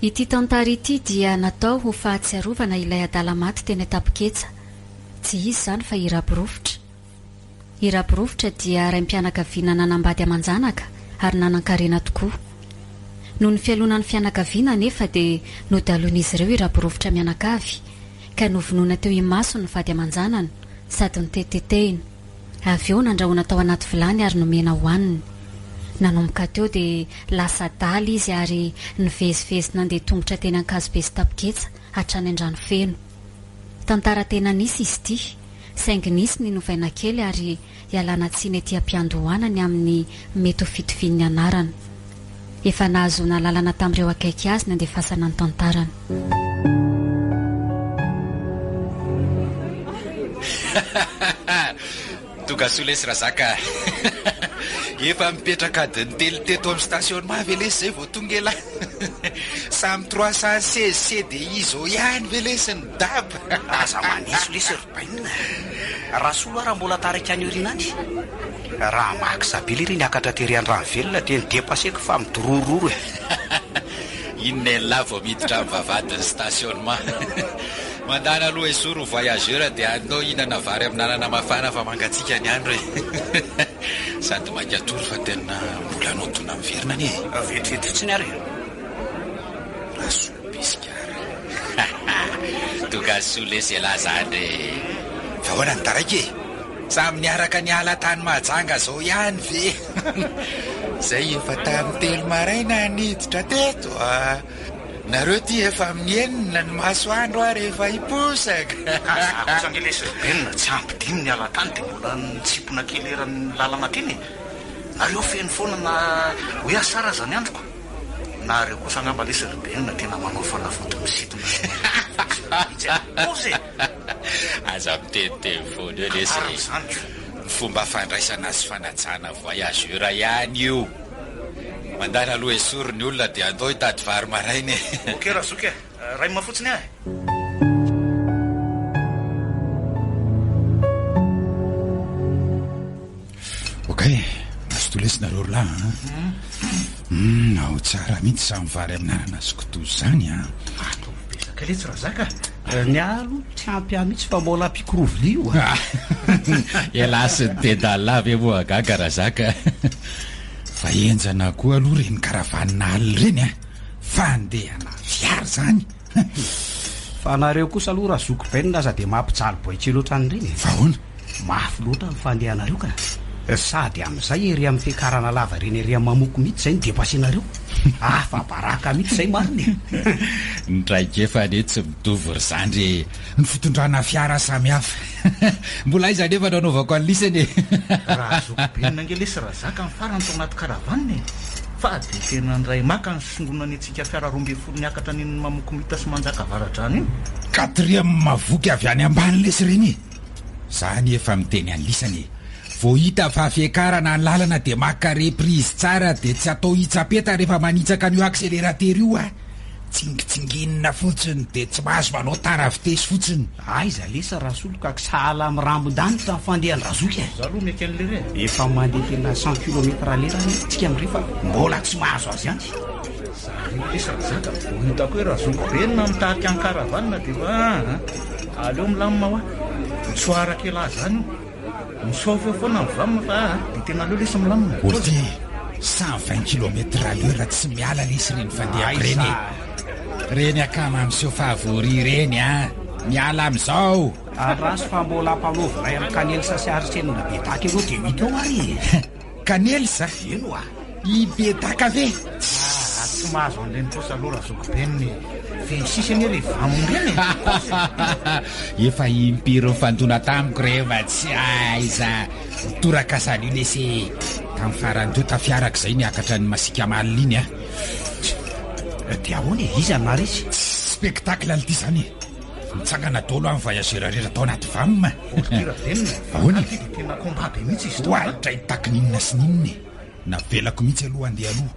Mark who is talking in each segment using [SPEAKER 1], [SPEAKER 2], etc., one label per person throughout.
[SPEAKER 1] Ity tantara ity dia natao ho fahatsiarovana ilay adala maty teny Antapoketsa. Tsy iza izany fa i Rabirovitra. I Rabirovitra dia raim-pianakaviana nanambady aman-janaka ary nanan-karena tokoa. Noho ny fialonan'ny fianakaviana anefa dia nodaloin'izy ireo i Rabirovitra mianakavy ka novonoina teo imasony ny vady aman-janany sady notetitetehina. Avy eo nandrahoina tao anaty vilany ary nomena hohaniny. Nanomboka teo dia lasa adala izy ary nivezivezy nandeha tongotra teny Ankazobe sy Tapoketsa hatrany Andranofeno. Tantara tena nisy izy ity, saingy nisy ny novaina kely ary ialana tsiny ety am-piandohana ny amin'ny mety ho fitovian'ny anarana. Efa nahazoana alalana tamin'ireo akaiky azy ny andefasana ny tantarany.
[SPEAKER 2] Tongasoa lesy Razaka a! Efa mipetraka adiny telo teto amin'ny stationnement ve lesy zay vao tonga elah? Samy 316 CDI zao ihany ve lesy ny daba?
[SPEAKER 3] Aza maneso lesy ry Bainina a! Rasolo ara mbola taraiky any aoriana any. Raha max be lery niakatra tery Andranovelona dia ni-depasser-ko fa midorororo e!
[SPEAKER 2] Inona elah vao miditra amin'ny vavahadin'ny stationnement? Mandana aloha esory ho voyageur dia andao hihinana vary amin'anana mafana fa mangatsiaka ny andro e! Sady maika hatory fa tena mbola hanao dona miverina anie e!
[SPEAKER 3] Vetivety fotsiny ary e!
[SPEAKER 2] Rasoa Bisikara Tongasoa lesy elah zandry e! Fa ahoana ny taraiky e? Samy niaraka niala tany Mahajanga zao ihany ve? Zay efa tamin'ny telo maraina niditra teto a! Nareo ty efa amin'ny enina ny masoandro ary efa hiposaka.
[SPEAKER 3] Ka za kosa ange lesy ry Ben tsy ampy dimy niala tany dia mbola nitsimpona kely eran'ny lalana teny e! Nareo feno foana na hoe asara aza ny androko. Nareo kosa angamba lesy ry Ben tena manao fanafody misintona sy manao mihitsy e! Kosa e!
[SPEAKER 2] Aza miteniteny foana eo lesy e! Ny fomba fandraisana sy fanajana voyageur ihany io. Mandana aloha esory ny olona dia andao hitady vary maraina e!
[SPEAKER 3] Ok razoky e! Raima fotsiny aho e!
[SPEAKER 2] Ok, mazotoa lesy nareo ry lahy an! Humm, ao tsara mihitsy izany vary amin'anana sy kitoza izany an!
[SPEAKER 3] Ataovy betsaka letsy razaka a! Ny ahy aloha tsy ampy ahy mihitsy fa mbola ampiako roa vilia io
[SPEAKER 2] a! Ialahy sy ny dedallah ve moa gaga razaka? Fa henjana koa aloha ireny caravane alina ireny an! Fandehana fiara izany!
[SPEAKER 3] Fa nareo kosa aloha razoky Ben aza dia mampijaly boay kely ohatran'ireny e!
[SPEAKER 2] Fa ahoana?
[SPEAKER 3] Mafy loatra ny fandehanareo ka! Sady amin'izay ery amin'ny fiakarana lava ireny ery amin'ny mamoky mihitsy izay no depassenareo! Afa-baraka mihitsy izay marina e!
[SPEAKER 2] Ny traikefa anie tsy mitovy ry zandry e! Ny fitondrana fiara samy hafa. Mbola aiza anefa no anaovako an'lisany e!
[SPEAKER 3] Razoky Ben ange lesy razaka ny farany tao anaty caravane e! Fa dia tena ndray maka ny songonany antsika fiara 12 niakatra an'iny Mamokomita sy Manjaka Avaradrano iny.
[SPEAKER 2] Quatrième mavoky avy any ambany lesy ireny e! Za anie efa miteny an'lisany e! Vao hita fa fiakarana ny lalana dia maka reprise tsara dia tsy atao hitsapeta rehefa manitsaka an'io accélérateur io a! Tsingitsinginina fotsiny dia tsy mahazo manao tara vitesse fotsiny.
[SPEAKER 3] Aiza lesa Rasolo ka sahala amin'ny rambon-danitra ny fandehan-dRazoky e! Za aloha mety an'lery e! Efa mandeha tena cent kilomètre à l'heure anie tsika amin'ireo fa mbola tsy mahazo azy ihany. Za re lesa Razaka vao hitako hoe Razoky be no mitarika ny caravane dia efa aa aleo milamina hoa, mitsoaraka elah zany io. Misaofy eo foana ny vam fa aa dia tena aleo lesy milamina.
[SPEAKER 2] Olty, 120 kilomètre à l'heure tsy miala lesy ireny fandehako ireny e! Ireny akama miseho favori ireny an! Miala amin'izao!
[SPEAKER 3] Andraso fa mbola ampanaovinay amin'i Kanelsa sy Arsène Bedaka ireo dia ho hita eo ary e!
[SPEAKER 2] Kanelsa?
[SPEAKER 3] Eny oa!
[SPEAKER 2] I Bedaka ve?
[SPEAKER 3] Aa tsy mahazo an'ireny kosa aloha Razokibenina e! Feno sisa anie re vam ireny e!
[SPEAKER 2] Efa impiry nifandona tamiko ireo fa tsy aiza Nitoraka salut lesy e! Tamin'ny farany teo tafiaraka izay niakatra an'i Masiaka Malina iny a!
[SPEAKER 3] Dia ahoana e? Iza no naharesy?
[SPEAKER 2] Spectacle ity izany e! Nitsangana daholo aho ny voyageur rehetra tao anaty vam.
[SPEAKER 3] Ordi Ravelona e!
[SPEAKER 2] Ahoana e?
[SPEAKER 3] Ty dia tena combat be mihitsy izy ity.
[SPEAKER 2] Oadray taky n'inona sy n'inona e! Navelako mihitsy aloha handeha aloha.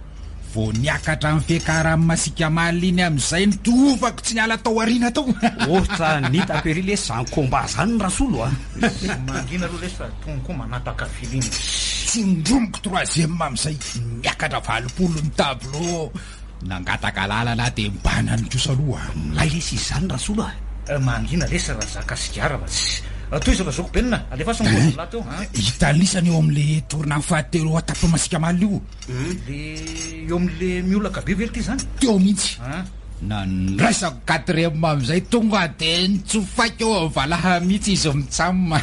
[SPEAKER 2] Vao niakatra ny fiakaran'ny masiaka malina iny amin'izay nitohovako tsy niala tao aoriana tao.
[SPEAKER 3] Ohatran'ny hitako ery lesy zany combat zany Rasolo a! Mangina aloha lesy fa tony koa manapaka feeling.
[SPEAKER 2] Tsindromiko troisième amin'izay, niakatra 80 ny tableau. Nangataka lalana aho dia mibanany kosa aloha a.
[SPEAKER 3] Milay lesy izy izany Rasolo a.
[SPEAKER 4] Mangina lesy Razaka sigara fa tsy. Tohizo Razoky Benina, alefaso ny paozin'lah teo a.
[SPEAKER 2] Hitan'isany eo amin'le tournant fahatelo eo an-tampon-masika omaly io.
[SPEAKER 4] Le eo amin'le miolaka be ve ity zany?
[SPEAKER 2] Teo mihitsy. Nandraisako quatrième amin'izay tonga dia nitsofaika eo amin'ny valaha mihitsy izy mitsam.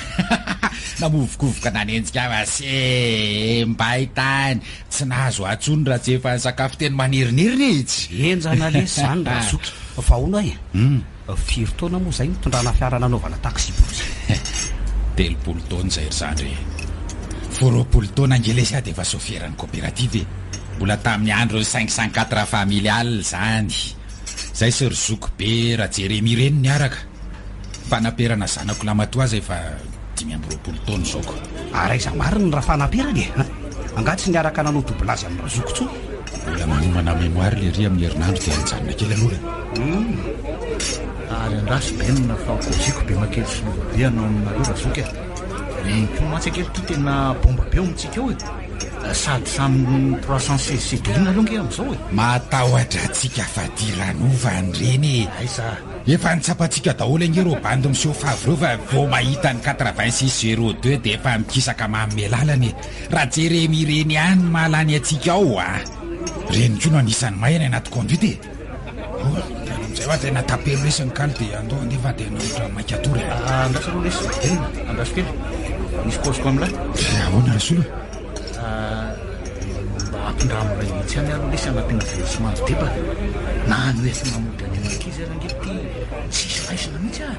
[SPEAKER 2] Namovokovoka nanenjika ahy fa se mbay tany. Tsy nahazo ahy intsony raha tsy efa nisakafo teny manerinerina e! Tsy.
[SPEAKER 3] Henjana lesy izany Razoky. Fa hono aho e! Firy taona moa izay nitondrana fiara nanaovana taxi-brousse?
[SPEAKER 2] 30 taona izay ry zandry e! Vao 20 taona ange lesy aho dia efa soferan'ny coopérative e! Mbola tamin'ny andron'ny 504 familial izany. Izay sy ry zoky be Rajeremia ireny niaraka. Fanaperana zanako lamatoa aza efa 25 taona izao ko.
[SPEAKER 3] Ary aiza marina ny Rafanaperana e? Angaha tsy niaraka nanao doublage amin'i Razoky intsony?
[SPEAKER 2] Mbola manomana mémoire lery amin'ny herinandro dia mijanona kely aloha e.
[SPEAKER 4] Humm. Ary andraso Benina fa kôziko be makely sy lova be anao aminareo Razoky a. Reny koa mantsy ange ry tena bomba be ao amintsika ao e. Sady samy 316 CDI nareo ange amin'izao e.
[SPEAKER 2] Matahotra antsika fadiranovana reny e.
[SPEAKER 4] Aiza.
[SPEAKER 2] Efa nitsapantsika daholo ange ireo bandy miseho favy ireo fa vao mahita ny 86 02 dia efa mikisaka manome lalana e. Rajeremy ireny ihany no mahalany antsika ao a! Ireny koa no anisan'ny mahay any anaty conduite e! Oh, amin'izay hoa tena tapelo lesy ny kaly dia andao andeha fa tena ohatran'ny maika hatory e!
[SPEAKER 4] Andraso aloha lesy, velona, andraso kely, misy paoziko amin'lah.
[SPEAKER 2] Dia ahoana Rasolo e?
[SPEAKER 4] Mba ampindramo iray mihitsy ihany aloha lesy hanampiana versement ry deba, na ny hoentina mody any amin'ny ankizy ary ange ity tsisy raisina mihitsy ah!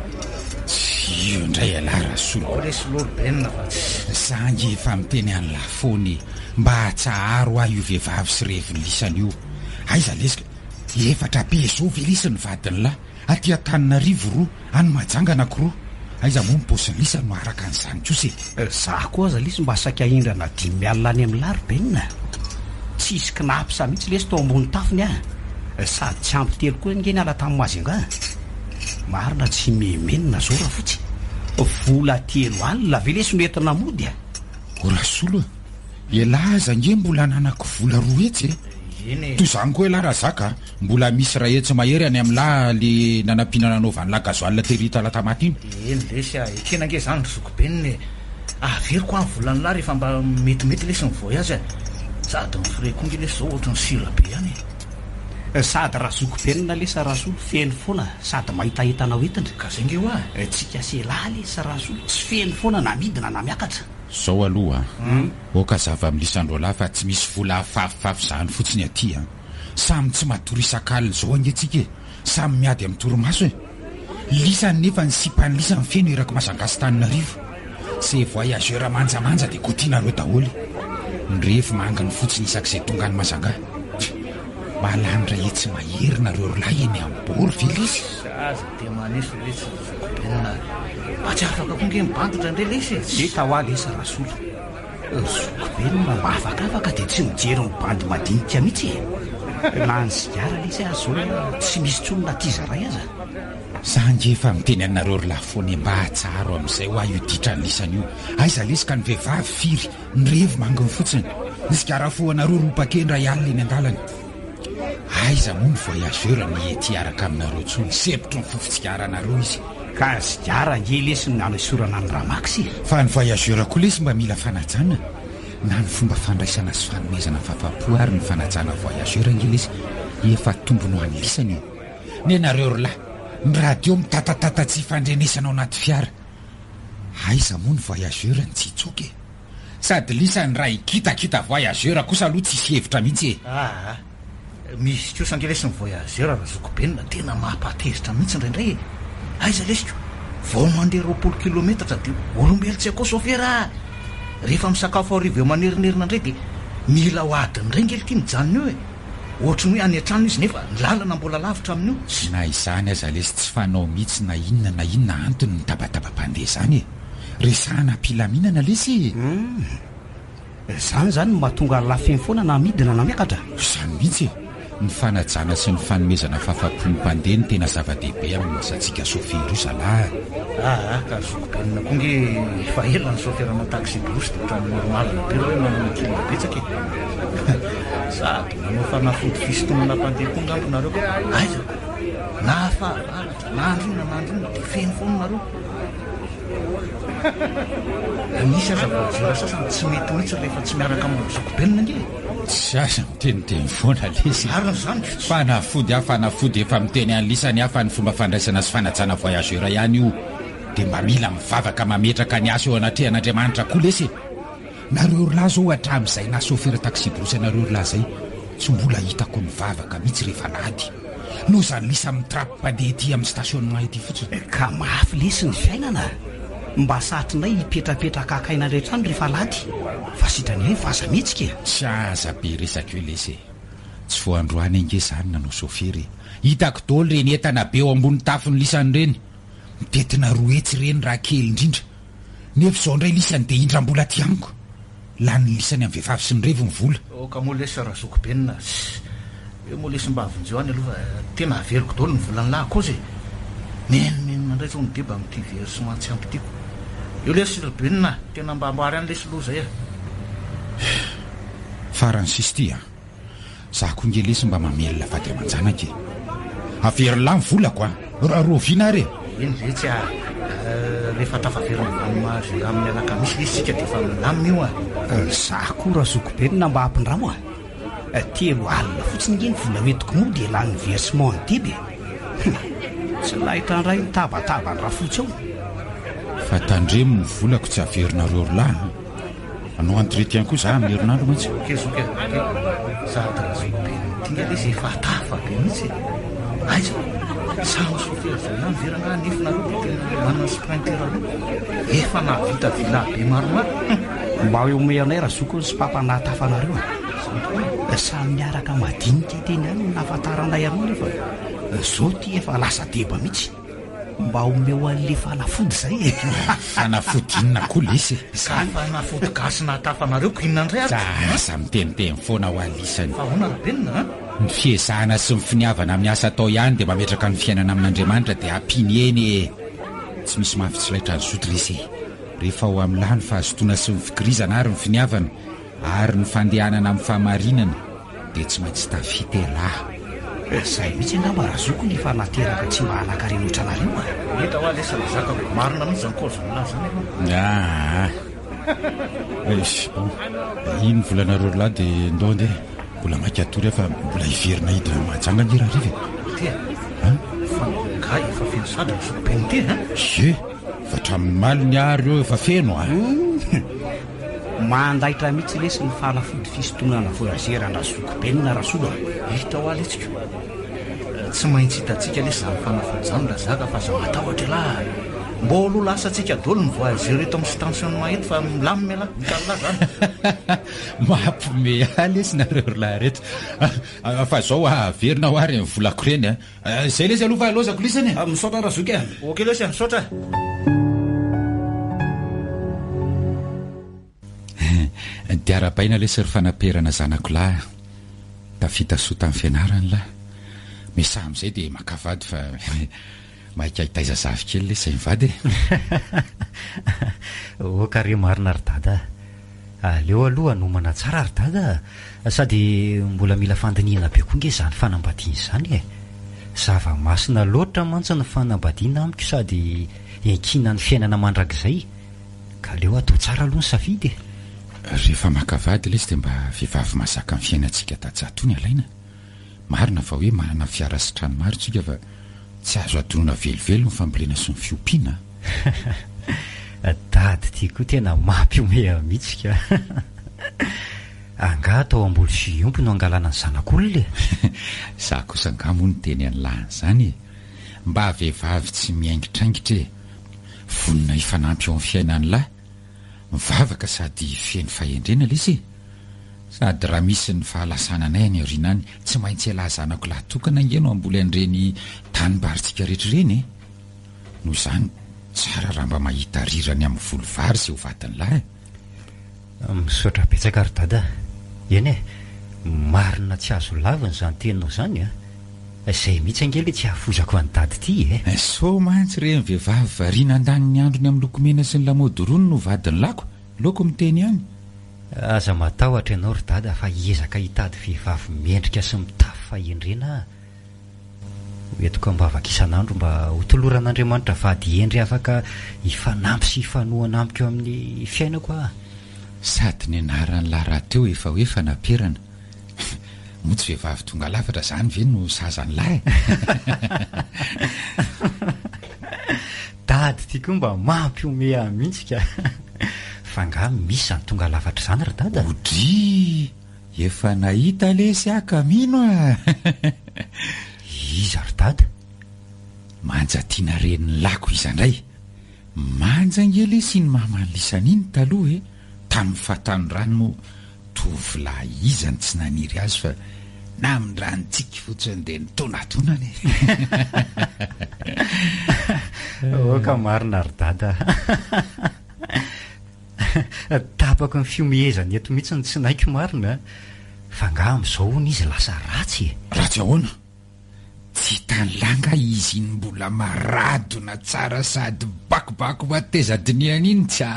[SPEAKER 2] Tsy io indray ialahy Rasolo.
[SPEAKER 4] Ao lesy lolo benina fa tsy.
[SPEAKER 2] Za ange efa miteny an'lah foana e! Mba atsaharo aho io vehivavy sy revin'ny lisany io. Aiza lesy ka? Efatra be zao ve lesy ny vadin'lah? Aty Antananarivo roa, any Mahajanga anakiroa. Aiza moa ny paosin'ny lisany no araka an'izany kosa e?
[SPEAKER 3] Za koa aza lesy mba saika hindrana dimy alina any amin'lah ry benina. Tsisy cnaps mihitsy lesy tao ambony tafony ah. Sady tsy ampy telo koa ange niala tamin'i Majunga. Marina tsy mihemenina zao rafotsy. Vola telo alina ve lesy no entina mody a?
[SPEAKER 2] O Rasolo a! Elah aza ange mbola ananako vola 200 e!
[SPEAKER 4] Eny e!
[SPEAKER 2] Toy izany koa elah Razaka a! Mbola misy 100 mahery any amin'lah le nanampiana nanaovan'lah gasoil tery Talatamaty iny.
[SPEAKER 4] Eny lesy a! Ekena ange izany ry zokibenina e! Averiko any volan'lah rehefa mba metimety lesy ny voyage e! Sady ny frais koa nge lesy zao ohatry ny sira be ihany e!
[SPEAKER 3] Sady razokibenina lesy Rasolo feno foana sady mahita entana ho entina.
[SPEAKER 4] Ka zay nge hoa e!
[SPEAKER 3] Tsika sy elah lesy Rasolo tsy feno foana na midina na miakatra.
[SPEAKER 2] Zao aloha a! Aoka hazava amin'isan-droalahy fa tsy misy vola afafifafy zany fotsiny aty a! Samy tsy matory isak'alina izao ange tsika e! Samy miady amin'ny torimaso e! Lisany nefa ny sipan'i lisany feno eraky Mazangasy Tananarivo. Ze voyageur manjamanja dia kotianareo daholo. Ny revy manginy fotsiny isak'izay tonga any Mazanga. Mahalany iray hetsy mahery nareo ry lahy eny amin'ny bord ve lesy?
[SPEAKER 4] Aza dia maneso lesy ry zokibenina a! Mba tsy afaka koa nge ny bandy indraindray lesy e!
[SPEAKER 3] Hita hoa lesy Rasolo. Zokibenina mba afakafaka dia tsy mijery ny bandy madinika mihitsy e! Na ny sigara lesy aza zao tsy misy intsony na tiza iray aza.
[SPEAKER 2] Za ange efa miteny anareo ry lahy foana e mba atsaharo amin'izay hoa io ditran'lisany io. Aiza lesy ka ny vehivavy firy, ny revy manginy fotsiny. Ny sigara fohanareo roa paquet indray alina eny an-dalana. Aiza moa ny voyageur no ety hiaraka aminareo intsony, sempotry ny fofon-tsigaranareo izy.
[SPEAKER 3] Ka ny sigara ange lesy no nanasorana an'i Ramax e!
[SPEAKER 2] Fa ny voyageur koa lesy mba mila fanajana, na ny fomba fandraisana sy fanomezana fafa-po ary ny fanajana voyageur ange lesy efa tombony ho an'lisany e! Nenareo ry lahy, ny radio mitatatata tsy ifandrenesana ao anaty fiara. Aiza moa ny voyageur no tsy hitsoaka e! Sady lisany raha hikitakita voyageur kosa aloha tsisy hevitra mihitsy e!
[SPEAKER 4] Aa! Misy kosa ange lesy ny voyageur razokibenina tena mampatezitra mihitsy indraindray e! Aiza lesy ko! Vao mandeha 20 kilometatra dia olombelo tsy akao sôfera a! Rehefa misakafo hariva eo manerinerina indray dia mila ho adiny indray nge lty mijanona eo e! Ohatry ny hoe any an-trano izy nefa ny lalana mbola lavitra amin'io.
[SPEAKER 2] Na izany aza lesy tsy fanao mihitsy na inona na inona antony mitabataba mpandeha izany e! Resahana am-pilaminana lesy e!
[SPEAKER 3] Humm. Izany izany no mahatonga an'lah feno foana na midina na miakatra?
[SPEAKER 2] Izany mihitsy e! Ny fanajana sy ny fanomezana fafa-po ny mpandeha no tena zava-dehibe amin'ny asantsika sôfera io zalahy
[SPEAKER 4] a! Aa ka zoky benina koa nge efa ela ny sôferana taxi brousse dia ohatran'ny normal be raha hoe manana kila betsaka e! Sady manao fanafody fisintonana mpandeha koa ngamba nareo ka aiza? Na fahavaratra na andro inona na andro inona dia feno foana nareo. Misy aza voajera sasany tsy mety mihitsy rehefa tsy miaraka amin'ny zokibenina ange e.
[SPEAKER 2] Tsy aza miteniteny foana lesy e.
[SPEAKER 4] Marina izany ko.
[SPEAKER 2] Fanafody aho fanafody efa miteny an'lisany aho fa ny fomba fandraisana sy fanajana voyageur ihany io dia mba mila mivavaka mametraka ny asa eo anatrehan'Andriamanitra koa lesy e. Nareo ry lahy zao hatramin'izay naha chauffeur taxi-brousse anareo ry lahy zay tsy mbola hitako nivavaka mihitsy rehefa alahady. Noho izany lisa mitrap mpandeha ety amin'ny stationnement ety fotsiny.
[SPEAKER 3] Ka mafy lesy ny fiainana a! Mba satrinay hipetrapetraka haka aina indray trano rehefa alahady fa sitrany hay fa aza mihetsika e!
[SPEAKER 2] Tsy aza be resaka eo lesy e! Tsy vao androany ange zany nanao chauffeur e! Hitako daholo ireny entana be eo ambony tafon'ny lisany ireny! Mitentina 200 ireny raha kely indrindra! Nefa izao indray lisany dia indram-bola aty amiko. Lanin'ny lisany amin'ny vehivavy sy ny revy ny vola.
[SPEAKER 4] Aoka moa lesy Razokibenina a! Eo moa lesy mba avonjeo any aloha fa tena averiko daholo ny volan'lah kosa e! Menomenona indray zao ny deba amin'ity versement tsy ampy tiako. Eo lesy ry Benina a! Tena mba amboary any lesy loha zay a!
[SPEAKER 2] Farany sisa ity a! Za koa nge lesy mba mamelona vady aman-janaka e! Averin'lah ny volako a! Rahoviana ary e?
[SPEAKER 4] Eny letsy a! Rehefa tafaverina avy any Mahajanga amin'ny alakamisy lesy isika dia efa milamina io a!
[SPEAKER 3] Za koa Razokibenina mba ampindramo a! 30 fotsiny nge ny vola hoentiko mody e lany versement ny deba e! Hum! Tsy laitra indray ny tabataban'i Rafotsy ao.
[SPEAKER 2] Fa tandremo ny volako tsy averinareo ry lahy a! Hanao entretien koa za amin'ny herinandro mantsy.
[SPEAKER 4] Ok zoky a, ok. Sady razoky be ity nga lesy efa tafa be mihitsy e. Aiza? Samy chauffeur zay ihany ve rangaha nefa nareo dia tena manana sprinter roa? Efa nahavita villa be maromaro. Hum.
[SPEAKER 3] Mba omeo anay razoky ny sopapa nahatafa anareo e. Samy miaraka madinika teny ihany no nahafantaranay anao nefa zao ty efa lasa deba mihitsy. Mba omeo an'le fanafody zay e!
[SPEAKER 2] Fanafody inona koa lesy e?
[SPEAKER 4] Ka fanafody gasy nahatafa anareo ko inona indray ary?
[SPEAKER 2] Aza miteniteny foana hoa lisany.
[SPEAKER 4] Fa ahoana Rabenina a?
[SPEAKER 2] Ny fiezahana sy ny finiavana amin'ny asa atao ihany dia mametraka ny fiainana amin'Andriamanitra dia ampiany eny e! Tsy misy mafy tsy laitra ny zoto lesy e! Rehefa ao amin'ny lahy ny fahazotoana sy ny fikirizana ary ny finiavana ary ny fandehanana amin'ny fahamarinana dia tsy maintsy tafita elah.
[SPEAKER 3] Zay mihitsy angamba razoky no efa nateraka tsy mba hanankarena ohatranareo a!
[SPEAKER 4] Hita hoa lesy razakako, marina mihitsy zany cause an'lah zany aloha.
[SPEAKER 2] Aa! Eish, bon, iny volanareo roalahy dia ndao andeha, mbola maika hatory aho fa mbola hiverina hidina any Mahajanga ange rahariva e!
[SPEAKER 4] Ty a! Fa nga efa feno sahady ny zokiben'i ty a!
[SPEAKER 2] Ie, fa hatramin'ny omaly ny ahy reo efa feno a!
[SPEAKER 3] Mandaitra mihitsy lesy ny fanafody fisintonana voyageur an-dRazokibenina Rasolo a!
[SPEAKER 4] Hita hoa letsy ko! Tsy maintsy hitantsika lesy zany fanafody zany Razaka fa aza matahotra elah a! Mbô aloha lasantsika daholo ny voyageur eto amin'ny stationnement eto fa milamina elah, hitan'lah zany!
[SPEAKER 2] Mampiomehy ahy lesy nareo ry lahy reto fa zao a, averina hoa reny volako reny a! Zay lesy aloha fa lozako lisany e!
[SPEAKER 3] Misaotra Razoky a!
[SPEAKER 4] Ok lesy a, misaotra e!
[SPEAKER 2] Dia arahabaina lesy ry fanaperana zanako lahy a! Tafita soa tamin'ny fianarany lahy. Misaha amin'izay dia maka vady fa maika hitaiza zafikely lesy izay mivady e!
[SPEAKER 5] Ok re marina ry dada a! Aleo aloha hanomana tsara ry dada a! Sady mbola mila fandinihana be koa nge izany fanambadiana izany e! Zava-masina loatra mantsy ny fanambadiana amiko sady iankinan'ny fiainana mandrakizay ka aleo atao tsara aloha ny safidy e!
[SPEAKER 2] Rehefa maka vady lesy dia mba vehivavy mahazaka ny fiainantsika tantsaha tony alaina. Marina fa hoe manana fiara sy trano maro tsika fa tsy azo adinoina velively ny fambolena sy ny fiompiana
[SPEAKER 5] a! Dady ty koa tena mampihomehy mihitsy ka! Angaha atao hamboly sy hiompy no angalana ny zanak'olona e?
[SPEAKER 2] Za kosa angaha moa niteny an'lah an'izany e! Mba vehivavy tsy miaingitraingitra e! Vonona hifanampy eo amin'ny fiainan'lah! Mivavaka sady feno fahendrena lesy e! Sady raha misy ny fahalasananay any aoriana any, tsy maintsy ialahy zanako lahy tokana ange no hamboly an'ireny tanim-barintsika rehetra ireny e! Noho izany, tsara raha mba mahita rirany amin'ny voly vary izay ho vadin'lahy e!
[SPEAKER 5] Misaotra betsaka ry Dada a! Eny e! Marina tsy azo lavina izany teninao izany a! Izay mihitsy ange ilay tsy hahafozako an'i Dada ity e!
[SPEAKER 2] Sao mantsy ireny vehivavy variana handany ny androny amin'ny lokomena sy ny lamaody irony no vadin'ny lako? Loko miteny ihany.
[SPEAKER 5] Aza matahotra ianao ry dada fa hiezaka hitady vehivavy mendrika sy mitafy fahendrena aho. Ho entiko am-bavaka isan'andro mba ho toloran'Andriamanitra vady hendry afaka hifanampy sy hifanohana amiko amin'ny fiainako aho.
[SPEAKER 2] Sady ny anaran'lah rahateo efa hoe fanaperana. Moa tsy vehivavy tonga lafatra izany ve no sahaza an'lah e?
[SPEAKER 5] Dady ty koa mba mampihomehy ahy mihitsy ka. Fa nga misy izany tonga lafatra izany ry dada?
[SPEAKER 2] Odrii! Efa nahita lesy aho ka mino a!
[SPEAKER 5] Iza ry dada?
[SPEAKER 2] Manja tiana renin'ny lako iza indray? Manja ange lesy iny maman'i lisany iny taloha e! Tamin'ny fahatanorany moa tovolahy iza no tsy naniry azy fa namindrany tsiky fotsiny dia nitonatonany e!
[SPEAKER 5] Aoka marina ry dada a! Tapako ny fihomehezany eto mihitsy ny tsinaiko marina a! Fa angaha amin'izao hono izy lasa ratsy e?
[SPEAKER 2] Ratsy ahoana? Tsy hitan'lah nga izy iny mbola maradona tsara sady bakobako mateza dinihana iny tsa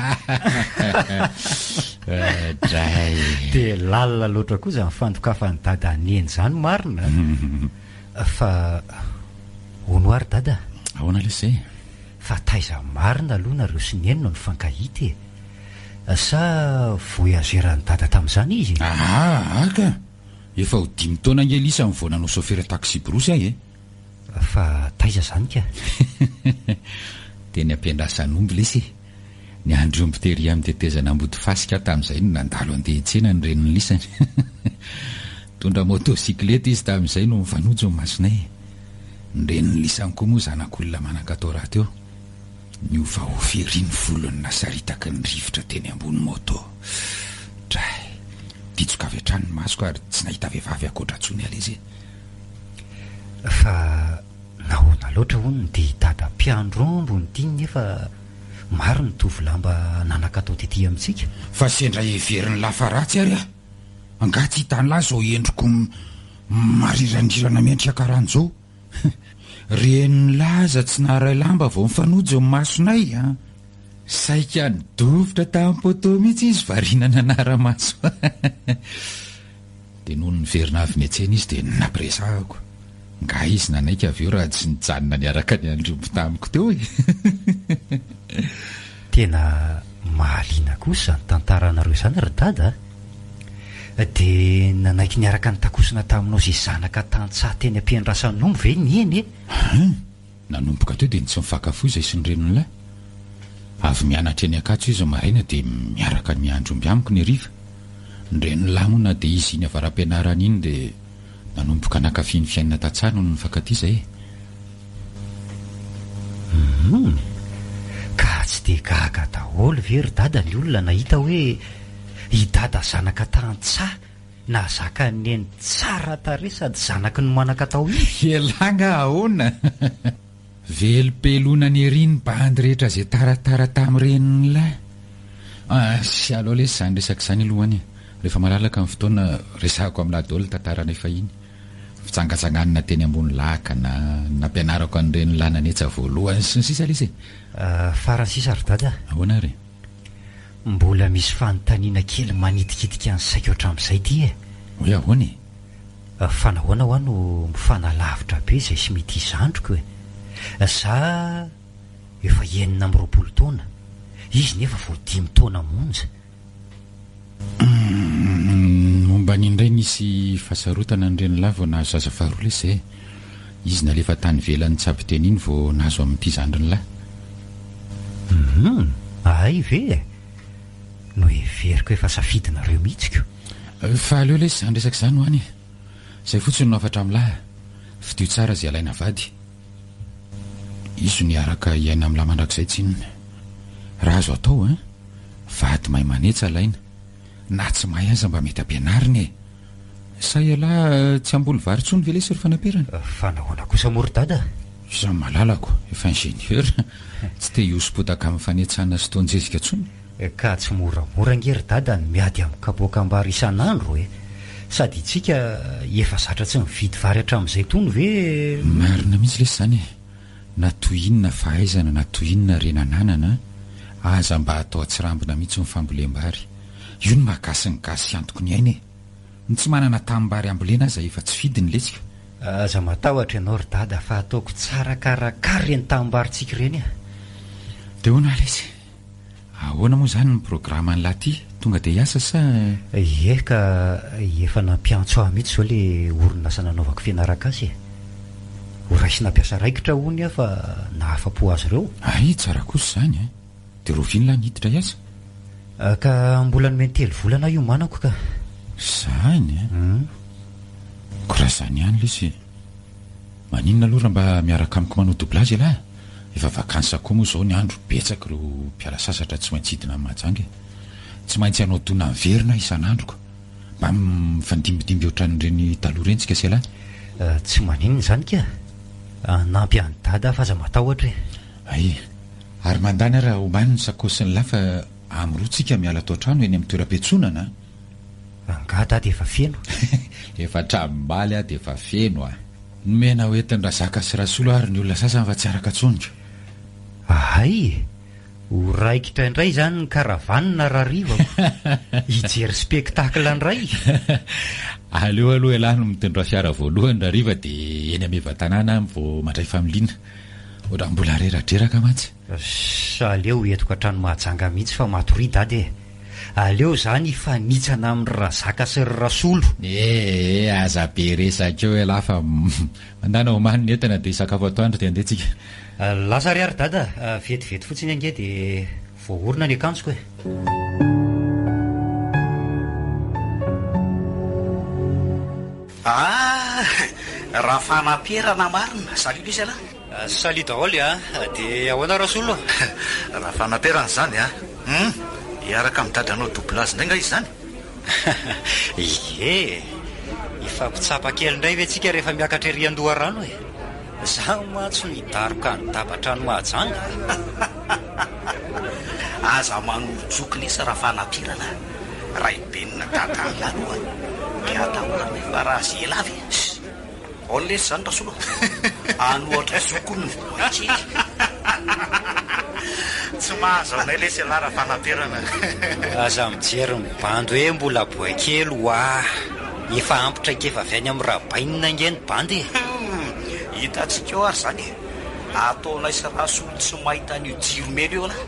[SPEAKER 2] dray.
[SPEAKER 5] Dia lalina loatra koa izany fandokafan'i dada neny izany marina a! Fa hono hoa ry dada a!
[SPEAKER 2] Ahoana lesy e?
[SPEAKER 5] Fa taiza marina aloha nareo sy neny no nifankahita e? Sa voyager-n'i dada tamin'izany izy e?
[SPEAKER 2] Aa ka! Efa ho dimy taona ange Lisa no vao nanao sôfera taksiborosy aho e!
[SPEAKER 5] Fa taiza zany ka?
[SPEAKER 2] Teny am-piandrasan'omby lesy e! Niandry omby tery amin'ny tetezana Ambodifasika aho tamin'izay no nandalo handeha hiantsena ny renin'i Lisany. Nitondra motocyclette izy tamin'izay no nifanojo ny masonay. Ny renin'i Lisany koa moa zanak'olona manan-katao rahateo. Niovaova ery ny volony nasaritaky ny rivotra teny ambony moto. Dray! Ditsoka avy hatrany ny masoko ary tsy nahita vehivavy ankoatra intsony aho lesy e!
[SPEAKER 5] Fa nahoana loatra hono no dia i Dada mpiandry omby no tiany nefa maro ny tovolahy mba nanan-katao tety amintsika?
[SPEAKER 2] Fa sendra heverin'i Lafa ratsy ary aho! Angaha tsy hitan'lah izao endriko marirandrirana miendrika karan'izao? Re nilaza tsy naharay lamba vao nifanojo ny masonay an! Saika nidofotra tamin'ny poteau mihitsy izy variana nanara-maso. Dia nony niverina avy niantsena izy dia nampiresahako. Nga izy nanaiky avy eo raha tsy nijanona niaraka niandry omby tamiko teo e!
[SPEAKER 5] Tena mahaliana kosa izany tantaranareo izany ry dada a! Dia nanaiky niaraka nitakosona taminao izay zanaka tantsaha teny am-piandrasan'omby ve Neny e?
[SPEAKER 2] Hein! Nanomboka teo dia tsy nifankafoy izahay sy ny renin'lahy. Avy mianatra eny Ankatso izy ny maraina dia miaraka miandry omby amiko ny hariva. Ny renin'lahy moa na dia izy iny avara-pianarana iny dia nanomboka nankafy ny fiainana tantsaha nony nifankatia izahay e.
[SPEAKER 5] Humm! Ka tsy dia gaga daholo ve ry dada ny olona nahita hoe i dada zanaka tantsaha nahazaka an'i neny tsara tarehy sady zanaky ny manan-katao iny?
[SPEAKER 2] Elah nga ahoana? Velopelonany ery ny bandy rehetra izay taratara tamin'ny renin'lah. Ah, sy aleo lesy izany resaka izany aloha any e. Rehefa malalaka ny fotoana, resahako amin'lah daholo ny tantaranay fahiny. Fitsangatsanganana teny ambony lakana, nampianarako an'ireny lananetsa voalohany sy ny sisa lesy e.
[SPEAKER 5] Farany sisa ry dada a.
[SPEAKER 2] Ahoana ary?
[SPEAKER 5] Mbola misy fanontaniana kely manitikitika ny saiko hatramin'izay ity e.
[SPEAKER 2] Hoe ahoana e?
[SPEAKER 5] Fa nahoana hoa no mifanalavitra be izay sy Mity zandriko e? Za efa 26 taona, izy nefa vao dimy taona monja.
[SPEAKER 2] Humm, momba an'iny indray nisy fahasarotana ny renilahy vao nahazo zaza faharoa lesy zay e! Izy nalefa tany ivelany nitsabo tena iny vao nahazo amin'ity zandriny lahy.
[SPEAKER 5] Humm, hay ve e! Noheveriko efa safidinareo mihitsy ko!
[SPEAKER 2] Fa aleo lesy izany resaka izany ho any e! Izay fotsiny no hafatra amin'lah, fidio tsara izay alaina vady. Izy no hiaraka hiaina amin'lah mandrakizay tsinona. Raha azo atao an! Vady mahay manetsa alaina. Na tsy mahay aza mba mety ampianarina e! Sa ialahy tsy hamboly vary intsony ve lesy ry Fanaperana?
[SPEAKER 5] Fa nahoana kosa moa ry Dada?
[SPEAKER 2] Iza malalako, efa ingénieur, tsy te hihoso-potaka amin'ny fanetsana sy taon-jezika intsony.
[SPEAKER 5] Ka tsy moramora ange ry Dada ny miady amin'ny kapoakam-bary isan'andro e! Sady itsika efa zatra tsy mividy vary hatramin'izay tony ve?
[SPEAKER 2] Marina mihitsy lesy izany e! Na toy inona fahaizana na toy inona harena ananana, aza mba atao atsirambina mihitsy ny fambolem-bary. Io no maha gasy ny gasy sy antoko ny aina e! Ny tsy manana tanimbary hambolena aza efa tsy fidiny lesy ka.
[SPEAKER 5] Aza matahotra ianao ry dada fa ataoko tsara karakara ireny tanimbarintsika ireny a!
[SPEAKER 2] Dia hono aho lesy, ahoana moa izany ny programan'lah ty? Tonga dia hiasa sa?
[SPEAKER 5] Ie ka, efa nampiantso ahy mihitsy izao ilay orinasa nanaovako fianaran-kasa e! Ho raisina mpiasa raikitra hono aho fa nahafa-po azy ireo.
[SPEAKER 2] Hay, tsara kosa izany a! Dia rahoviana lah ny hiditra hiasa?
[SPEAKER 5] Ka mbola nomeny telo volana aho hiomanako ka.
[SPEAKER 2] Izany a! Ko raha izany ihany lesy e! Maninona aloha raha mba miaraka amiko manao doublage ialahy? Efa vacances koa moa izao ny andro, betsaka ireo mpiala sasatra tsy maintsy hidina any Mahajanga e! Tsy maintsy hanao dona miverina aho isan'andro ko! Mba mifandimbidimby ohatran'ireny taloha ireny tsika sy ialahy.
[SPEAKER 5] Tsy maninona izany ka! Hanampy an'i Dada aho fa aza matahotra e!
[SPEAKER 2] Hay! Ary mandany ara omany ny sakaosin'ny lahy fa amroa tsika miala ato an-trano eny amin'ny toeram-piantsonana a!
[SPEAKER 5] Angaha dada efa feno?
[SPEAKER 2] Efa hatramin'ny aho dia efa feno a! Nomena ho entin'i Razaka sy Rasolo ary ny olona sasany fa tsy araka intsony ka!
[SPEAKER 5] Ahay e! Ho raikitra indray izany ny caravane raharivako! Hijery spectacle indray!
[SPEAKER 2] Aleo aloha ialahy no mitondra fiara voalohany rahariva dia eny Amevatanàna vao mandray familiana. Ohatran'ny mbola reradreraka mantsy.
[SPEAKER 5] Sa aleo entiko hatrany Mahajanga mihitsy fa matoria dada e! Aleo zany hifanitsana amin'i Razaka sy ry Rasolo.
[SPEAKER 2] Ee, aza be resaka eo ialahy fa mandana omany ny entana dia hisakafo atoandro dia andeha tsika.
[SPEAKER 5] Lasa ary ary dada, vetivety fotsiny ange dia voaorina ny akanjoko e!
[SPEAKER 3] Ah! Raha fanaperana marina, salut lesy ialahy.
[SPEAKER 5] Salut daholo a! Dia ahoana Rasolo?
[SPEAKER 4] Raha fanaperana izany a! Hum! Hiaraka amin'i Dada hanao doublage indray nga izy izany?
[SPEAKER 5] Ie! Hifampitsapa kely indray ve tsika rehefa miakatra ery an-doharano e? Izaho mantsy no hidaroka an'i Daba hatrany Mahajanga a!
[SPEAKER 3] Aza manoro-joky lesy raha fanaperana a! Raibenina dadan'lah aloha dia atahorana fa raha ze elah ve? Ss! Aona lesy zany Rasolo a! Anohatra zoky hono ny boay kely.
[SPEAKER 4] Tsy mahazo anay lesy elah raha fanaperana.
[SPEAKER 5] Aza mijery ny bandy hoe mbola boay kely hoa! Efa ampy traikefa avy any amin'ny rabainina ange ny bandy e!
[SPEAKER 3] Hum! Hitantsika eo ary zany e! Ataonay sy Rasolo tsy mahita an'io jiro mena io elah.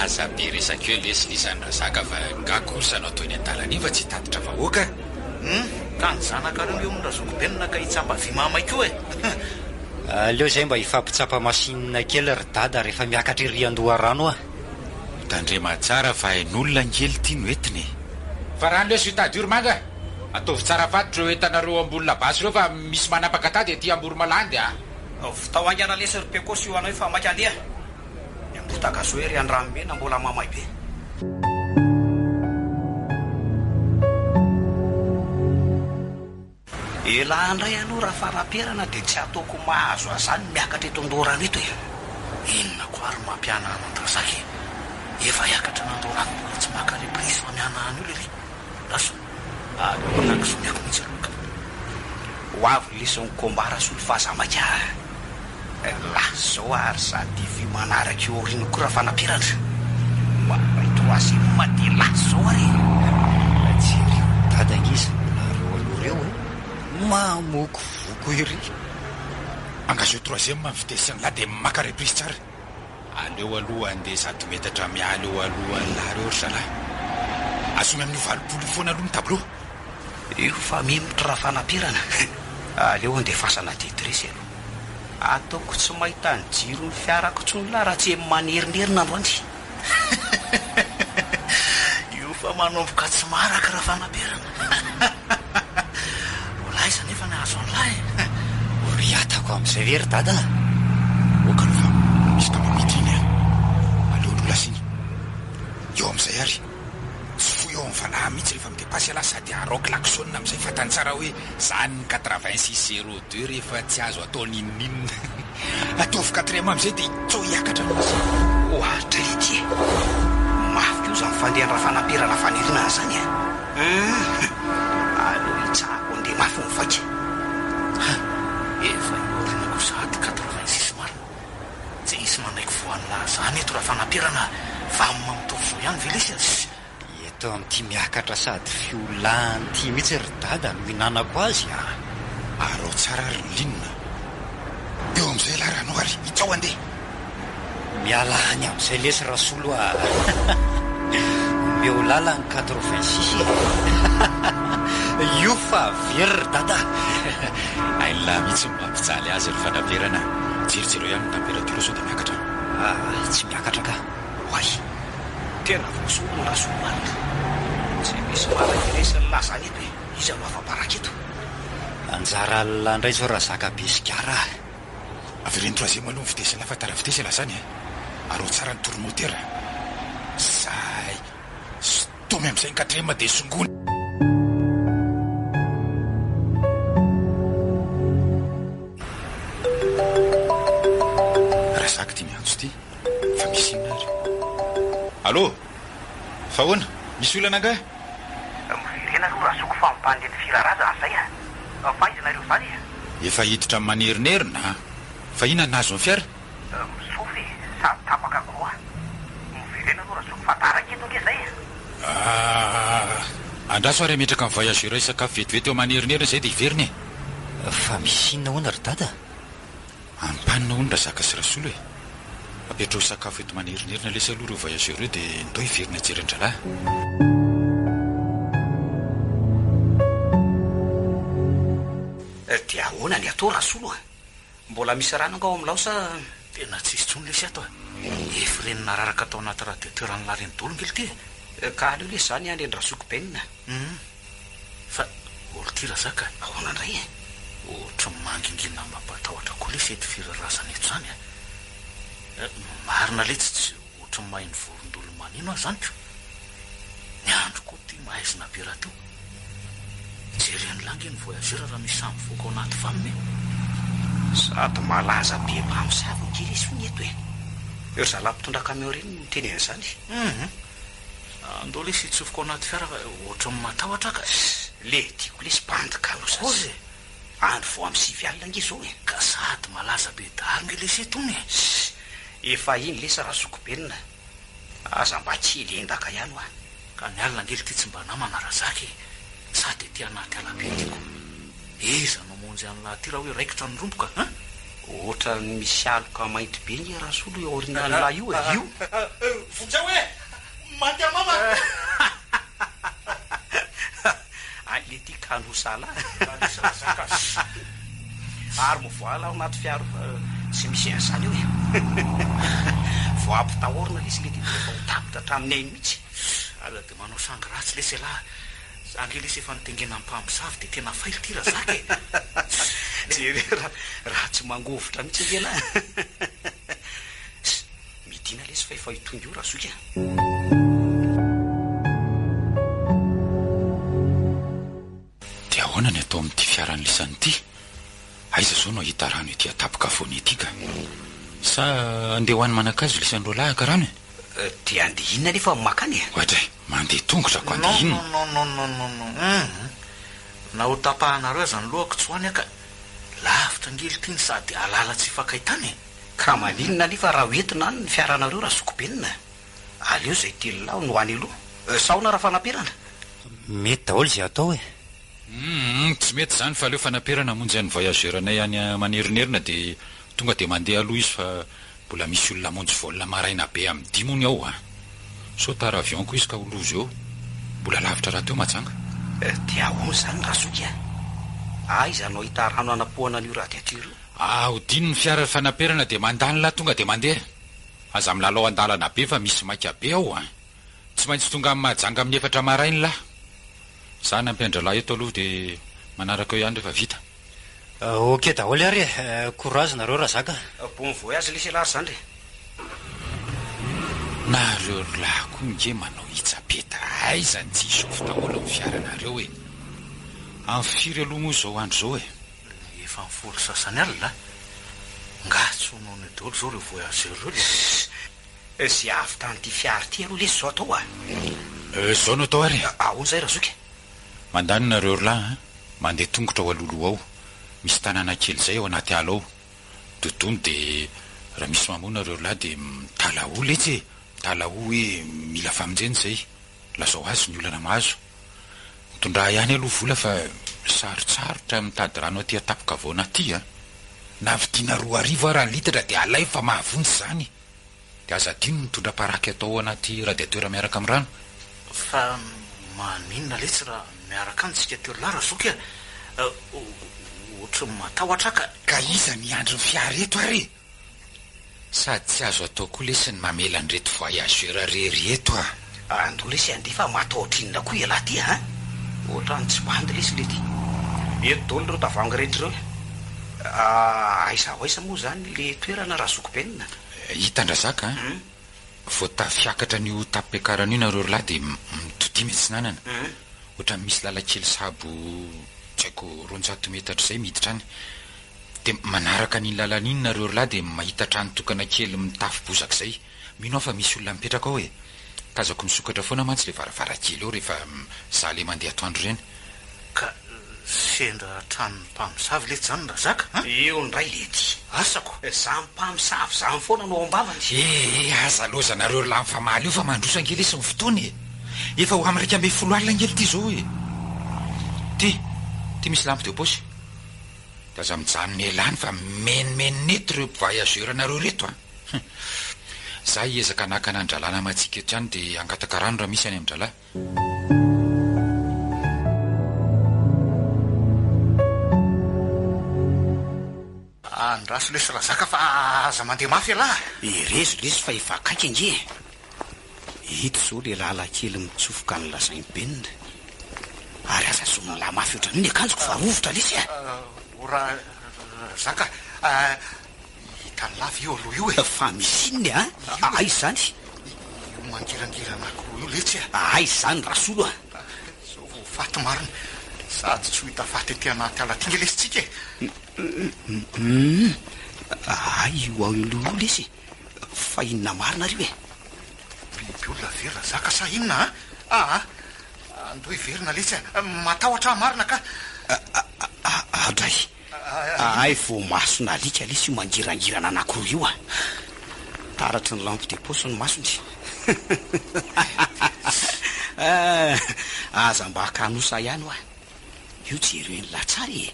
[SPEAKER 2] Aza be resaka eo lesy lisany Razaka fa nga course no atao eny an-dalana eny fa tsy hitatitra vahoaka.
[SPEAKER 4] Hum, ka ny zanakareo nge hono Razokibenina ka hitsapa vy mahamay koa e!
[SPEAKER 5] Aleo izay mba hifampitsapa machine kely ry dada rehefa miakatra ery an-doharano a!
[SPEAKER 2] Tandrema tsara fa hain'olona ange lty no entina e! Fa rano lesy io tady io ry manga a! Ataovy tsara fatotra ireo entanareo ambony labasy ireo fa misy manapaka tady aty Amboromalandy a!
[SPEAKER 3] Vitao haingana lesy ry pekosy io anao io fa maika andeha! Ny ambotaka zo ery Andranomena mbola mamay be. Elah ndray aloha raha faraperana dia tsy ataoko mahazo azany miakatra eto andoharano eto e!
[SPEAKER 4] Inona koa ary mampihanahana an-dRazaka e! Efa hiakatra an'Andoharano mbola tsy maka reprise fa mihanahana eo lery. Lasa
[SPEAKER 3] Aleo anakizoniako mihitsy aloha ka. Ho avy lesy ny combat Rasolo fa aza maika a! Lasa zao ary za TV manaraka eo aoriana koa raha fanapirana. Mahay troisième dia lasa zao ary e!
[SPEAKER 5] Jereo dada ange zalahy reo aloha reo e! Mamokovoko ery!
[SPEAKER 2] Engageo troisième ny vitesse ny lahy dia maka reprise tsara. Aleo aloha handeha zato metatra miala eo alohan'lah reo ry zalahy. Azomy amin'io 80 io foana aloha ny tableau.
[SPEAKER 3] Io fa mimotra raha fanaperana. Aleo andefasana détresse aloha. Ataoko tsy mahita ny jiron'ny fiarako intsony lah raha tsy manerinerina androany.
[SPEAKER 4] Io fa manomboka tsy maharaka raha fanaperana. Mbola aiza anefa ny hahazo an'lah e?
[SPEAKER 5] Ho riatako amin'izay ve ry dada a?
[SPEAKER 2] Ok aloha fa misy tamba-midy iny a! Aleo aloha lasa iny. Eo amin'izay ary. Tsy fohy eo amin'ny fanahy mihitsy rehefa mi-depasse ialahy sady arao klaxon amin'izay fantany tsara hoe zany ny quatre-vingt-six zéro deux rehefa tsy azo atao n'inon'inona. Ataovy quatrième amin'izay dia sao hiakatra ny izy.
[SPEAKER 3] Ohatra ity e! Mafy koa izany fandehan-dRafanaperana faniriana izany e! Hum! Aleo hitsahako handeha mafy ny vaika.
[SPEAKER 4] Ha! Efa eo aoriana koa sahady 86 marina. Tsy hisy manaiky voan'lah zany eto Rafanaperana a! Vam mitovy zo ihany ve lesy a!
[SPEAKER 5] Eto amin'ity. Ity miakatra sady fiolahany ity mihitsy ry dada no hinanako azy a!
[SPEAKER 2] Araho tsara ary ny ligne. Eo amin'izay ialahy Rano ary itsao andeha!
[SPEAKER 5] Miala any amin'izay lesy Rasolo a! Omeo lala ny 86 e! Io fa very ry dada a!
[SPEAKER 2] Hain'lah mihitsy ny mampijaly azy ry fanaperana a! Jerijereo ihany ny température sao dia miakatra.
[SPEAKER 5] Ah, tsy miakatra ka!
[SPEAKER 3] Oay! Tena voasolo ny Rasolo marina. Tsy misy maha-iresy ny lazany eto e! Iza no afa-baraka eto?
[SPEAKER 5] Anjara alina indray izao Razaka be sigara a!
[SPEAKER 2] Avereno troisième aloha ny vitesse lahy fa tara vitesse elah zany e! Araho tsara ny tour moteur a! Zay! Sintomy amizay ny quatrième de songony! Razaka ty miantso ty fa misy inona ary? Allô! Fa ahoana? Misy olana angaha?
[SPEAKER 3] Miverena aloha razoky fa mpandeha ny firarazana zay a! Fa aiza nareo zany e?
[SPEAKER 2] Efa hiditra amin'ny manerinerina a! Fa inona no nahazo ny fiara?
[SPEAKER 3] Misofy e! Sady tapaka koa. Miverena aloha razoky fa taraiky eto ange zay e!
[SPEAKER 2] Ah! Andraso ary hametraka ny voyageur hisakafo vetivety eo manerinerina izay dia hiverina e!
[SPEAKER 5] Fa misy inona hono ry dada?
[SPEAKER 2] Ampanina hono Razaka sy Rasolo e! Apetraho sakafo eto manerinerina lesy aloha ireo voyageurs ireo dia ndao hiverina hijery an-drahalahy.
[SPEAKER 3] Dia ahoana ny atao Rasolo a? Mbola misy rano angaha ao amin'ilao sa.
[SPEAKER 4] Tena tsisy intsony lesy ato a! Efa ireny nararaka tao anaty radiateur an'lah ireny daholo nge ity e!
[SPEAKER 3] Ka aleo lesy izany any an-dRazoky Ben a!
[SPEAKER 4] Hum! Fa olo ty razaka a!
[SPEAKER 3] Ahoana indray e?
[SPEAKER 4] Ohatry ny mangingina mampatahotra koa lesy eto firarazana eto zany a! Marina letsy tsy ohatry ny mahay ny vorondolo maneno aho zany ko! Ny andro koa ty mahaizina be rahateo! Jeren'lah nge ny voyageur raha misy sahy mivoaka ao anaty vanona e!
[SPEAKER 3] Sady malaza be mpamosavy nge lesy hono eto e! Ry zalahy mpitondra camion ireny no miteny an'izany.
[SPEAKER 4] Hum! Andao lesy hitsofoka ao anaty fiara fa ohatran'ny matahotra aho ka.
[SPEAKER 3] Le tiako lesy bandy kalosa
[SPEAKER 4] Kozy e!
[SPEAKER 3] Andro vao amin'ny 9 alina ange zao e!
[SPEAKER 4] Ka sady malaza be dahalo nge lesy eto hono e!
[SPEAKER 3] Ssss! Efa iny lesy razokibenina. Aza mba kely endaka ihany hoa.
[SPEAKER 4] Ka ny alina ange lty tsy mba namana Razaka e! Sady ety anaty ala be ety ko! Iza no hamonjy an'lah ty raha hoe raikitra ny romboka an?
[SPEAKER 3] Ohatran'ny misy aloka mainty be nge Rasolo eo aorianan'lah io e! Io!
[SPEAKER 4] Vonjeo e! Maty amama!
[SPEAKER 3] Any lety kanosa lah!
[SPEAKER 4] Kanosa Razaka!
[SPEAKER 3] Ary mivoaha lah ao anaty fiara io fa tsy misy an'izany eo e! Vao ampitahorina lesy lety dia efa ho tapitra hatramin'ny ainy mihitsy!
[SPEAKER 4] Aza dia manao sangy ratsy lesy elah! Za nge lesy efa nitengena mpamosavy dia tena failo ty razaka e!
[SPEAKER 3] Jereo raha raha tsy mangovitra mihitsy ange elah! Midina lesy fa efa hitonga eo razoky a!
[SPEAKER 2] Dia ahoana ny atao amin'ity fiaran'i lisany ity? Aiza izao no hahita rano ety an-tampon-kavoana ety ka? Sa andeha ho any Manankazo lisany roalahy haka rano e?
[SPEAKER 3] Dia andeha inona anefa no makany e?
[SPEAKER 2] Oadray, mandeha tongotra ko andeha inona?
[SPEAKER 4] Non non non non non non hum na ho tapahanareo aza ny lohako tsy ho any aho ka! Lavitra ange ity no sady alala tsy hifankaitana e!
[SPEAKER 3] Ka maninona anefa raha hoentina any ny fiaranareo Razokibenina? Aleo izay telolahy no any aloha. Sa ahoana Rafanaperana?
[SPEAKER 5] Mety daholo izay atao e!
[SPEAKER 2] Humm tsy mety izany fa aleo fanaperana hamonjy an'ny voyageur anay any Manerinerina dia tonga dia mandeha aloha izy fa mbola misy olona hamonjy vol maraina be amin'ny dimy hono ao a! Sao tara avion koa izy ka ho loza eo, mbola lavitra rahateo Mahajanga.
[SPEAKER 3] Dia ahoana izany Razoky a? Aiza no ahita rano hanapohana an'io radiateur io?
[SPEAKER 2] Ahodino ny fiara ry fanaperana dia mandany lahy tonga dia mandeha. Aza milalao an-dalana be fa misy maika be ao a! Tsy maintsy tonga any Mahajanga amin'ny efatra maraina lahy. Za hanampy an-dralahy eto aloha dia manaraka eo ihany rehefa vita.
[SPEAKER 5] Ok daholo ary e! Courage nareo Razaka.
[SPEAKER 3] Bon voyage lesy elah ry zandry e!
[SPEAKER 2] Nareo ry lahy koa nge manao hitsapeta aiza ny tsy hichauffe daholo ny fiaranareo e! Amin'ny firy aloha moa izao andro izao e?
[SPEAKER 4] Efa amin'ny folo sasany alina a! Ngah tsy ho nono eo daholo izao ireo voyageurs ireo le?
[SPEAKER 3] Ze ahavitan'ity fiara ity aloha lesy zao atao a!
[SPEAKER 2] Zao no atao ary e!
[SPEAKER 3] Ahoana izay Razoky?
[SPEAKER 2] Mandany nareo ry lahy a! Mandeha tongotra ao alohaloha ao, misy tanàna kely izay ao anaty ala ao, dodono dia raha misy mamono nareo ry lahy dia mitalahoa letsy e! Mitalahoa hoe mila famonjena izay! Lazao azy ny olana mahazo. Mitondrà ihany aloha vola fa sarotsarotra mitady rano aty an-tampon-kavoana aty a! Na vidiana 2000 ara ny litatra dia alaivo fa mahavonjy izany. Dia aza adino ny mitondra paraky atao anaty radiateur miaraka amin'ny rano.
[SPEAKER 4] Fa maninona letsy raha miaraka any tsika telolahy razoky a! Ohatry ny matahotra aho ka.
[SPEAKER 2] Ka iza no hiandry ny fiara eto ary e? Sady tsy azo atao koa lesy ny mamela an'ireto voyageur rery eto a!
[SPEAKER 3] Andao lesy andeha fa matahotra inona koa ialahy ty a! Ohatran'ny tsy bandy lesy le ty. Eto daholo ireo tavoahangy rehetra ireo e! Aiza ho aiza moa izany le toerana Razoky Ben?
[SPEAKER 2] Hitan-dRazaka a! Vao tafiakatra an'io tapim-piakarana io nareo ry lahy dia mitodia miatsinanana. Ohatran'ny misy lalan-kely sahabo tsy haiko 200 metatra izay miditra any. Dia manaraka an'iny lalana iny nareo ry lahy dia mahita trano tokana kely mitafo bozaka izay. Mino aho fa misy olona mipetraka ao e! Tazako misokatra foana mantsy ilay varavarankely eo rehefa za le mandeha atoandro ireny.
[SPEAKER 4] Ka sendra tranon'ny mpamosavy letsy zany Razaka an!
[SPEAKER 3] Eo indray lety.
[SPEAKER 4] Asako!
[SPEAKER 3] Zany mpamosavy zany foana no ao am-bavany.
[SPEAKER 2] Eh eh aza lozanareo ry lahy mifamaly eo fa mandroso ange lesy ny fotoana e! Efa ho amin'ny 11 alina ange ity zao e! Ty! Ty misy lampe de poche. Dia aza mijanona ela any fa mimenomenona eto ireo mpivoyageur nareo ireto a! Hum! Za hiezaka hanakana an-dralahy namantsika eto ihany dia hangataka rano raha misy any amin-dralahy.
[SPEAKER 4] Andraso lesy razaka fa aza mandeha mafy ialahy a!
[SPEAKER 3] Herezo lesy fa efa akaiky ange e! Ito izao le lalan-kely mitsofoka any lazain'i Benina. Ary aza azon'lah mafy ohatran'io ny akanjoko fa rovitra lesy a!
[SPEAKER 4] O ra razaka a! Hitan'lah ve io aloha io e?
[SPEAKER 3] Fa misy inona e a? Aiza izany?
[SPEAKER 4] Io mangirangirana anankiroa io letsy a!
[SPEAKER 3] Aiza izany Rasolo a?
[SPEAKER 4] Zao vao faty marina. Sady tsy ho hita faty aty anaty ala aty nge lesy tsika e!
[SPEAKER 3] Hum! Hay io aloha io lesy e! Fa inona marina ary io e?
[SPEAKER 4] Biby olona ve razaka sa inona a? Aa! Andao hiverina letsy a! Matahotra aho marina ka!
[SPEAKER 3] Adray! Hay voamason'alika lesy io mangirangirana anankiroa io a! Taratry ny lampe de poche ny masony. Aza mba kanosa ihany hoa! Io jereo eny latsara e!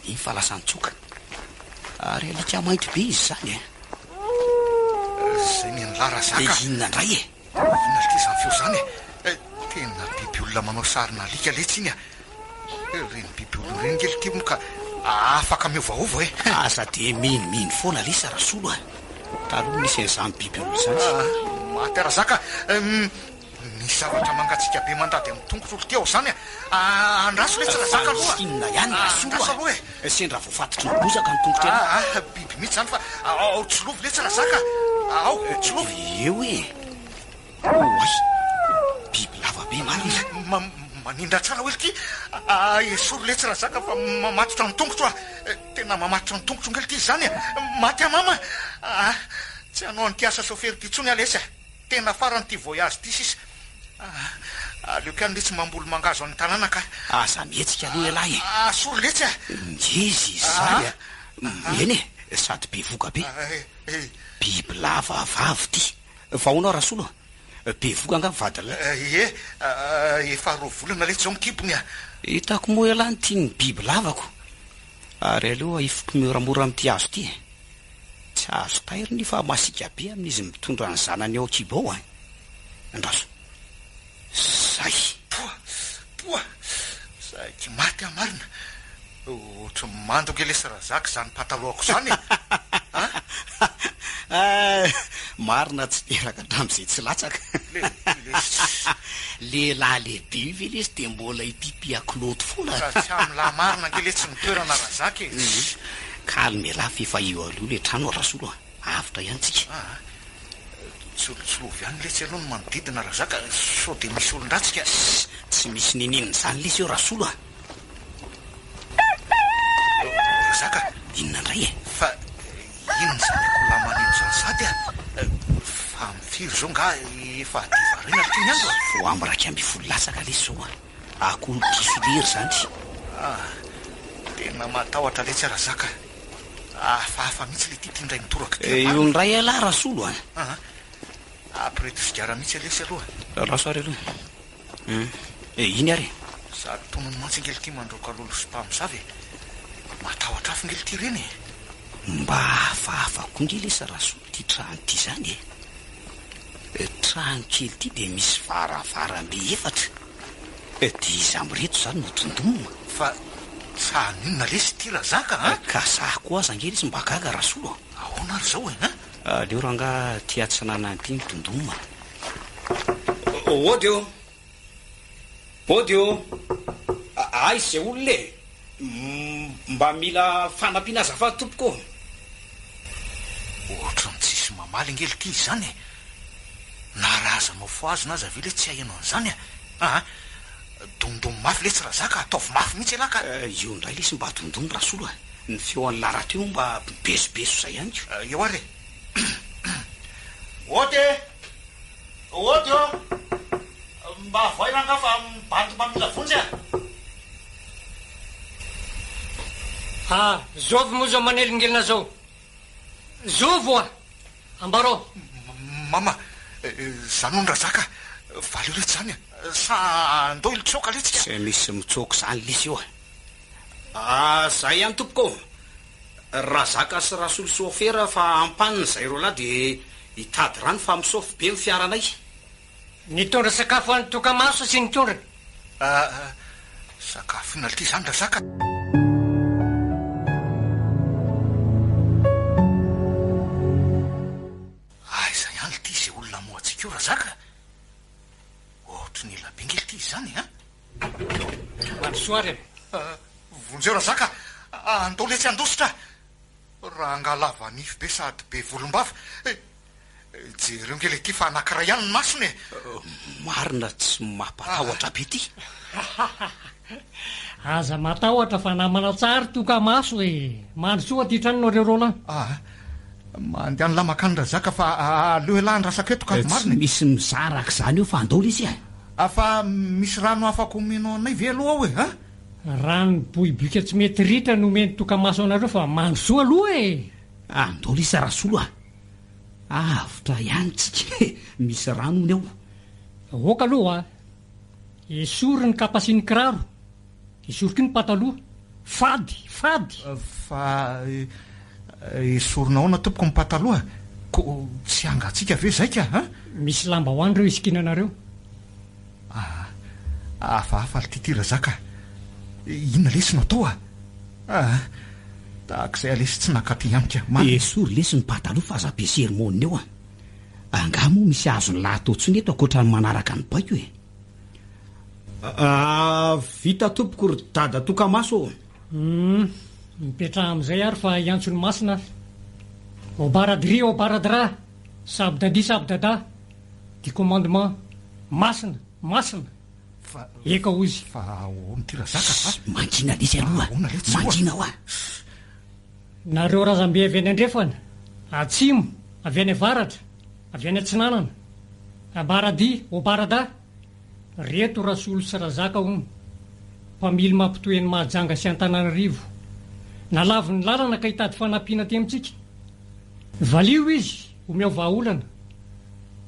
[SPEAKER 3] Iny fa lasa nitsoka. Ary alika mainty be izy izany e!
[SPEAKER 4] Izay ny an'lah Razaka.
[SPEAKER 3] Dia inona indray e?
[SPEAKER 4] Inona ity izany feo izany e? Tena biby olona manao sarin'alika letsy iny a! Ireny biby olona ireny nge lty hono ka afaka miovaova e!
[SPEAKER 3] Aza dia minomino foana lesy Rasolo a! Taloha nisy an'izany biby olona izany.
[SPEAKER 4] Maty aho Razaka a! Misy zavatra mangatsiaka be mandady amin'ny tongotro ry Teo zany a! Andraso letsy Razaka aloha
[SPEAKER 3] a! Inona ihany Rasolo a!
[SPEAKER 4] Andraso aloha
[SPEAKER 3] e! Sendra voafatotry ny bozaka ny tongotr'elah.
[SPEAKER 4] Aa biby mihitsy zany fa ao tsilovy letsy Razaka a! Ao tsilovy!
[SPEAKER 3] Eo e! Oay! Biby lava be marina!
[SPEAKER 4] Manindra tsara hoe ity! Esory letsy Razaka fa mamatotra ny tongotro a! Tena mamatotra ny tongotro nge ity zany e! Maty aho mama a! Tsy hanao an'ity asa chauffeur ity intsony aho lesy a! Tena farany ity voyage ity sisa ah, aleoko ihany letsy mamboly mangahazo any tanàna ka.
[SPEAKER 3] Aza mihetsika aloha ialahy e.
[SPEAKER 4] Asory letsy a.
[SPEAKER 3] Ngeza izy izany a. Eny e, sady bevoka be. Biby lava vavy ity. Vahoanao Rasolo a. Bevoka angaha vadin'lah?
[SPEAKER 4] Ie, efa roa volana letsy izao ny kibony a.
[SPEAKER 3] Hitako moa ialahy ny tian'ny biby lavako. Ary aleo ahifiko moramora amin'ity hazo ity e. Tsy azo tairina io fa masiaka be amin'izy mitondra ny zanany ao an-kibo ao an! Andraso. Zay!
[SPEAKER 4] Poa! Poa! Saiky maty aho marina! Ohatry ny mando ange lesy Razaka izany patalohako izany e!
[SPEAKER 3] A! Marina tsy teraka hatramin'izay tsy latsaka. Lehilahy lehibe io ve lesy dia mbola hipipiha kilaoty foana?
[SPEAKER 4] Ka tsy amin'lah marina ange letsy ny toerana Razaka e!
[SPEAKER 3] Calme elah f'efa eo aloha le trano Rasolo a! Avotra ihany tsika.
[SPEAKER 4] Aa! Tsilotsilovy ihany letsy aloha ny manodidina Razaka sao dia misy olon-dratsy ka!
[SPEAKER 3] Tsy misy niniana izany lesy eo Rasolo a!
[SPEAKER 4] Razaka!
[SPEAKER 3] Inona indray e?
[SPEAKER 4] Fa inona izany akoholahy maneno izany sahady a? Fa amin'ny firy izao nga efa hadiva hariana ry ty ny andro a?
[SPEAKER 3] Vao amin'ny 11 latsaka lesy izao a! Akoho diso lery izany.
[SPEAKER 4] Ah! Tena matahotra letsy aho Razaka a! Hafahafa mihitsy le ty ty indray mitoraka ty
[SPEAKER 3] a! Io indray ialahy Rasolo a!
[SPEAKER 4] Aa! Ampireto sigara mihitsy lesy aloha.
[SPEAKER 3] Lasa ary aloha. Hum. Iny ary e.
[SPEAKER 4] Sady tonony mantsy ange lty mandroaka lolo sy mpamosavy e. Matahotra afo nge lty reny e.
[SPEAKER 3] Mba hafahafa koa nge lesy Rasoa ity trano ity izany e. Trano kely ity dia misy varavarambe efatra. Dia iza amin'ireto izany no dondonina?
[SPEAKER 4] Fa trano inona lesy ity Razaka a?
[SPEAKER 3] Ka za koa aza ange lesy mba gaga Rasolo a.
[SPEAKER 4] Ahoana ary izao e an?
[SPEAKER 3] Aleo rangaha aty atsinanana aty ny dondonina. Ody ô! Ody ô! Aiza izay olona e? Mba mila fanampiana azafady tompoko ô!
[SPEAKER 4] Ohatran'ny tsisy mamaly ange lty izany e! Na razanao fohazina aza ve le tsy haheno an'izany e? Aa! Dondony mafy letsy razaka, ataovy mafy mihitsy ialahy ka!
[SPEAKER 3] Io indray lesy mba dondony Rasolo a! Ny feo an'i Lara teo mba mibesobeso izay ihany ko!
[SPEAKER 4] Eo ary e! Ody e! Ody ô! Mba avoay rangaha fa bandy mba mila vonjy a!
[SPEAKER 6] Ah, zovy moa zao manelingelina zao? Zovy oa! Ambarao!
[SPEAKER 4] Mama, zany hono Razaka, valio letsy zany a! Sa andao hitsoaka letsy ka!
[SPEAKER 3] Tsy misy mitsoaka zany lesy io a! Ah, zay ihany tompoko ô! Razaka sy Rasolo sôfera fa ampanina izay roalahy dia hitady rano fa misôfy be ny fiaranay.
[SPEAKER 6] Nitondra sakafo an'i Tokamaso sy ny tondrany.
[SPEAKER 4] Ah, sakafo inona ity izany Razaka? Aiza ihany ity izay olona hamoha antsika io Razaka? Ohatry ny ela be nge ity izany an!
[SPEAKER 6] Mandrosoa ary e!
[SPEAKER 4] Vonjeo Razaka a! Andao letsy handositra! Rangaha lava nify be sady be volombava e! Jereo nge le ty fa anakiray ihany ny masony e!
[SPEAKER 3] Marina tsy mampatahotra be ty!
[SPEAKER 6] Aza matahotra fa namana tsara tokamaso e! Mandrosoa aty tranonareo Roland.
[SPEAKER 4] Aa! Mandehana lahy makany Razaka fa aleo elah andrasako eto ka, marina
[SPEAKER 3] e!
[SPEAKER 4] Tsy
[SPEAKER 3] misy mizara arak'izany eo fa andao lesy e!
[SPEAKER 4] A fa misy rano afaka omenao anay ve aloha ao e a?
[SPEAKER 6] Rano boiboika tsy mety ritra no omeny tokamaso anareo fa mandrosoa aloha e!
[SPEAKER 3] Andao lesy Rasolo a! Avotra ihany tsika e! Misy rano hono
[SPEAKER 6] ao. Ok aloha a! Esory ny kapa sy ny kiraro, esory koa ny pataloha. Fady! Fady!
[SPEAKER 4] Fa esorina ahoana tompoko ny pataloha? Ko tsy hangatsiaka ve zay ka a?
[SPEAKER 6] Misy lamba ho an'ireo hisikinanareo.
[SPEAKER 4] Aa, hafahafa ry Titi Razaka a! Inona lesy no atao a? Aa, tahak'izay aho lesy tsy nankaty ihany ka, marina.
[SPEAKER 3] Esory lesy ny pataloha fa aza be sermona eo a! Angaha moa misy azon'lah atao intsony eto ankoatra ny manaraka ny baiko e? Aa, vita tompoko ry dada tokamaso ô!
[SPEAKER 6] Humm, mipetraha amin'izay ary fa hiantso ny masina aho. Obaradri obaradra, sabdadi sabdada, du commandement, masina, masina.
[SPEAKER 4] Fa,
[SPEAKER 6] Eka hozy.
[SPEAKER 4] fa ahoana ity razaka a?
[SPEAKER 3] Mangina lesy aloha,
[SPEAKER 4] Ahoana letsy oa?
[SPEAKER 3] mangina hoa.
[SPEAKER 6] Nareo razambe avy any andrefana, atsimo, avy any avaratra, avy any atsinanana, Abaradi, Obarada, Reto Rasolo sy Razaka hono, mpamily mampitohy an'i Mahajanga sy Antananarivo. Nalavin'ny lalana ka hitady fanampiana aty amintsika. Valio izy, omeo vahaolana.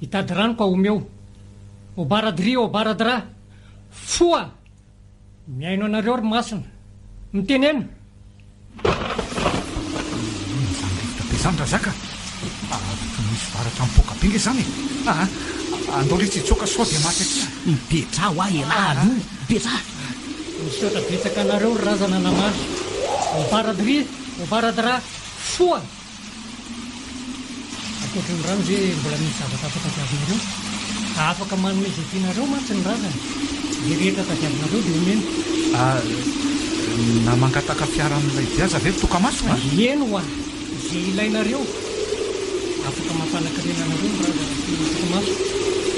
[SPEAKER 6] Hitady rano ka omeo. Obaradri obaradra! Foha! Mihaino anareo ry Masina. Mitenena!
[SPEAKER 4] Inona izany rivotra be izany Razaka? Ary toy misy varatra mipoaka be nge izany e! Aa! Andao letsy hitsoaka sao dia maty aty a!
[SPEAKER 3] Mipetraha hoa elah aloha, mipetraha!
[SPEAKER 6] Misaotra betsaka anareo ry razana namaly. Obaradri, obaradra, foha! Ankoatry ny rano ve mbola misy zavatra hafa tadiavinareo? Afaka manome izay tianareo mantsy ny razana. Izay rehetra tadiavinareo dia omena.
[SPEAKER 4] Ah, na mangataka fiara amin'ilay be aza ve ry Tokamaso a?
[SPEAKER 6] Eny hoa, izay ilainareo. Afaka mampanakarena anareo ny razana sy Tokamaso.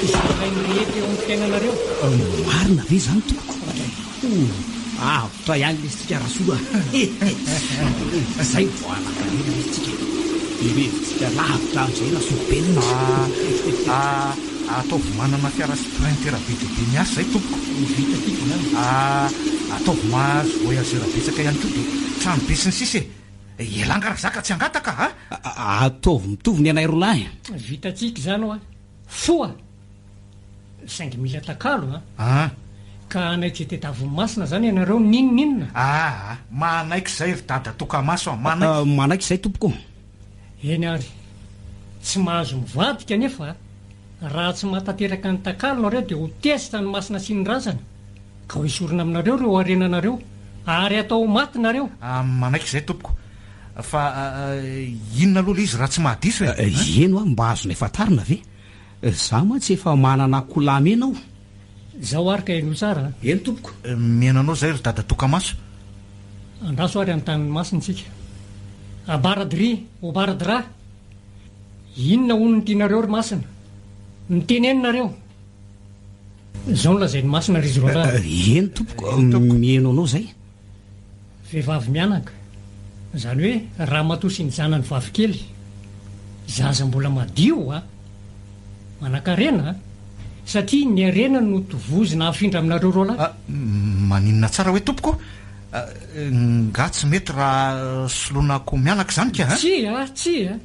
[SPEAKER 6] Izay ilain'ny rehetra eo amin'ny fiainanareo.
[SPEAKER 3] Marina ve izany tompoko? Avotra ihany lesy tsika Rasolo a! Zay vao hanan-karena lesy tsika e! Heveritsika lavitra amin'izay Rasokobenina.
[SPEAKER 4] Ah, ataovy manana fiara sprinter be dia be miasa izay tompoko.
[SPEAKER 6] Vita tiako izany.
[SPEAKER 4] Ah, ataovy mahazo voyageur betsaka ihany koa dia trano be sy ny sisa e! Elah nga razaka tsy hangataka a!
[SPEAKER 3] Ataovy mitovy ny anay roalahy.
[SPEAKER 6] Vita tsika izany hoa. Foha! Saingy mila takalo an!
[SPEAKER 4] An!
[SPEAKER 6] Ka hanaiky izay tediavin'ny masina izany ianareo n'inon'inona?
[SPEAKER 4] Aa! Manaiky izay ry dada tokamaso a! Manaiky!
[SPEAKER 3] Manaiky izay tompoko o!
[SPEAKER 6] Eny ary. Tsy mahazo mivadika anefa a! Raha tsy mahatanteraka ny takalo nareo dia ho tezitra ny masina sy ny razana, ka ho esorina aminareo ireo harenanareo, ary hatao ho maty nareo.
[SPEAKER 4] Manaiky izay tompoko. Fa inona aloha ilay izy raha tsy mahadiso e?
[SPEAKER 3] Eny hoa, mba azonay fantarina ve? Za mantsy efa manana akoholahy mena aho.
[SPEAKER 6] Izao ary ka henoy tsara a!
[SPEAKER 3] Eny tompoko.
[SPEAKER 4] Mihaino anao izay ry dada tokamaso.
[SPEAKER 6] Andraso ary an-tanin'ny masina isika. Abaradry, obaradra! Inona hono no tianareo ry masina? Miteneno nareo! Izao no lazain'ny masina ry Zrolahy.
[SPEAKER 3] Eny tompoko, mihaino anao izay.
[SPEAKER 6] Vehivavy mianaka, izany hoe ramatoa sy ny zanany vavikely, zaza mbola madio a! Manankarena a! Satria ny harena no tovozina hafindra aminareo roalahy.
[SPEAKER 4] Maninona tsara hoe tompoko? Nga tsy mety raha soloina akoho mianaka izany ka?
[SPEAKER 6] Tsia, tsia!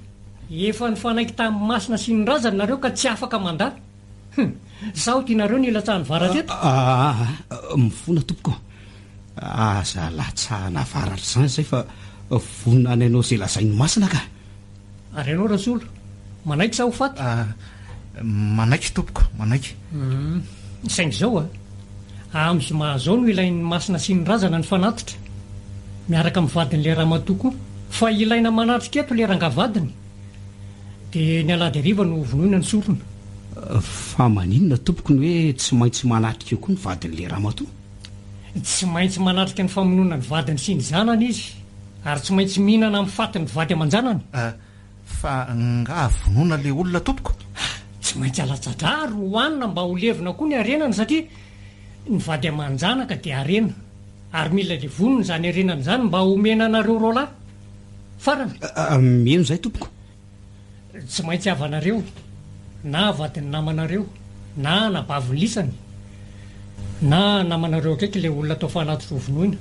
[SPEAKER 6] Efa nifanaiky tamin'ny masina sy ny razana nareo ka tsy afaka mandà. Hum! Sao tianareo ny hilatsahan'ny varatra eto?
[SPEAKER 3] Aa! Mifona tompoko. Aza latsahana varatra izany izay fa vonona any hanao izay lazain'ny masina ka.
[SPEAKER 6] Ary ianao Rasolo, manaiky sa ho faty?
[SPEAKER 4] Manaiky tompoko, manaiky.
[SPEAKER 6] Hum! Saingy izao a! Amin'ny zoma izao no ilain'ny masina sy ny razana ny fanatitra. Miaraka amin'ny vadin'ilay ramatoa koa. Fa ilaina manatrika eto ilay rangahy vadiny. Dia ny alahady hariva no vonoina ny sorona.
[SPEAKER 3] Fa maninona tompoko ny hoe tsy maintsy manatrika eo koa ny vadin'ilay ramatoa?
[SPEAKER 6] Tsy maintsy manatrika ny famonoana ny vadiny sy ny zanany izy, ary tsy maintsy mihinana amin'ny fatin'ny vady aman-janany.
[SPEAKER 4] Fa nga vonoina le olona tompoko?
[SPEAKER 6] Tsy maintsy alatsa-drà ary hohanina mba ho levona koa ny harenany satria ny vady aman-janaka dia harena ary mila levonina izany harenana izany mba homena anareo roalahy. Farany.
[SPEAKER 3] Mino izay tompoko.
[SPEAKER 6] Tsy maintsy havanareo na vadin'ny namanareo na anabavin'ny lisany na namanareo akaiky ilay olona atao fanatitra ho vonoina.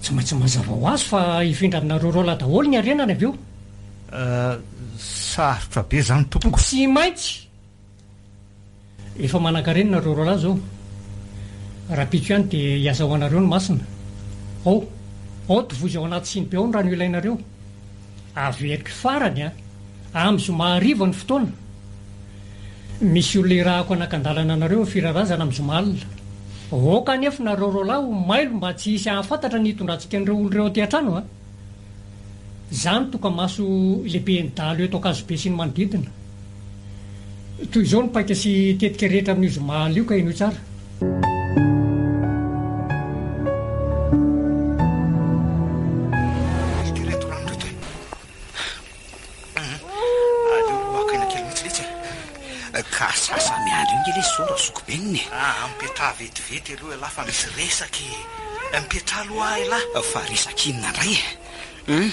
[SPEAKER 6] Tsy maintsy mazava ho azy fa hifindra aminareo roalahy daholo ny harenany avy eo.
[SPEAKER 4] Sarotra be izany tompoko.
[SPEAKER 6] Tsy maintsy! Efa manankarena nareo roalahy zao. Rahampitso ihany dia hiasa ho anareo ny masina. Ao, ao tovozy ao anaty siny be ao ny rano ilainareo. Averiko farany an! Amin'ny zoma hariva ny fotoana. Misy olona irahako hanakan-dalana anareo amin'ny firarazana amin'ny zoma alina. Aoka anefa nareo roalahy ho mailo mba tsy hisy hahafantatra ny hitondrantsika an'ireo olona ireo aty an-trano an! Izaho no tokamaso lehiben'ny dahalo eto Ankazobe sy ny manodidina. Toy izao ny paika sy tetika rehetra amin'io zoma alina io ka henoy tsara.
[SPEAKER 4] Ity ireto rano ireto e. Aleo aloha haka aina kely mihitsy letsy e.
[SPEAKER 3] Ka sasa miandry eo nge lesy zao razokibenina e.
[SPEAKER 4] Aa mipetraha vetivety aloha ialahy fa misy resaka e. Mipetraha aloha aho ialahy.
[SPEAKER 3] Fa resaka inona indray e? Hum.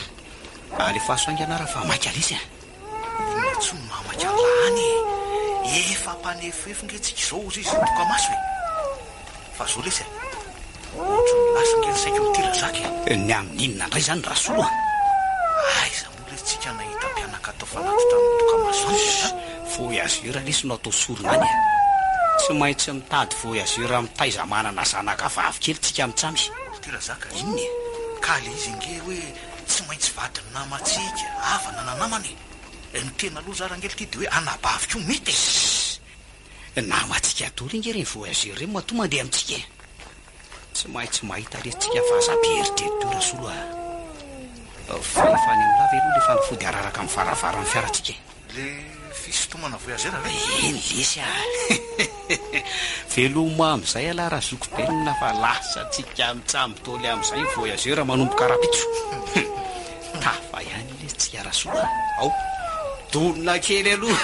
[SPEAKER 3] Alefaso haingana ary fa maika lesy a.
[SPEAKER 4] Inona intsony no mahamaika an'lah any e. Efa mpanefoefo nge tsika izao hozy izy tokamaso e. Fa zao lesy a. Ohatran'ny lasa nge ny saiko amin'ity razaka
[SPEAKER 3] e. Ny amin'inona indray izany Rasolo a?
[SPEAKER 4] Aiza moa lesy tsika nahita mpianaka atao fanatitra amin'ny tokamaso any a.
[SPEAKER 3] Voyageur lesy no atao sorona any a. Tsy maintsy mitady voyageur mitaiza manana zanaka vavy kely tsika mitsamy.
[SPEAKER 4] Ity razaka e.
[SPEAKER 3] Inona e?
[SPEAKER 4] Ka le izy ange hoe tsy maintsy vadin'ny namantsika, havana na namana e. Ny tena loza ary ange lty dia hoe anabavy koa mety e.
[SPEAKER 3] Ssss. Namantsika daholo ange ireny voyageur ireny matoa mandeha amintsika e. Tsy maintsy mahita lesy tsika fa aza be eritreritra eo Rasolo a. Fa efa any amin'lah ve aloha le fanafody araraka amin'ny varavaran'ny fiarantsika e?
[SPEAKER 4] Le fisintomana voyageur ve?
[SPEAKER 3] Eny lesy a! Veloma amin'izay ialahy Razoky Benina fa lasa tsika mitsam-doly amin'izay ny voyageur manomboka rahampitso. Tafa ihany lesy tsika Rasolo a! Ao! Donina kely aloha!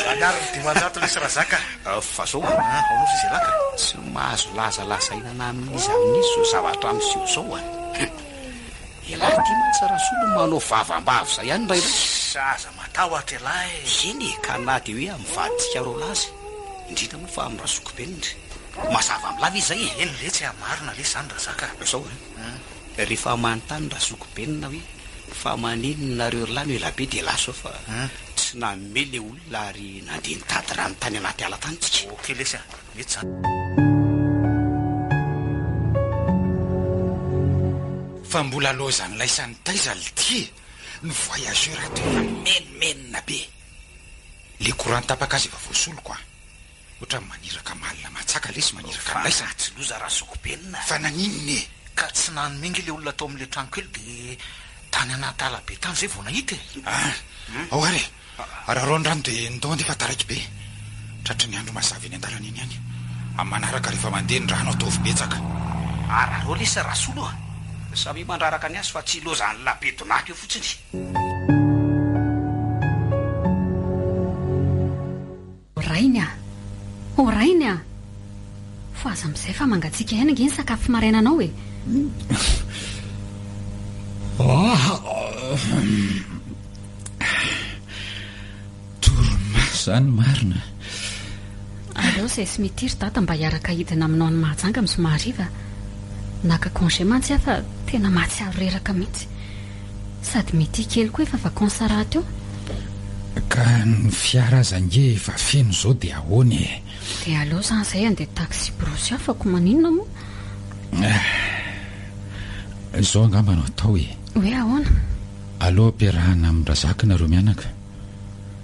[SPEAKER 4] Lany ary ny 500 lesy Razaka
[SPEAKER 3] a! Fa zao a!
[SPEAKER 4] Ao nosy izy ialahy ka!
[SPEAKER 3] Tsy mahazo laza lazaina na amin'iza amin'iza izao zavatra miseho izao a! Ialahy ity mantsy Rasolo manao vavam-bavy izay ihany indraindray.
[SPEAKER 4] Ssss aza matahotra ialahy e!
[SPEAKER 3] Eny e, ka na dia hoe amin'ny vadintsika roalahy aza, indrindra moa fa amin'ny Razokibenina. Mazava amin'lah ve izay e?
[SPEAKER 4] Eny letsy a, marina lesy izany Razaka
[SPEAKER 3] a! Izao an, rehefa manontany Razokibenina hoe fa maninona nareo roalahy no elabe dia lasa ao fa tsy. Tsy nanome le olona ary nandeha nitady rano tany anaty ala tany tsika.
[SPEAKER 4] Ok lesy a, mety zany.
[SPEAKER 2] Fa mbola lôzan'laisany taiza lty e! Ny voyageur ato efa mimenomenona be! Le courant tapaka aza efa voasoloko an! Ohatran'ny maniraka malina matsaka lesy maniraka an'laisany.
[SPEAKER 4] Fa tsy loza razokibenina.
[SPEAKER 2] Fa naninona e?
[SPEAKER 4] Ka tsy nanome nge le olona tao amin'le trano kely de tany anaty ala be tany zay vao nahita e.
[SPEAKER 2] Ah! Ao ary e! Ararao ny rano de ndao andeha fa taraiky be. Tratry ny andro mazava eny an-dalana eny ihany. Amin'ny manaraka rehefa mandeha ny rano ataovy betsaka.
[SPEAKER 3] Ararao lesy Rasolo a! Samia mandraraka ny azy fa tsy lozan'la be donaka eo fotsiny.
[SPEAKER 1] O rainy a! O rainy a! Fohaza amin'izay fa mangatsiaka ihany ange ny sakafo marainanao e!
[SPEAKER 2] Torimaso izany marina.
[SPEAKER 1] Aleo izay sy Mity ry dada mba hiaraka hidina aminao any Mahajanga amin'ny zoma hariva. Naka congé mantsy aho fa tena mahatsiaro reraka mihitsy. Sady mety kely koa efa vacances rahateo.
[SPEAKER 2] Ka ny fiara aza ange efa feno izao dia ahoana e?
[SPEAKER 1] Dia aleo izany izay handeha taxi brousse afako maninona moa?
[SPEAKER 2] Izao angamba no atao e.
[SPEAKER 1] Hoe ahoana?
[SPEAKER 2] Aleo ampiarahana amin-dRazaka nareo mianaka.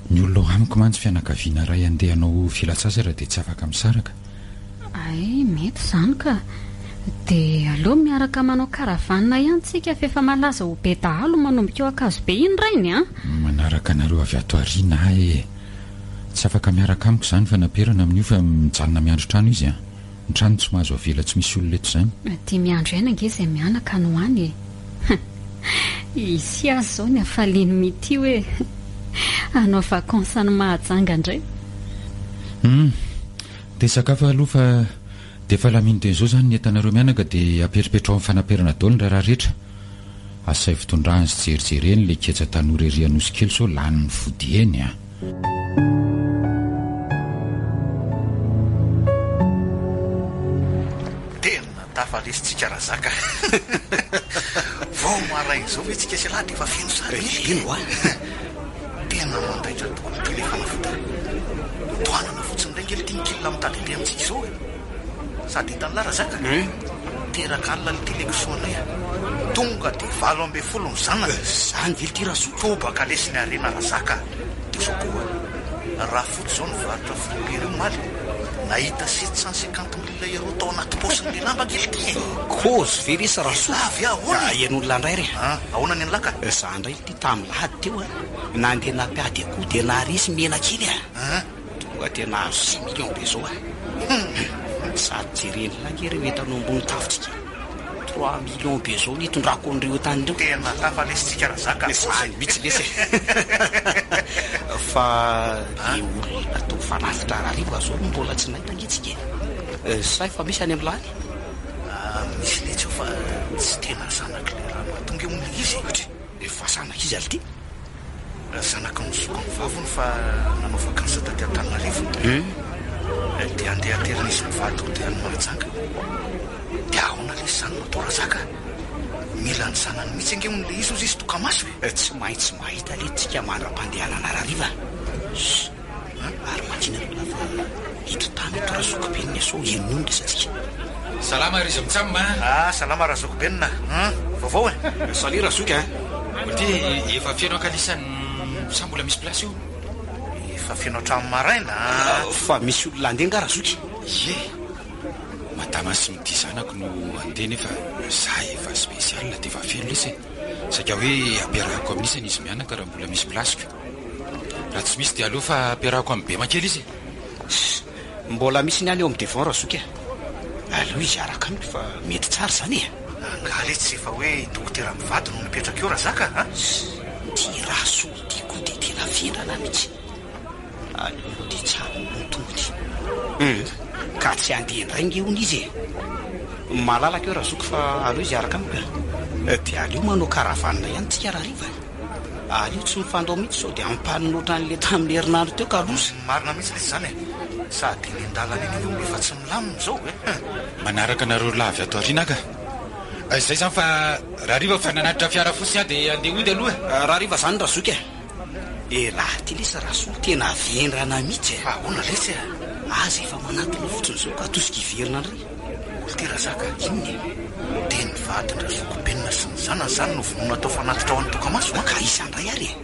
[SPEAKER 2] Ny olona ao amiko mantsy fianakaviana iray handeha hanao fialantsasatra dia tsy afaka misaraka.
[SPEAKER 1] Hay, mety izany ka. Dia aleo miaraka manao caravane ihany tsika f'efa malaza ho be dahalo manomboka eo Ankazobe iny rainy a!
[SPEAKER 2] Manaraka anareo avy ato aoriana aho e! Tsy afaka miaraka amiko izany fa naperana amin'io fa mijanona miandry trano izy a! Ny trano tsy mahazo avela tsy misy olona eto izany.
[SPEAKER 1] Dimy andro ihany ange izay mianaka no any e! Hisy azy izao ny hafalian'i Mitia hoe hanao vacances any Mahajanga indray.
[SPEAKER 2] Hum! Dia sakafo aloha fa dia efa lamino dia izao izany ny entanareo mianaka dia apetrapetraho amin'ny fanaperana daholo ny raharaha rehetra. Asaivo tondrahany sy jerijereny ilay ketsa tanora ery Anosikely sao lanin'ny fody eny a!
[SPEAKER 4] Tena tafaresy tsika razaka. Vao maraina izao ve tsika sy ialahy dia efa feno sary e?
[SPEAKER 3] Eny hoa.
[SPEAKER 4] Tena mandaitra tokoa ity ilay fanafody a. Tohanana fotsiny indray ange ity ny kil mitady handeha amintsika izao e. Sady hitan'lah razaka? Teraka alina ity ilay kisoanay a. Tonga dia 18 ny zanany.
[SPEAKER 3] Zany ve ity razoky?
[SPEAKER 4] Tobaka lesy ny harena razaka a. Dia izao koa, Rafotsy izao nivarotra friperie omaly, nahita 750 mille euros tao anaty paosin'ilay lamba ange ity e!
[SPEAKER 3] Kôzy ve lesy Rasoa?
[SPEAKER 4] Avy ahoana e?
[SPEAKER 3] Henoin'lah indray re.
[SPEAKER 4] An, ahoana ny an'lah ka?
[SPEAKER 3] Za indray ity tamin'ny lahady teo a, nandeha nampiady akoho dia naharesy mena kely a!
[SPEAKER 4] An?
[SPEAKER 3] Tonga dia nahazo six millions be zao a! Sady jeren'lah ange ireo entana ao ambony tafontsika e! Trois millions be zao nitondrako an'ireo entana ireo.
[SPEAKER 4] Tena tafa lesy tsika razaka.
[SPEAKER 3] Zany mihitsy lesy e! Fa le olona atao fanatitra harariva zao no mbola tsy nahita ange tsika e! Sa efa misy any amin'lah any?
[SPEAKER 4] Misy letsy eo fa tsy tena zanak'ilay ramatoa nge hono ilay izy e!
[SPEAKER 3] Efa zanak'iza lty?
[SPEAKER 4] Zanaky ny zokiny vavy hono fa nanao vacances taty Antananarivo. Dia handeha haterin'izy mivady hody any Mahajanga. Dia ahoana lesy izany no atao Razaka a? Mila ny zanany mihitsy ange hono ilay izy hozy izy tokamaso e!
[SPEAKER 3] Tsy maintsy mahita lety tsika mandra-pandehanana harariva a! Ssss! Ary mangina aloha fa ito tany ito Razokibenina sao henoy ny resatsika.
[SPEAKER 2] Salama ry Zmtsam a!
[SPEAKER 4] Ah salama Razokibenina a! Vaovao e!
[SPEAKER 3] Salut Razoky a!
[SPEAKER 2] Ty efa feno ankalisany sa mbola misy place io?
[SPEAKER 4] Efa feno hatramin'ny maraina a!
[SPEAKER 3] Fa misy olona handeha nga Razoky?
[SPEAKER 2] Ie! Madama sy Mity zanako no handeha nefa za efa spécial dia efa feno lesy e! Saika hoe ampiarahako amin'isany izy mianaka raha mbola misy place-ko. Raha tsy misy dia aleo fa ampiarahako amin'i Bema kely izy e.
[SPEAKER 3] Ssss, mbola misy ny any eo amin'ny devant Razoky a. Aleo izy hiaraka amiko fa mety tsara izany e.
[SPEAKER 4] Angaha lesy tsy efa hoe i Dokotera mivady no mipetraka eo Razaka a?
[SPEAKER 3] Ssss, ity Rasoa ity koa dia tena vendrana mihitsy. Aleo aloha dia tsara ny tongony. Hum, ka tsy handeha indray nge hono izy e. Malalaka eo Razoky fa aleo izy hiaraka amiko e. Dia aleo manao caravane ihany tsika rahariva e. Aleo tsy mifandao mihitsy sao dia ampanina ohatran'ilay tamin'ny herinandro teo ka loza.
[SPEAKER 4] Marina mihitsy lesy izany e! Sady eny an-dalana eny aloha efa tsy milamina izao e!
[SPEAKER 2] Manaraka anareo lahy avy ato aoriana aho ka! Izay izany fa rahariva fa nanatitra fiara fotsiny aho dia andeha hody aloha e!
[SPEAKER 3] Rahariva izany Razoky e! Elah ty lesy Rasolo tena vendrana mihitsy e!
[SPEAKER 4] Ahoana lesy e?
[SPEAKER 3] Aza efa manatona fotsiny izao ka atosika hiverina indray.
[SPEAKER 4] Olo ty Razaka,
[SPEAKER 3] inona e?
[SPEAKER 4] Dia ny vadin-dRazokibenina sy ny zanany izany no vonoina atao fanatitra ho an'ny tokamaso an?
[SPEAKER 3] Ka iza indray ary e?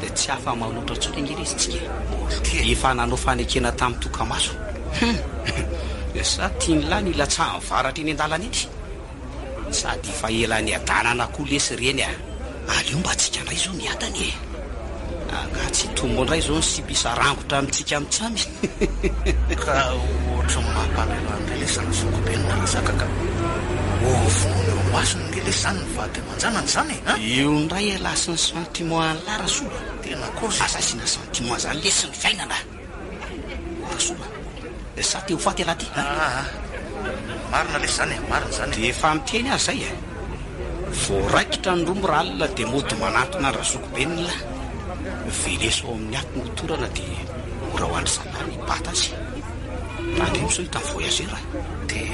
[SPEAKER 3] Dia tsy afa-manoatra intsony ange lesy tsika e!
[SPEAKER 4] Olo ty e!
[SPEAKER 3] Efa nanao fanekena tamin'ny tokamaso. Hum! Sa tian'lah ny hilatsahan'ny varatra eny an-dalana eny? Sady efa ela niadanana koa lesy ireny a! Aleo mba tsika ndray zao miadana e! Angaha tsy hitombo ndray zao ny sipa hisarangotra amintsika mitsamy?
[SPEAKER 4] Ka ohatry ny mampalahelo ahy ndray lesy zany zoky be no marazaka ka! Ho vonoina eo imasony nge lesy zany ny vady aman-janany zany e! An!
[SPEAKER 3] Io ndray ialahy sy ny sentiment an'lah Rasolo a!
[SPEAKER 4] Tena kôzy!
[SPEAKER 3] Aza asiana sentiment zany lesy ny fiainana a! Rasoa a! Sa te ho faty ialahy ty a?
[SPEAKER 4] Aa! Marina lesy zany e, marina zany e.
[SPEAKER 3] Dia efa miteny aho zay e! Vao raikitra ny rombo rahalina dia mody manantona an-dRazokibenina lahy. Veleso ao amin'ny ato no torana dia mora ho an-dry zalahy ny hibata azy. Tandremo sao hitan'ny voyageur a!
[SPEAKER 4] Dia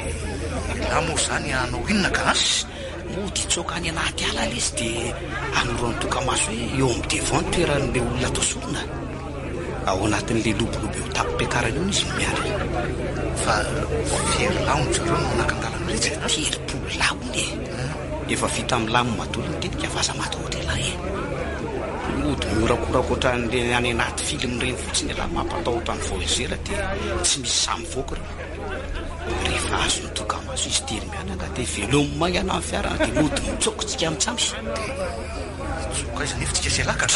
[SPEAKER 4] ialahy moa zany hanao inona ka an?
[SPEAKER 3] Mody hitsoaka any anaty ala lesy dia hanoro an'i Tokamaso hoe eo amin'ny devant ny toeran'ilay olona atao sorona. Ao anatin'ilay lobolobo eo tampom-piakarana eo izy no miandry.
[SPEAKER 4] Fa firy lahy hono zareo no manakan-dalana retsy e?
[SPEAKER 3] 30 lahy hono e! Efa vita milamina daholo ny tetika fa aza matahotra ialahy e! Mody mihorakoraka ohatran'ireny any anaty film ireny fotsiny ialahy mampatahotra ny voyageur dia tsy misy sahy mivoaka ireo. Rehefa azon'ny tokamaso izy telo mianaka dia velomy maingana ny fiarany dia mody mitsoaka tsika mitsamy.
[SPEAKER 4] Dia hitsoaka aiza anefa tsika sy ialahy ka?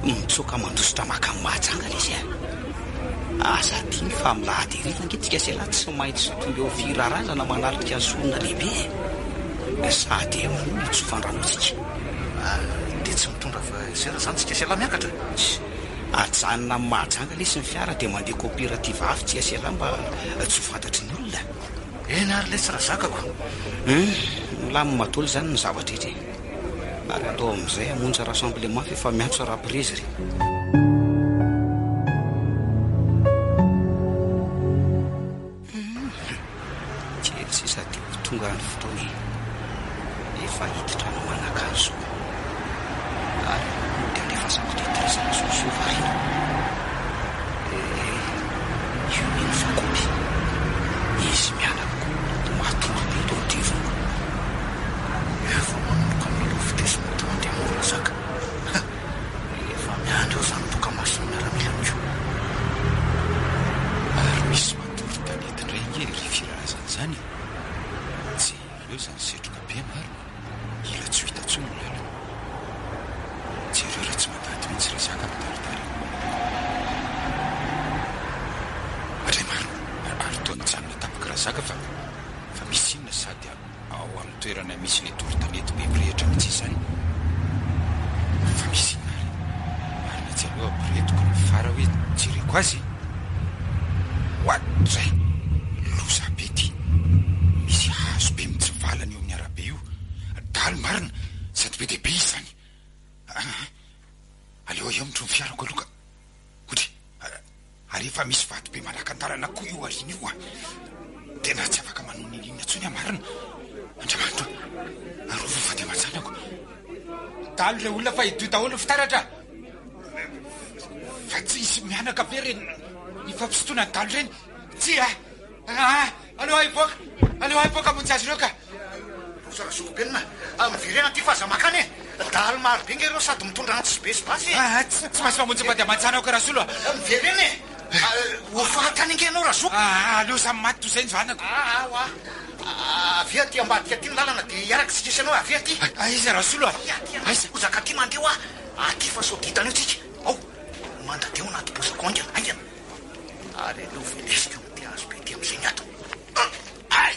[SPEAKER 3] Mitsoaka mandositra maka an'i Mahajanga lesy a! Aza adino fa amin'ny lahady hariva ange tsika sy ialahy tsy maintsy tonga eo Firarazana manatrika ny sorona lehibe e! Sady eo no hitsofan-drano antsika.
[SPEAKER 4] Dia tsy mitondra voyageur izany tsika sy ialahy miakatra?
[SPEAKER 3] Ajanona amin'i Mahajanga lesy ny fiara dia mandeha coopérative avy tsika sy ialahy mba tsy ho fantatry ny olona.
[SPEAKER 4] Eny ary lesy razakako.
[SPEAKER 3] Hum, milamina daholo izany ny zava-drehetra e. Ary andao amin'izay hamonjy rassemblement f'efa miantso raprezy re. Humm kely sisa dia ho tonga ny fotoana e! Efa hiditra any Manakara izao ary mody andefasako détresse ny sosoa variana. Eh, io anie ny fakopy. Izy mianaka koa matory be eto an-devona.
[SPEAKER 4] Efa manomboka milalao vitesse moto mandeha mora zaka. Efa miandry eo izany tokamason'ny miaramila ko.
[SPEAKER 2] Ary misy matory tanety indray ange ry firazana izany e! Jereo izany setroka be marina, hila tsy ho hita intsony ny lalana. Jereo raha tsy mandady mihitsy razaka mitaritarika. Andray marina, ary toa nijanona tampoka razaka fa fa misy inona sady Ao amin'ny toerana misy ilay doro tanety be mirehitra mihitsy izany. Fa misy inona ary? Marina tsy aleo ampirehetiko ny fara hoe jereko azy e! Oadray! Loza be ity! Misy hazo be mitsivalana eo amin'ny arabe io. Dahalo marina! Sady be dia be izy izany! Aa! Aleo ahemotra ny fiarako aloha ka! Odry! Ary efa misy vato be malakan-dalana koa io aoriana io a! Tena tsy afaka manao n'inon'inona intsony aho marina! Andriamanitra o! Arovy ny vady aman-janako! Dalo ilay olona fa hidio daholo ny fitaratra! Fa tsy hisy mianaka ve ireny ifampisintonan'ny dalo ireny? Tsia! Aa! Aleo aho hivoaka! Aleo aho hivoaka hamonjy azy ireo ka!
[SPEAKER 4] Loza Razokibenina a! Miverena aty fa aza makany e! Dahalo maro be nge ireo sady mitondra antsy be sy basy e!
[SPEAKER 2] Aa! Tsy maintsy mamonjy ny vady aman-janako Rasolo a!
[SPEAKER 4] Miverena e! Ho faty any nge ianao Razoky!
[SPEAKER 2] Aa! Aleo samy maty toy izay ny zanako!
[SPEAKER 4] Aa! Oa! Avia aty ambadika aty ny lalana dia hiaraka isika sy ianao, avia aty!
[SPEAKER 2] Aiza Rasolo a!
[SPEAKER 4] Aiza? Bozaka aty mandeha hoa! Aty fa sao dia hitany eo tsika! Ao! Mandadio anaty bozaka ao haingana, haingana! Ary aleo velesiko amin'ity hazo be ity amin'izay ny ato. Ay!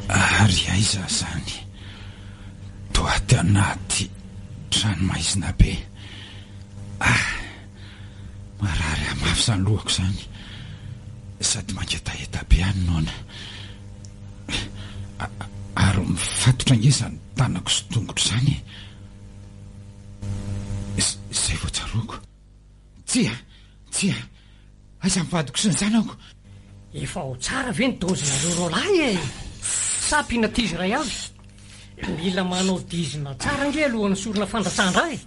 [SPEAKER 2] Ary aiza izany? Toa aty anaty tranomaizina be. Ah! Marary ahy mafy izany lohako izany. Sady mangetaheta be aho noana. Ary mifatotra ange izany tanako sy tongotro izany e! Izay vao tsaroako. Tsia! Tsia! Aiza ny vadiko sy ny zanako?
[SPEAKER 6] Efa ao tsara ve ny dôzinareo roalahy e? Sa ampiana tizy iray avy? Mila manao dizina tsara ange alohan'ny sorona fandatsahan-drà e!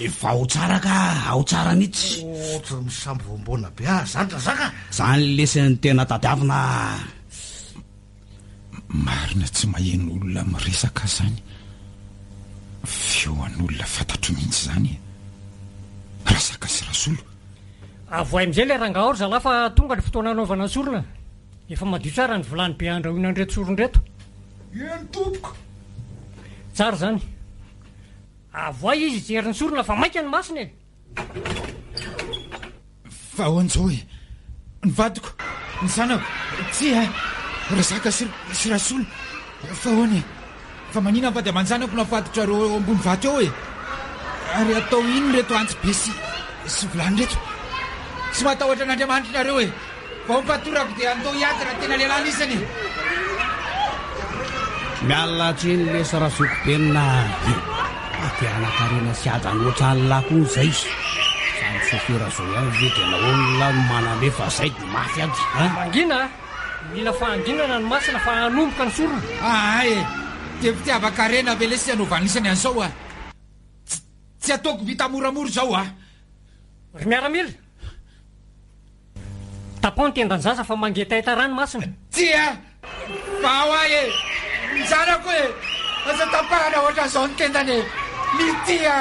[SPEAKER 3] Efa ao tsara ka, ao tsara mihitsy.
[SPEAKER 4] Ohatry ny misambovoamboana be ahy zany Razaka a!
[SPEAKER 3] Zany lesy no tena tadiavina a!
[SPEAKER 2] Marina tsy maheno olona miresaka aho zany. Feo an'olona fantatro mihitsy zany e! Razaka sy Rasolo.
[SPEAKER 6] Avoahy amizay le rangaha ao ry zalahy fa tonga ny fotoana hanaovana ny sorona. Efa madio tsara ny vilany be andrahoina an'ireto sorona ireto.
[SPEAKER 2] Eny tompoko.
[SPEAKER 6] Tsara izany. Avoahy izy hijery ny sorona fa maika ny masony e!
[SPEAKER 2] Fa ahoana izao e? Ny vadiko, ny zanako, tsia, Razaka sy sy Rasolo. Fa ahoana e? Fa manina ny vady aman-janako no afatotrareo eo ambony vato eo e? Ary atao inona ireto antsy be sy sy vilany ireto? Tsy matahotra an'Andriamanitra nareo e! Vao mifatorako dia andao hiady raha tena lehilahy lisany e!
[SPEAKER 3] Miala tsiny lesy Razokibenina a! Fa te hanan-karena sy hadany ohatran'lah koa zay. Zany sofera zao ihany ve dia nahoana lah no maname fa zay dia mafy ady a!
[SPEAKER 6] Mangina a! Mila fahanginana ny masina fa hanomboka ny sorona.
[SPEAKER 2] Aa e! Dia fitiavan-karena ve lesy anaovan'isany an'izao a! Tsy tsy ataoko vita moramora izao a!
[SPEAKER 6] Ry miaramila! Tapaho ny tendan-jaza fa mangetaheta rano masina.
[SPEAKER 2] Tsia! Fa ao ahy e! Ny zanako e! Aza tapahana ohatran'izao ny tendany e! Mitia!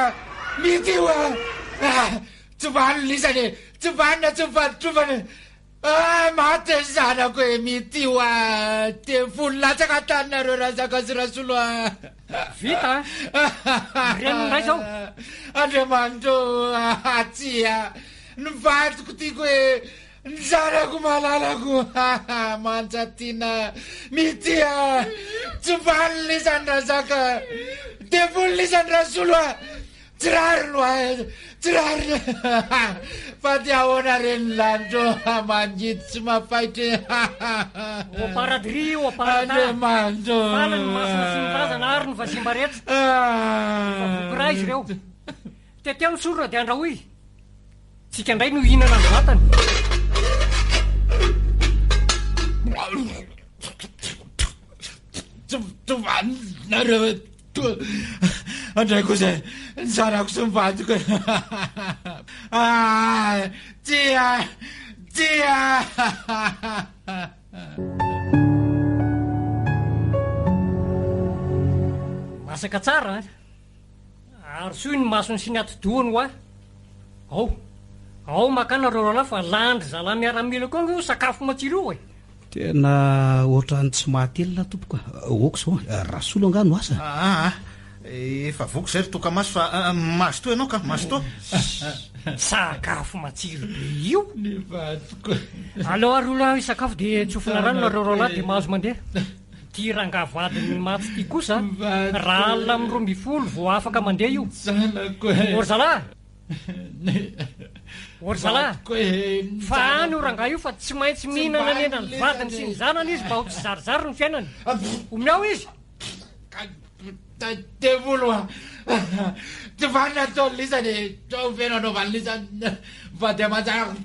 [SPEAKER 2] Mitia oa! Ah! Tsy vanona isany e! Tsy vanona tsy mifaditrovana e! Ah! Maty ny zanako e! Mitia oa! Devoly latsaka an-taninareo Razaka sy Rasolo a!
[SPEAKER 6] Vita a! Ny reniny indray izao.
[SPEAKER 2] Andriamanitra ô! Ah! Tsia! Ny vadiko tiako e! Ny zanako malalako haha manja tiana mitia tsy valiny izany razaka devoliny izany rasolo a! Tsy rariny hoa tsy rariny fa dia ahoana re ny lanitro mangidy tsy mafaitra e
[SPEAKER 6] Au paradris, au paradis.
[SPEAKER 2] Andriamanitra ô!
[SPEAKER 6] Faly ny masina sy ny razana ary ny vazimba rehetra. Efa voky ra izy ireo. Teteo ny sorona dia andrahoy. Tsika indray no hihinana ny vatany.
[SPEAKER 2] Nareo andray kosa ny zanako sy ny vadiko. Ah, tsia, tsia.
[SPEAKER 6] Masaka tsara an. Arosoy ny masony sy ny atidohany hoa. Ao. Ao makà nareo rahalahy fa lany ry zalahy miaramila koa ange io sakafo matsiro io e.
[SPEAKER 3] Tena ohatran'ny tsy mahatelina tompoko a. Ok zao a. Rasolo angaha no asa?
[SPEAKER 4] Aa efa voky zay ry tokamaso fa mazotoa ianao ka, mazotoa.
[SPEAKER 6] Sakafo matsiro be io.
[SPEAKER 2] Ny vadiko.
[SPEAKER 6] Aleo ary olona hisakafo dia tsofina rano nareo rahalahy dia mahazo mandeha. Ty rangaha vadiny maty ty kosa raha alina amin'ny 12 vao afaka mandeha io. Ô ry zalahy! Ô ry zalahy! Fa any io rangaha io fa tsy maintsy mihinana ny henan'ny vadiny sy ny zanany izy mba ho tsy zarizary ny fiainany. Omeo izy!
[SPEAKER 2] Devoly hoa! Tsy vanona intsony lisany e! Sao feno anaovan'i lisany vady aman-janako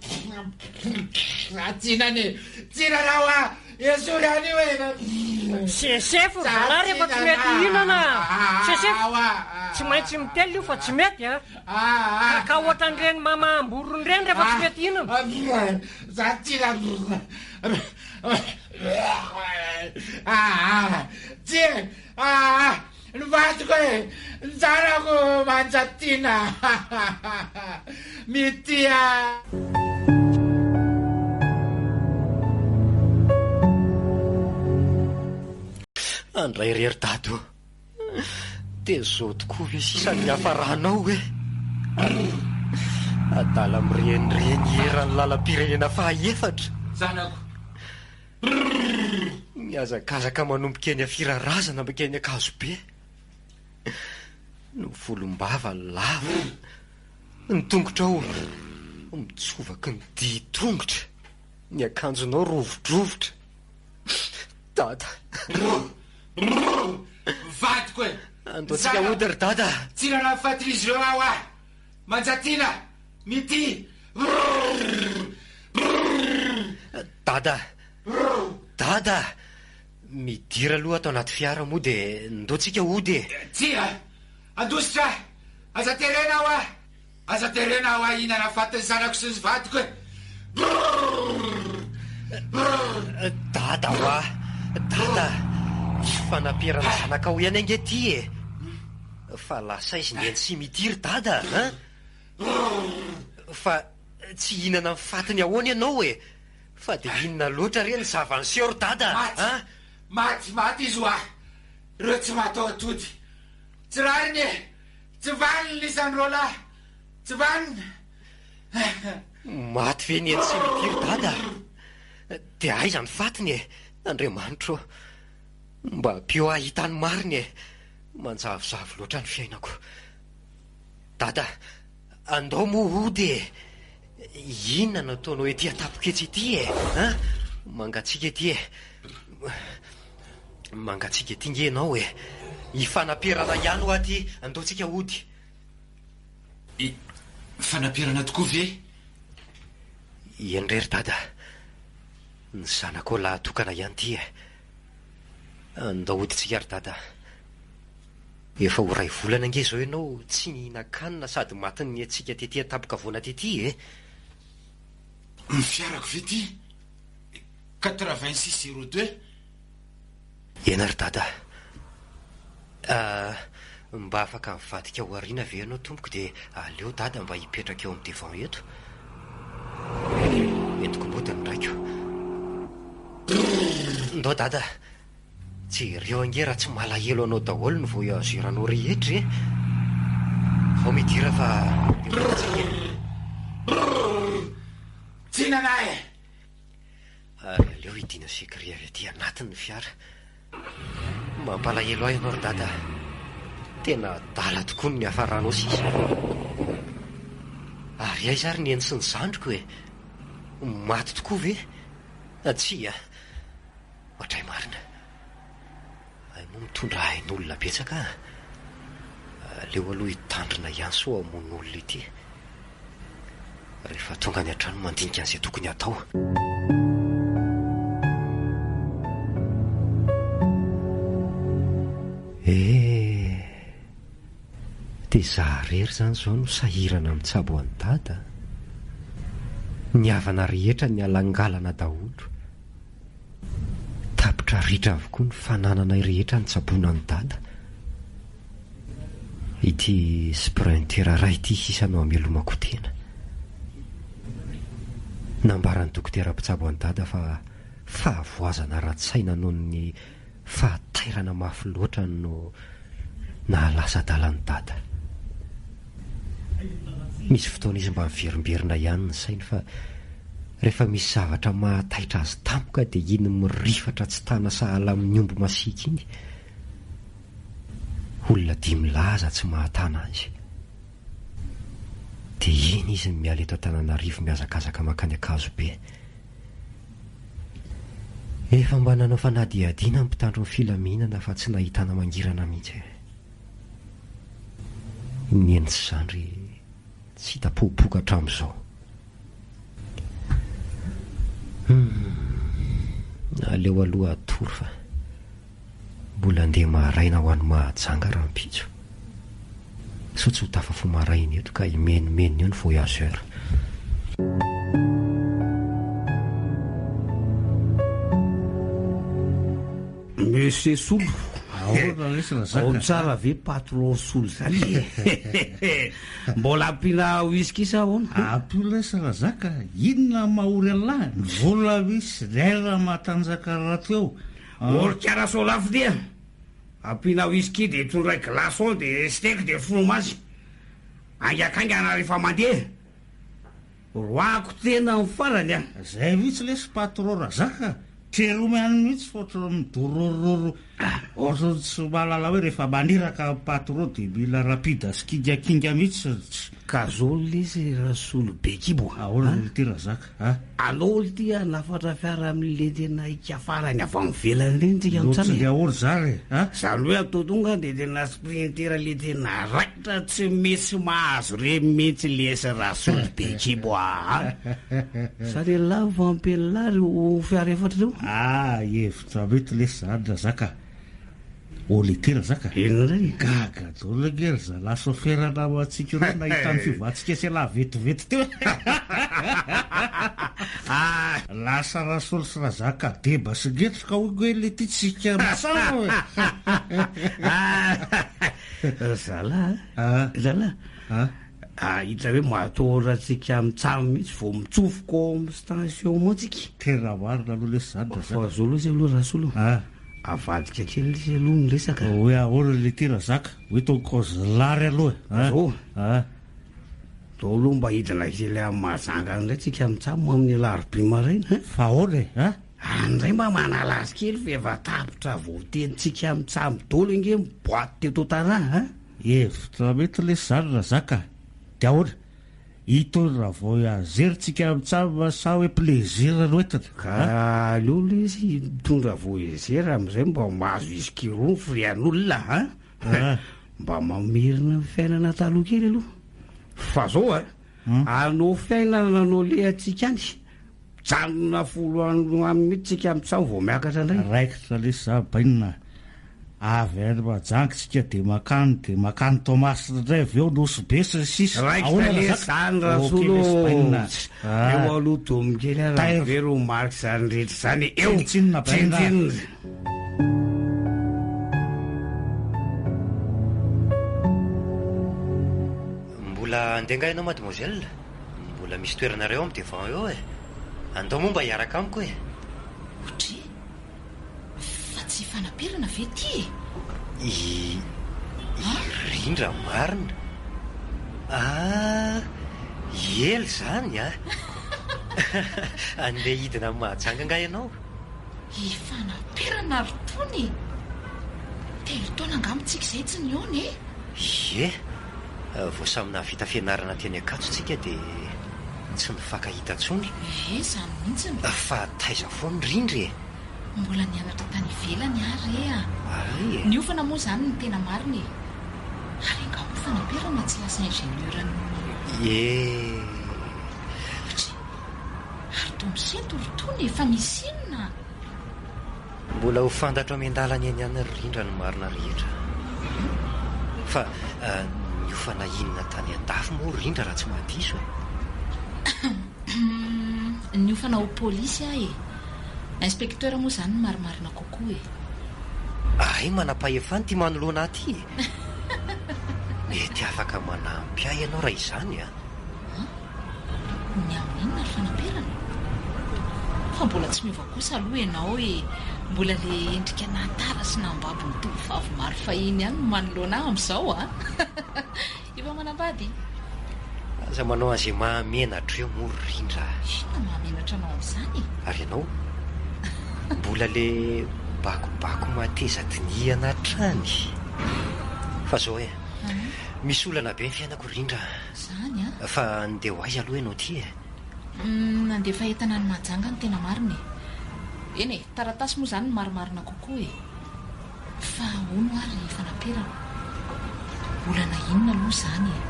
[SPEAKER 2] tsinany e! Tsinana hoa! Esory any io e!
[SPEAKER 6] Sesefo ry zalahy rehefa tsy mety hihinana a! Sesefo! Tsy maintsy mitelina io fa tsy mety a! Ka ohatran'ireny mamaham-borona ireny rehefa tsy mety hihinana.
[SPEAKER 2] Za tsinana! Tsia! Aa! Ny vadiko e! Ny zanako Manjatiana! Mitia!
[SPEAKER 5] Andray re ry Dada o! Dia izao tokoa ve sisa ny hiafaranao e? Adala mirenireny eran'ny lalam-pirenena fahaefatra.
[SPEAKER 2] Zanako!
[SPEAKER 5] Mihazakazaka manomboka eny Afirarazana mankeny Ankazobe. Ny volombava lava, ny tongotrao mitsovaky ny dian-tongotra, ny akanjonao rovidrovitra. Dada.
[SPEAKER 2] Vadiko e!
[SPEAKER 5] Andao tsika hody ry dada.
[SPEAKER 2] Tsy nanao fatin'izy ireo aho ah! Manjatiana! Mitia! Brrrr!
[SPEAKER 5] Dada! Dada! Midira aloha ato anaty fiara moa dia ndao tsika hody e!
[SPEAKER 2] Tsia! Handositra aho! Aza terena aho ah! Aza terena aho ah hihinana fatin'ny zanako sy ny vadiko e! Brrrr! Brrrr!
[SPEAKER 5] Dada hoa! Dada! Fanaperana zanakao ihany ange ity e! Fa lasa aiza ny eny sy midi ry dada a! Fa tsy hihinana ny fatiny ahoana ianao e! Fa dia inona loatra re ny zava-niseho ry dada a!
[SPEAKER 2] Maty! Maty izy hoa! Ireo tsy mataho-tody! Tsy rariny e! Tsy vanona isany roalahy! Tsy vanona!
[SPEAKER 5] Maty ve ny eny sy midi ry dada? Dia aiza ny fatiny e! Andriamanitro ô! Mba ampio ahy hahita ny marina e! Manjavozavo loatra ny fiainako. Dada, andao moa hody e! Inona no ataonao ety an-tapoketsy ety e? An? Mangatsiaka ety e! Mangatsiaka ety nge ianao e! Ifanaperana ihany hoa ty, andao tsika hody.
[SPEAKER 2] Ifanaperana tokoa ve?
[SPEAKER 5] Eny re ry dada, ny zanakao lahatokana ihany ity e! Andao hodintsika ry dada. Efa ho iray volana ange izao ianao tsy nihinan-kanina sady matin'ny hatsiaka tety an-tampon-kavoana tety e!
[SPEAKER 2] Ny fiarako ve ity? 86 02.
[SPEAKER 5] Eny ry dada a! Mba afaka mivadika ao aoriana ve ianao tompoko dia aleo dada mba hipetraka eo amin'ny devant eto? Entiko mody ny raiko. Ndao dada, jereo ange raha tsy malahelo anao daholo ny voyageur-nao rehetra e! Vao midira fa andeha hody tsika e!
[SPEAKER 2] Tsinana e!
[SPEAKER 5] Ary aleo hidiana secret avy aty anatiny ny fiara. Mampalahelo ahy ianao ry dada a! Tena adala tokoa ny niafaranao sisa. Ary aiza ary neny sy ny zandriko e? Maty tokoa ve? Tsia! Ohatray marina. Hay moa mitondra ain'olona betsaka a! Aleo aloha hitandrina ihany sao hamono olona ity. Rehefa tonga any an-trano mandinika an'izay tokony hatao. Eh! Dia za irery izany izao no sahirana mitsabo an'i Dada? Ny havana rehetra nialangalana daholo. Tapitra ritra avokoa ny fanananay rehetra nitsaboana an'i Dada. Ity Sprinter iray ity sisa no amelomako tena. Nambaran'ny dokotera mpitsabo an'i Dada fa fahavoazana ara-tsaina noho ny fahatairana mafy loatra no nahalasa adala an'i Dada. Misy fotoana izy mba miverimberina ihany ny sainy fa rehefa misy zavatra mahataitra azy tampoka dia iny mirifatra tsy tana sahala amin'ny omby masiaka iny. Olona dimy lahy aza tsy mahatana azy. Dia iny izy miala eto Antananarivo mihazakazaka mankany Ankazobe. Efa mba nanao fanadihadiana ny mpitandro ny filaminana fa tsy nahitana mangirana mihitsy e. Neny sy zandry tsy hita popoka hatramin'izao. Humm, aleo aloha hatory fa mbola handeha maraina ho any Mahajanga rahampitso. Sao tsy ho tafafoha maraina eto ka himenomenona eo ny voyageur.
[SPEAKER 3] Monsieur Solo,
[SPEAKER 4] Ahoana lesy Razaka?
[SPEAKER 3] Ao tsara ve patron Solo zany e? Mbola ampiana whisky sa ahoana?
[SPEAKER 4] Ampio lesy Razaka, inona mahory an'lah? Ny vola misy, ny aina matanjaka rahateo.
[SPEAKER 3] Orika Rasolafo dia ampiana whisky dia tondray glaçon dia steak dia fromage. Haingakaingana rehefa mandeha. Roahako tena ny farany a!
[SPEAKER 4] Zay mihitsy lesy patron Razaka, treromy any mihitsy fa ohatran'ny midorororo. Ohatran'ny tsy mahalala hoe rehefa maniraka ny patron dia mila rapide sy kingakinga mihitsy.
[SPEAKER 3] Ka zao lesy Rasolo be kibo a!
[SPEAKER 4] Ahoana ity Razaka a?
[SPEAKER 3] Aleo ity hanafatra fiara amin'le tena hika farany avy any ivelany ireny tsika mitsam e!
[SPEAKER 4] Lotsy ahoana zany e? A?
[SPEAKER 3] Zany hoe atao tonga dia tena sprinter le tena raikitra tsy misy mahazo reny mihitsy lesy Rasolo be kibo a! Sa re lahy mifampelina reo fiara efatra reo?
[SPEAKER 4] Ah, hevitra mety lesy zany Razaka a! Olity Razaka a!
[SPEAKER 3] Inona indray?
[SPEAKER 4] Gaga daholo ange ry zalahy sôfera namantsika ireo nahita ny fiovantsika sy ialahy vetivety teo e! Lasa Rasolo sy Razaka deba sy ngetroka hoy nge lety tsika mitsam e!
[SPEAKER 3] Ry zalahy a! Ry zalahy a! Hita hoe matahotra antsika mitsam mihitsy vao mitsofoka ao amin'ny station tsika.
[SPEAKER 4] Tena marina aloha lesy zany Razaka.
[SPEAKER 3] Fa zao aloha zay aloha Rasolo. Avadika kely lesy aloha ny resaka.
[SPEAKER 4] Hoe ahoana le ty Razaka? Hoe ton cause lary aloha e.
[SPEAKER 3] Zao. Zao aloha mba hidina kely amin'ny Mahajanga indray tsika mitsam amin'ny alarobia maraina hein.
[SPEAKER 4] Fa ahoana e? Hein?
[SPEAKER 3] Any indray mba manala azy kely fa efa tapitra voatenintsika mitsam daholo ange ny boite teto Tana hein.
[SPEAKER 4] Hevitra mety lesy zany Razaka. Dia ahoana? Hitondra voyager tsika mitsam sa hoe plaisir no entina?
[SPEAKER 3] Ka aleo lesy hitondra voyager amizay mba mahazo whisky roa ny frais-n'olona an! Mba mamerina ny fiainana taloha kely aloha. Fa zao an! Anao fiainana no alehantsika any. Mijanona folo andro any mihitsy tsika mitsam vao miakatra indray.
[SPEAKER 4] Raikitra lesy za bainina. Avy any Mahajanga tsika de makany de makany Toamasina indray avy eo Nosy Be sy ny sisa.
[SPEAKER 3] Raikitra
[SPEAKER 4] Ahoana
[SPEAKER 3] lesy
[SPEAKER 4] Razaka?
[SPEAKER 3] zany
[SPEAKER 4] Ok
[SPEAKER 3] Rasolo
[SPEAKER 4] lesy bainina.
[SPEAKER 3] ô. Eo aloha domy kely ary
[SPEAKER 4] Tairo.
[SPEAKER 3] very ho marika izany rehetra izany e. Eo.
[SPEAKER 4] Tsinontsinona bainina.
[SPEAKER 3] Tsinontsinona.
[SPEAKER 5] Mbola handeha nga ianao mademoiselle? Mbola misy toerana iray ao amin'ny devant eo e! Andao moa mba hiaraka amiko e!
[SPEAKER 7] Oudry, fa tsy hifanaperana ve ity e?
[SPEAKER 5] I i Rindra marina ah! I Ela izany a! Andeha hidina amin'i Mahajanga angaha ianao?
[SPEAKER 7] Hifanaperana ry Tony e! Telo taona angamba tsika izay tsy nihaona e!
[SPEAKER 5] Ie! Vao samy nahavita fianarana teny Ankatso tsika dia tsy nifankahita intsony.
[SPEAKER 7] Ie, izany mihitsy.
[SPEAKER 5] Fa taiza foana Rindry e?
[SPEAKER 7] Mbola nianatra tany ivelany aho re a!
[SPEAKER 5] Ay e!
[SPEAKER 7] Niofana moa izany no tena marina e! Ary angaha moa Fanaperana tsy lasa ingénieur ny.
[SPEAKER 5] Ie!
[SPEAKER 7] Dry! Ary toa misento ry Tony e! Fa misy inona?
[SPEAKER 5] Mbola ho fantatro miandalana eny ihany ry Rindra ny marina rehetra. Fa niofana inona tany andafy moa ry Rindra raha tsy mahadiso e?
[SPEAKER 7] Niofana ho polisy aho e! Inspecteur moa izany no marimarina kokoa e!
[SPEAKER 5] Hay manam-pahefana ity manoloana ahy ity e! Mety afaka manampy ahy ianao raha izany an!
[SPEAKER 7] An? Ny amin'ny inona ry fanaperana? Fa mbola tsy miova kosa aloha ianao e! Mbola le endrika nahatara sy nambabo ny tovovavy maro fahiny ihany no manoloana ahy amin'izao an! Efa manambady?
[SPEAKER 5] Aza manao an'izay mahamenatra eo moa ry Rindra a!
[SPEAKER 7] Inona mahamenatra anao amin'izany e?
[SPEAKER 5] Ary ianao? Mbola le bakobako mateza dinihana hatrany? Fa zao e! Misy olana be ny fiainako Rindra a!
[SPEAKER 7] Zany an!
[SPEAKER 5] Fa andeha ho aiza aloha ianao ity e?
[SPEAKER 7] Humm, nandefa entana any Mahajanga no tena marina e! Eny e, taratasy moa izany no marimarina kokoa e! Fa hono hoa ry Fanaperana? Olana inona aloha izany e?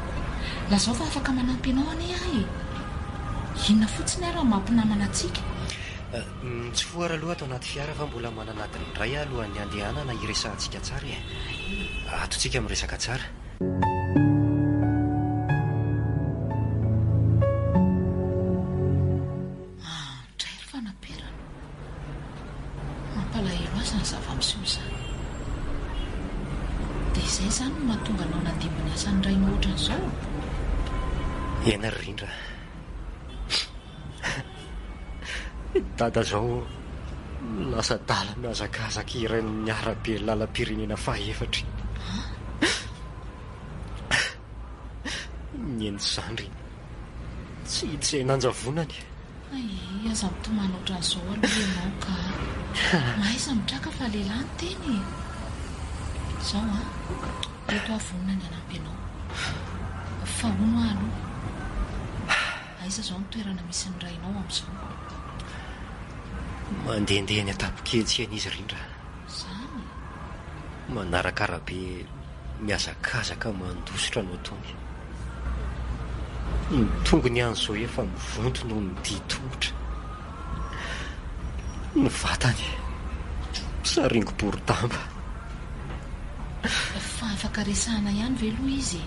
[SPEAKER 7] Lazao fa afaka manampy anao anie aho e! Inona fotsiny ary no mampinamana antsika?
[SPEAKER 5] Mitsofoha ary aloha ato anaty fiara fa mbola manana adiny iray aho alohan'ny handehanana hiresahantsika tsara e! Ato tsika miresaka tsara.
[SPEAKER 7] Andray ry fanaperana. Mampalahelo ahy izany zava-miseho izany. Dia izay izany no mahatonga anao nandimby ny asan'ny rainao ohatran'izao?
[SPEAKER 5] Eny ry Rindra a. I Dada zao lasa adala mihazakazaka eran'ny arabe lalam-pirenena fahaefatra iny. Ny eny zandriny tsy hita izay nanjavonany.
[SPEAKER 7] Ay, aza mitomany ohatran'izao aloha ianao ka. Mahaiza mitraka fa lehilahy ny tena e! Izao an, eto aho vonona ny hanampy anao. Fa hono aho aloha, aiza izao ny toerana misy ny rainao amin'izao?
[SPEAKER 5] Mandehandeha eny an-tampon-ketsy eny izy Rindra.
[SPEAKER 7] Izany e!
[SPEAKER 5] Manaraka arabe mihazakazaka mandositra no ataony. Ny tongony ihany izao efa mivonto noho ny dian-tongotra. Ny vatany saringo-borodamba.
[SPEAKER 7] Fa afaka resahana ihany ve aloha izy e?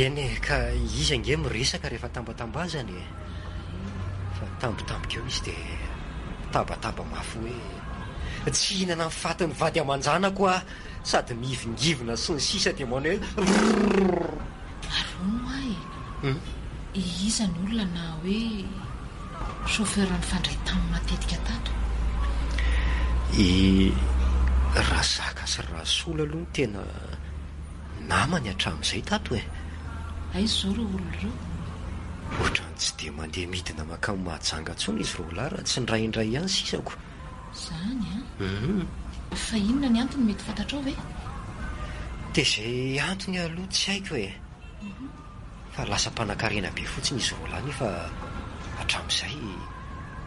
[SPEAKER 5] Eny e, ka izy ange miresaka rehefa tambatambazana e. Fa tampotampoka eo izy dia mitabataba mafy hoe, tsy hihinana ny fatin'ny vady aman-janako aho, sady mihivingivina sy ny sisa dia manao hoe rrrr.
[SPEAKER 7] Ary hono hoa e, iza ny olona na hoe chauffeur nifandray taminy matetika tato?
[SPEAKER 5] I Razaka sy Rasolo aloha no tena namany hatramin'izay tato e.
[SPEAKER 7] Aiza izao ireo olona ireo?
[SPEAKER 5] Ohatran'ny tsy dia mandeha midina mankany Mahajanga intsony izy roalahy raha tsy indraindray ihany sisako.
[SPEAKER 7] Izany an? Hum. Fa inona ny antony mety fantatrao ve?
[SPEAKER 5] Dia izay antony aloha tsy haiko e. Fa lasa mpanankarena be fotsiny izy roalahy nefa hatramin'izay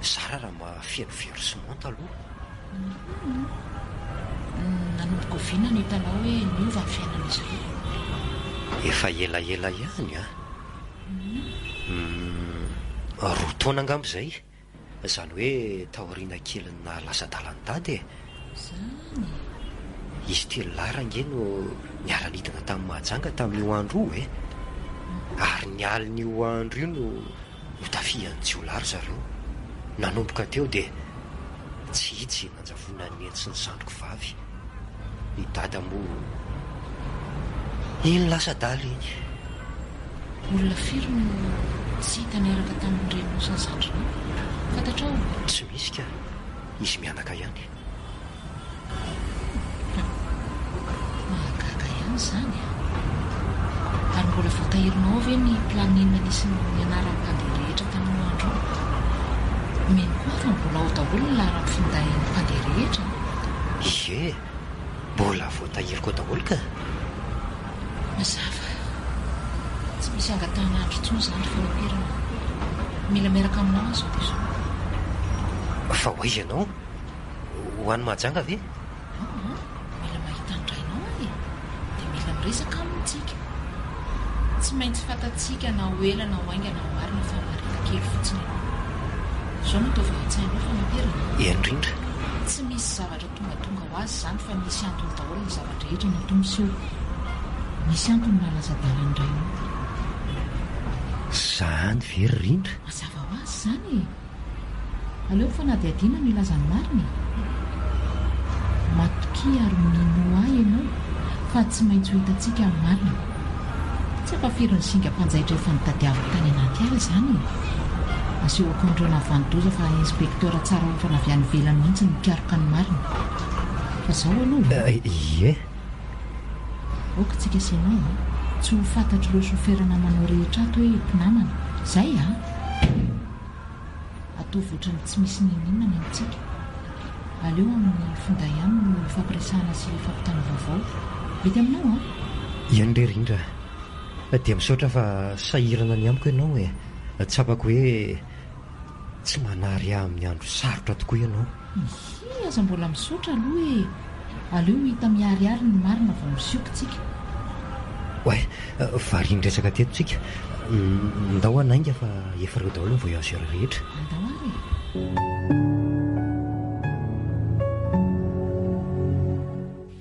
[SPEAKER 5] zara raha mahafeno versement taloha.
[SPEAKER 7] Hum. Nanomboka oviana no hitanao hoe niova ny fiainan'izy ireo?
[SPEAKER 5] Efa elaela ihany an. Hum. Roa taona angamba izay. Izany hoe taoriana kelin'ny nahalasa adala an'i Dada e!
[SPEAKER 7] Izany e!
[SPEAKER 5] Izy telolahy range no niara-nidina tamin'i Mahajanga tamin'io andro io e! Ary ny alin'io andro io no notafihan'ny jiolahy ry zareo. Nanomboka teo dia tsy hita izay nanjavonan'i Neny sy ny zandriko vavy. I Dada moa iny lasa adala iny.
[SPEAKER 7] Olona firy no tsy hita niaraka tamin'ny reninao sy ny zandrinao? Fantatrao?
[SPEAKER 5] Tsy misy ka. Izy mianaka ihany.
[SPEAKER 7] Hum. Mahagaga ihany izany an. Ary mbola voatahirinao ao ve ny planning nisy ny anaran'ny mpandeha rehetra tamin'io andro io? Mino koa aho fa mbola ao daholo ny laharan'ny findain'ny mpandeha rehetra an.
[SPEAKER 5] Ie, mbola voatahiriko ao daholo ka.
[SPEAKER 7] Mazava. Tsy misy angatahana andro intsony izany ry Fanaperana. Mila miaraka aminao aho izao dia izao.
[SPEAKER 5] Fa ho aiza ianao? Ho any Mahajanga ve?
[SPEAKER 7] Aa, mila mahita ny rainao aho e! Dia mila miresaka aminy tsika. Tsy maintsy fantatsika na ho ela na ho haingana ny marina fa marina kely fotsiny ianao. Izao no ataovy ao an-tsainao Fanaperana a!
[SPEAKER 5] Eny indrindra.
[SPEAKER 7] Tsy misy zavatra tongatonga ho azy izany fa misy antony daholo ny zava-drehetra matoa miseho. Misy antony nahalasa adala ny rainao.
[SPEAKER 5] Izany ve ry Rindra?
[SPEAKER 7] Mazava ho azy izany e! Aleo ny fanadihadiana no hilaza ny marina e! Matokia ary minoa ahy ianao fa tsy maintsy ho hitantsika ny marina. Tsy ampafiry ny singam-panjaitra efa notadiaviko tany anaty ala izany e! Asehoko an'ireo nahavanon-doza fa inspecteur tsara ofana avy any ivelany mihitsy no mikaroka ny marina. Fa izao aloha
[SPEAKER 5] e! Ie.
[SPEAKER 7] Aoka tsika sy ianao a! Tsy ho fantatr'ireo chauffeur namanao rehetra ato hoe mpinamana. Izay a! Ataovy ohatran'ny tsy misy n'inon'inona ny amintsika. Aleo amin'ny finday ihany no ifampiresahana sy ifampitana vaovao. Mety aminao an?
[SPEAKER 5] Eny re Rindra a! Dia misaotra fa sahirana ny amiko ianao e! Tsapako hoe tsy manary ahy amin'ny andro sarotra tokoa ianao.
[SPEAKER 7] Hii, aza mbola misaotra aloha e! Aleo ho hita miharihary ny marina vao misioka tsika.
[SPEAKER 5] Oay, varian'ny resaka teto tsika. Ndao hanainga fa efa ireo daholo ny voyageurs rehetra.
[SPEAKER 7] Andao ary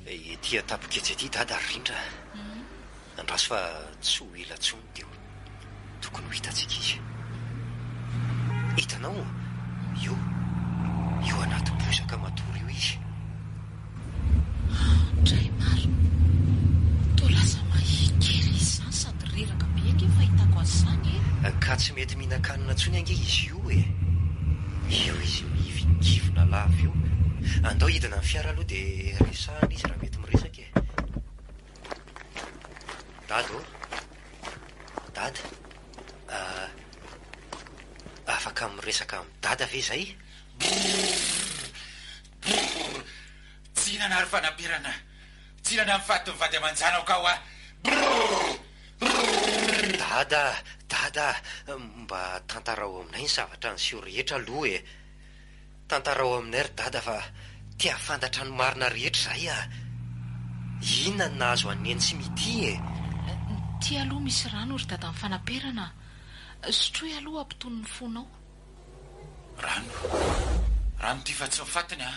[SPEAKER 7] e!
[SPEAKER 5] Ety an-tampon-ketsa ety Dada ry Rindra a! Andraso fa tsy ho ela intsony dia ho tokony ho hitantsika izy. Hitanao? Io, io anaty bozaka matory io izy.
[SPEAKER 7] Andray marina. Toa lasa mahia kely izy izany sady reraka be ange ny fahitako azy izany e.
[SPEAKER 5] Ka tsy mety mihinan-kanina intsony ange izy io e. Io izy mihivingivina lava io. Andao hidina ny fiara aloha dia resahana izy raha mety miresaka e. Dada ô! Dada! Ah, afaka miresaka amin'i Dada ve izay?
[SPEAKER 4] Brrr!
[SPEAKER 2] Tsinana ry fanaperana. Tsinana ny fatin'ny vady aman-janako aho a! Brrr! Brrr!
[SPEAKER 5] Dada a! Dada a! Mba tantarao aminay ny zavatra niseho rehetra aloha e! Tantarao aminay ry Dada fa te hahafantatra ny marina rehetra izahay a! Inona no nahazo an'i Neny sy Mitia e?
[SPEAKER 7] Ity aloha misy rano ry Dada mifanaperana a! Sotroy aloha hampitony ny fonao.
[SPEAKER 2] Rano. Rano ity fa tsy ny fatiny a!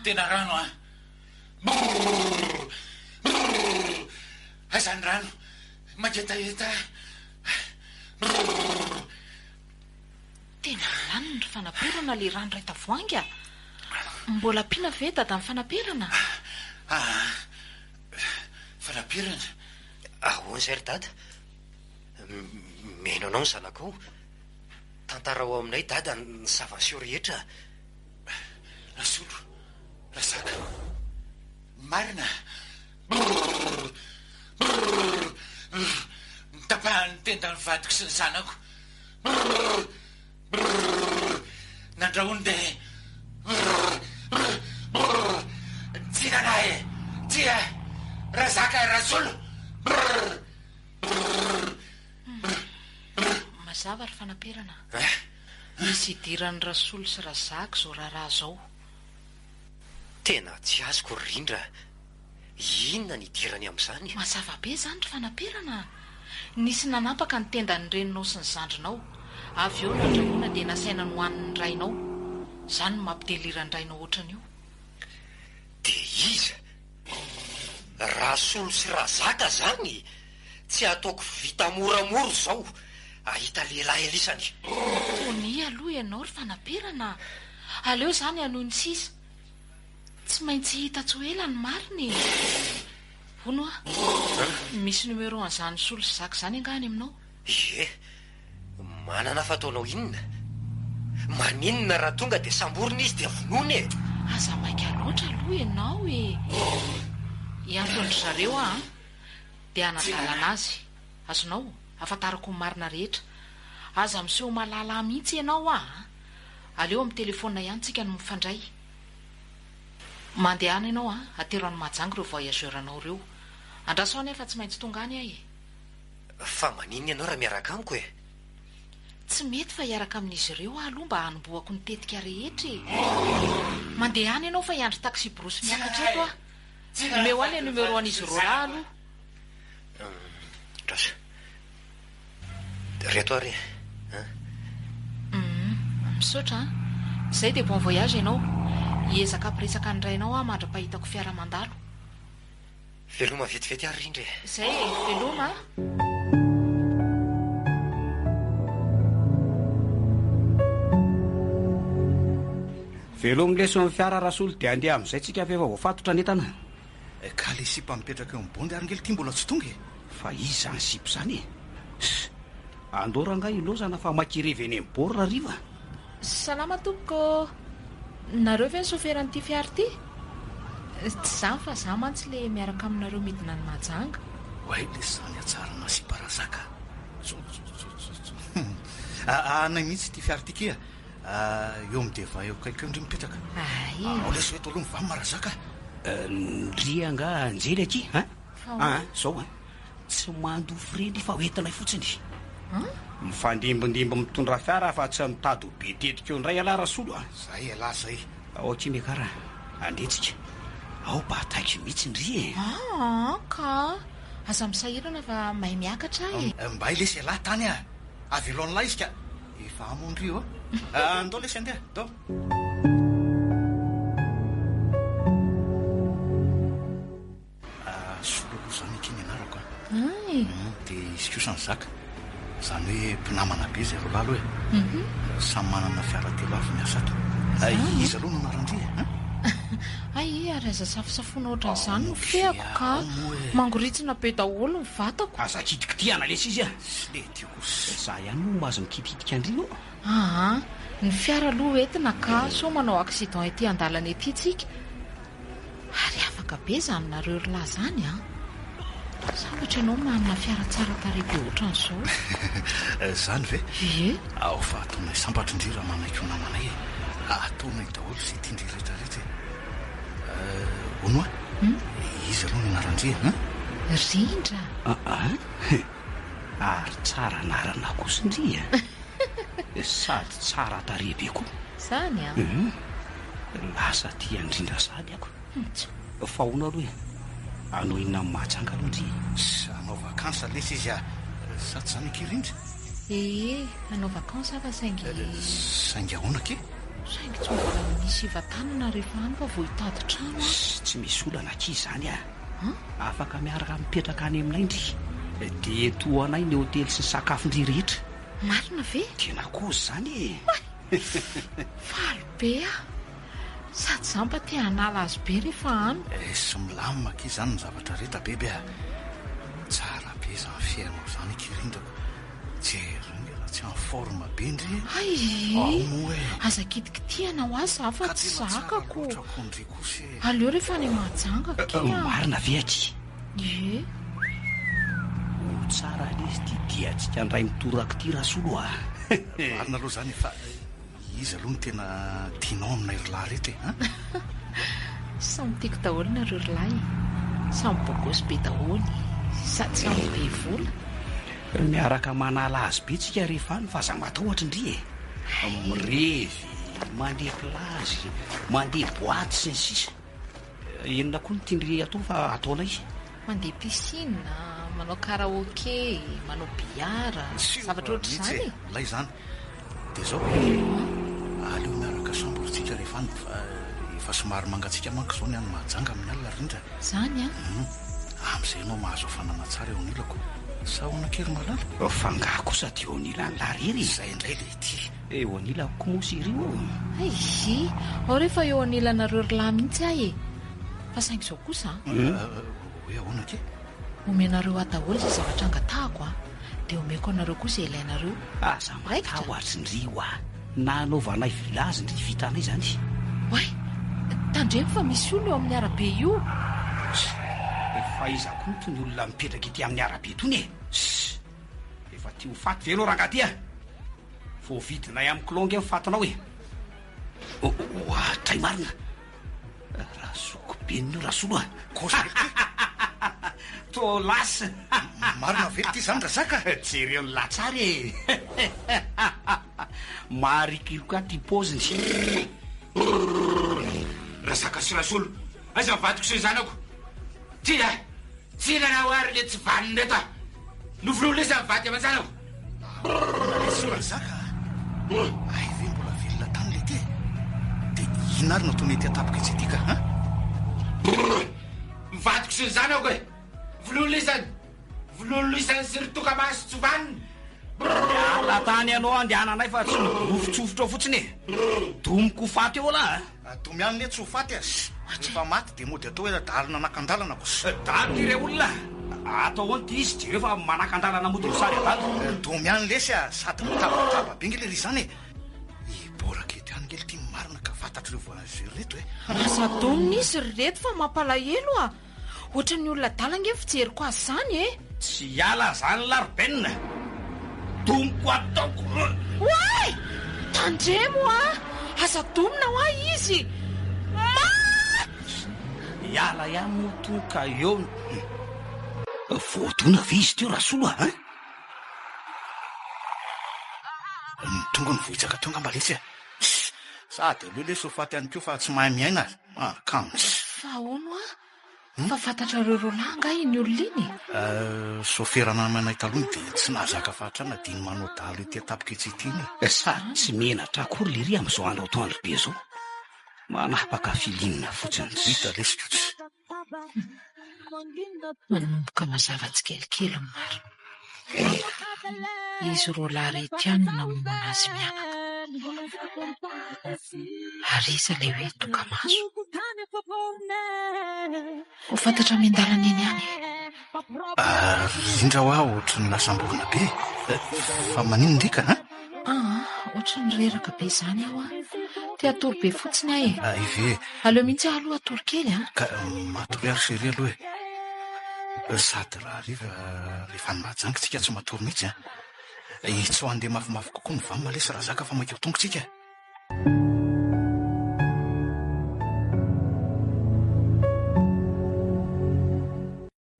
[SPEAKER 2] Tena rano a! Brrr! Brrr! Aiza ny rano? Mangetaheta aho. Brrr!
[SPEAKER 7] Tena laniny ry fanaperana le rano iray tavoahangy a! Mbola ampiana ve dada ny fanaperana?
[SPEAKER 2] Aa! Fanaperana?
[SPEAKER 5] Ahoana izay ry dada? Mihaino anao ny zanakao. Tantarao aminay dada ny zava-niseho rehetra.
[SPEAKER 2] Rasolo, Razaka, ny marina? Brrr! Brrr! Notapahan'ny tendan'ny vadiko sy ny zanako. Brrr! Brrr! Nandrahony dia Brrr! Brrr! Brrr! Tsinana e! Tsia! Razaka, Rasolo! Brrr! Brrr! Brrr! Brrr!
[SPEAKER 7] Mazava ry fanaperana a! Misy idiran'i Rasolo sy Razaka izao raharaha izao.
[SPEAKER 5] Tena tsy azoko ry Rindra a! Inona ny idirany amin'izany?
[SPEAKER 7] Mazava be izany ry fanaperana a! Nisy nanapaka ny tendan'ny reninao sy ny zandrinao. Avy eo nandrahoina dia nasaina nohanin'ny rainao. Izany no mampidelira ny rainao ohatran'io.
[SPEAKER 5] Dia iza? Rasolo sy Razaka zany? Tsy ataoko vita moramora izao ahita lehilahy alisany.
[SPEAKER 7] Tonia aloha ianao ry fanaperana a! Aleo izany hanohy ny sisa. Tsy maintsy hita tsy ho ela ny marina e! Hono hoa, misy numéro an'izany Solo sy Zaka izany angaha any aminao?
[SPEAKER 5] Ie, manana fa ataonao inona? Maninona raha tonga dia samborina izy dia vonoina e!
[SPEAKER 7] Aza maika loatra aloha ianao e! Hiantso an-dry zareo aho an! Dia hanadalana azy. Azonao? Ahafantarako ny marina rehetra. Aza miseho malala mihitsy ianao an! Aleo amin'ny telefaonina ihany tsika no mifandray. Mandehana ianao an, atero any Mahajanga ireo voyageur anao ireo. Andraso any aho fa tsy maintsy tonga any aho e.
[SPEAKER 5] Fa maninona ianao raha miaraka amiko e?
[SPEAKER 7] Tsy mety fa hiaraka amin'izy ireo aho aloha mba hanombohako ny tetika rehetra e. Mandehana ianao fa hiandry taxi-brousse miakatra eto aho. Omeo ahy ilay numéro an'izy roalahy aloha.
[SPEAKER 5] Andraso. Reto ary e. An.
[SPEAKER 7] Humm, misaotra an. Izay dia bon voyage ianao. Hiezaka hampiresaka ny rainao aho mandra-pahitako fiara mandalo.
[SPEAKER 5] Veloma vetivety ary rindra e.
[SPEAKER 7] Izay e, veloma a.
[SPEAKER 3] Velomy lesy ny fiara Rasolo dia andeha amin'izay tsika fa efa voafatotra ny entana.
[SPEAKER 4] Ka le sipa mipetraka eo amin'ny bondy ary nge lty mbola tsy tonga e!
[SPEAKER 3] Fa iza izany sipa izany e? Ss! Andao rangahy ilaozana fa makirevy eny amin'ny bord hariva.
[SPEAKER 7] Salama tompoko ô! Nareo ve ny soferan'ity fiara ity? Tsy izany fa za mantsy le miaraka aminareo midina any Mahajanga.
[SPEAKER 4] Oay lesy zany hatsarana sipa razaka a! Tso-tso-tso-tso-tso. Anay mihitsy ity fiara ity kia. Eo amin'ny devant eo akaiky eo ndry mipetraka.
[SPEAKER 7] Ay.
[SPEAKER 4] Ao lesy ho eto aloha mivanona Razaka
[SPEAKER 3] a. Ndry angaha Anjely akia a? Aa zao a, tsy mandoa frais ndry fa hoentinay fotsiny. Mifandimbindimby mitondra fiara fa tsy mitady ho be tetika eo indray ialahy Rasolo a.
[SPEAKER 4] Zay ialahy zay.
[SPEAKER 3] Ao akia Miakara, andeha tsika. Ao mba taraiky mihitsy ndry e.
[SPEAKER 7] Aa ka, aza misahirana fa mahay miakatra aho e.
[SPEAKER 4] Mbay lesy ialahy tany a. Avelao an'lah izy ka. Efa amo ndry ô. Andao lesy andeha, ndao. Solo aloha zany akia ny anarako a.
[SPEAKER 7] Ay.
[SPEAKER 4] Dia izy kosa ny Zaka. Izany hoe mpinamana be zareo lahy aloha e. Samy manana fiara telo avy miasa ato. Iza aloha no anaran-dry e? An?
[SPEAKER 7] Hay ary aza safosafoina ohatran'izany ny feako ka. Mangoritsina be daholo ny vatako.
[SPEAKER 3] Aza kitikitihana lesy izy a.
[SPEAKER 4] Tsy lety io kosa.
[SPEAKER 3] Za ihany moa mahazo mikitikitika an-dry ô.
[SPEAKER 7] Aa, ny fiara aloha entina ka sao manao accident ety an-dalana ety tsika. Ary afaka be izany nareo ry lahy izany an! Sambatra ianao manana fiara tsara tarehy be ohatran'izao.
[SPEAKER 4] Izany ve?
[SPEAKER 7] Ie.
[SPEAKER 4] Ao fa ataonay sambatra ndry raha manaiky ho namanay e! Ataonay daholo izay tian-dry rehetra rehetra e! Hono hoa, iza aloha ny anaran-dry e?
[SPEAKER 7] Rindra.
[SPEAKER 3] Aa, ary tsara anarana kosa ndry a! Sady tsara tarehy be koa.
[SPEAKER 7] Zany an?
[SPEAKER 3] Hum, lasa tia an-dRindra sahady ako. Fa hono aloha e, hanao inona amin'i Mahajanga aloha ndry e?
[SPEAKER 4] Hanao vacances lesy izy a! Sa tsy izany akia Rindra?
[SPEAKER 7] Ee, hanao vacances aho fa saingy.
[SPEAKER 4] Saingy ahoana akia?
[SPEAKER 7] Saingy tsy mbola misy hivantanana rehefa any fa vao hitady trano aho.
[SPEAKER 3] Tsy misy olana akia izany a! Afaka miaraka mipetraka any aminay ndry. Dia tohanay ny hotely sy ny sakafon-dry rehetra.
[SPEAKER 7] Marina ve?
[SPEAKER 3] Tena kozy izany e!
[SPEAKER 7] Oay! Faly be aho. Sady za mba te hanala azy be rehefa any.
[SPEAKER 4] Sy milamina akia izany ny zavatra rehetra bebe a! Tsara be izany fiainao izany akia Rindrako. Jereo ange raha tsy en forme be ndry e!
[SPEAKER 7] Hay!
[SPEAKER 4] Ao moa e!
[SPEAKER 7] Aza kitikitihana ho ahy za fa tsy zakako.
[SPEAKER 4] Ka tena tsara loatra ko ndry kosa e!
[SPEAKER 7] Aleo rehefa any Mahajanga akia.
[SPEAKER 3] Marina ve akia?
[SPEAKER 7] Ie.
[SPEAKER 3] Ho tsara lesy ity diantsika indray mitoraka ity Rasolo a!
[SPEAKER 4] Marina aloha izany e, fa iza aloha no tena tianao aminay ry lahy ireto e? An?
[SPEAKER 7] Samy tiako daholo nareo ry lahy e! Samy beau gosse be daholo sady samy be vola.
[SPEAKER 3] Miaraka manala azy be tsika rehefa any fa aza matahotra ndry e! Mirevy, mandeha plage, mandeha boite sy ny sisa. Inona koa no tian-dry atao fa ataonay?
[SPEAKER 7] Mandeha piscine, manao karaoke, manao billard, zavatra ohatr'izany e!
[SPEAKER 4] Milay izany. Dia izao, aleo miaraka chambre tsika rehefa any fa efa somary mangatsiaka manko izao ny any Mahajanga amin'ny alina Rindra.
[SPEAKER 7] Izany an?
[SPEAKER 4] Hum, amin'izay ianao mahazo hafanana tsara eo anilako. Sa ahoana kely malala?
[SPEAKER 3] Fa angaha kosa dia eo anilan'lah irery e?
[SPEAKER 4] Izay indray ilay ity.
[SPEAKER 3] Eo anilako koa moa sy iry ô?
[SPEAKER 7] Hay, ao re fa eo anilanareo ry lahy mihitsy aho e! Fa saingy izao kosa an!
[SPEAKER 4] Hoe ahoana akia?
[SPEAKER 7] Omenareo ahy daholo izay zavatra angatahako an! Dia omeko anareo koa izay ilainareo.
[SPEAKER 3] Aza matahotra ndry hoa! Na anaovanay village ndry vitanay izany.
[SPEAKER 7] Oay! Tandremo fa misy olona eo amin'ny arabe io!
[SPEAKER 3] Fa iza koa itony olona mipetraka ety amin'ny arabe itony e? Efa te ho faty ve ianao rangahy ty a? Voavidinay amin'ny kilao ange ny fatinao e! Ohatray marina! Razoky be nio Rasolo a!
[SPEAKER 4] Kosa ve ty?
[SPEAKER 3] Tô lasa!
[SPEAKER 4] Marina ve ty zany Razaka?
[SPEAKER 3] Jereo ny latsary e! Maharikoriko ahy ty paoziny.
[SPEAKER 2] Razaka sy Rasolo, aiza ny vadiko sy ny zanako? Ty a! Tsy nanao ary le tsy vanona reto a! Novonoina iza ny vady aman-janako?
[SPEAKER 4] Ahoana lesy io Razaka a? Hay ve mbola velona tany le ty e? De inona ary no ataony ety an-tampoko etsy ety ka an?
[SPEAKER 2] Brrr! Ny vadiko sy ny zanako e! Vonoina isany! Vonoina isany sy ry tokamaso tsy vanona! Brrr!
[SPEAKER 3] Miala tany ianao andehananay fa tsy miborofotsofotra ao fotsiny e! Domiko ho faty eo lah a!
[SPEAKER 4] Adomy ihany le tsy ho faty a! Rehefa maty dia mody atao hoe dahalo nanakan-dalana ko!
[SPEAKER 3] Dahalo ty re olona a! Atao ahoana ty izy jereo fa manakan-dalana mody misary adala.
[SPEAKER 4] Domy ihany lesy a! Sady mitabataba be nge le ry izany e! I Boraka eto ihany nge le ty marina ka fantatr'ireo voyageurs reto e!
[SPEAKER 7] Aza domina izy ry reto fa mampalahelo a! Ohatran'ny olona adala ange ny fijeriko azy izany e!
[SPEAKER 3] Tsy hiala zany lah ry Ben a! Domiko ataoko eh!
[SPEAKER 7] Oay! Tandremo a! Aza domina hoa izy! Maty!
[SPEAKER 3] Hiala ihany moa tony ka eo ny. Voadona ve izy teo Rasolo a! Hein?
[SPEAKER 4] Ny tongony vohitsaka teo angamba lesy a! Sady aleo lesy ho faty ihany koa fa tsy mahay miaina e! Mahakamo.
[SPEAKER 7] Fa ahoana hoa? Fa fantatrareo roalahy angaha iny olona iny e?
[SPEAKER 4] Sôfera namanay taloha dia tsy nahazaka fahatrana dia iny manao dahalo ety an-tapaka etsy ity iny
[SPEAKER 3] e. Sady tsy menatra akory lery amin'izao andro atoandro be izao. Manapaka feeling fotsiny.
[SPEAKER 4] Vita lesy ko tsy.
[SPEAKER 7] Manomboka mazava tsikelikely ny marina. Izy roalahy ireto ihany no namono azy mianaka. Ary iza ilay hoe tokamaso? Ho fantatra miandalana eny ihany e.
[SPEAKER 4] Ary indra hoa ohatry ny lasa amborona be e. Fa maninona ndry ka an?
[SPEAKER 7] Aa, ohatry ny reraka be izany aho an. Te hatory be fotsiny aho e.
[SPEAKER 4] Hay ve?
[SPEAKER 7] Aleo mihitsy aho aloha hatory kely an.
[SPEAKER 4] Ka matory ary chérie aloha e. Sady raha hariva rehefa any Mahajanga tsika tsy matory mihitsy an. Tsy ho handeha mafimafy kokoa ny vam lesy Razaka fa maika ho tonga tsika.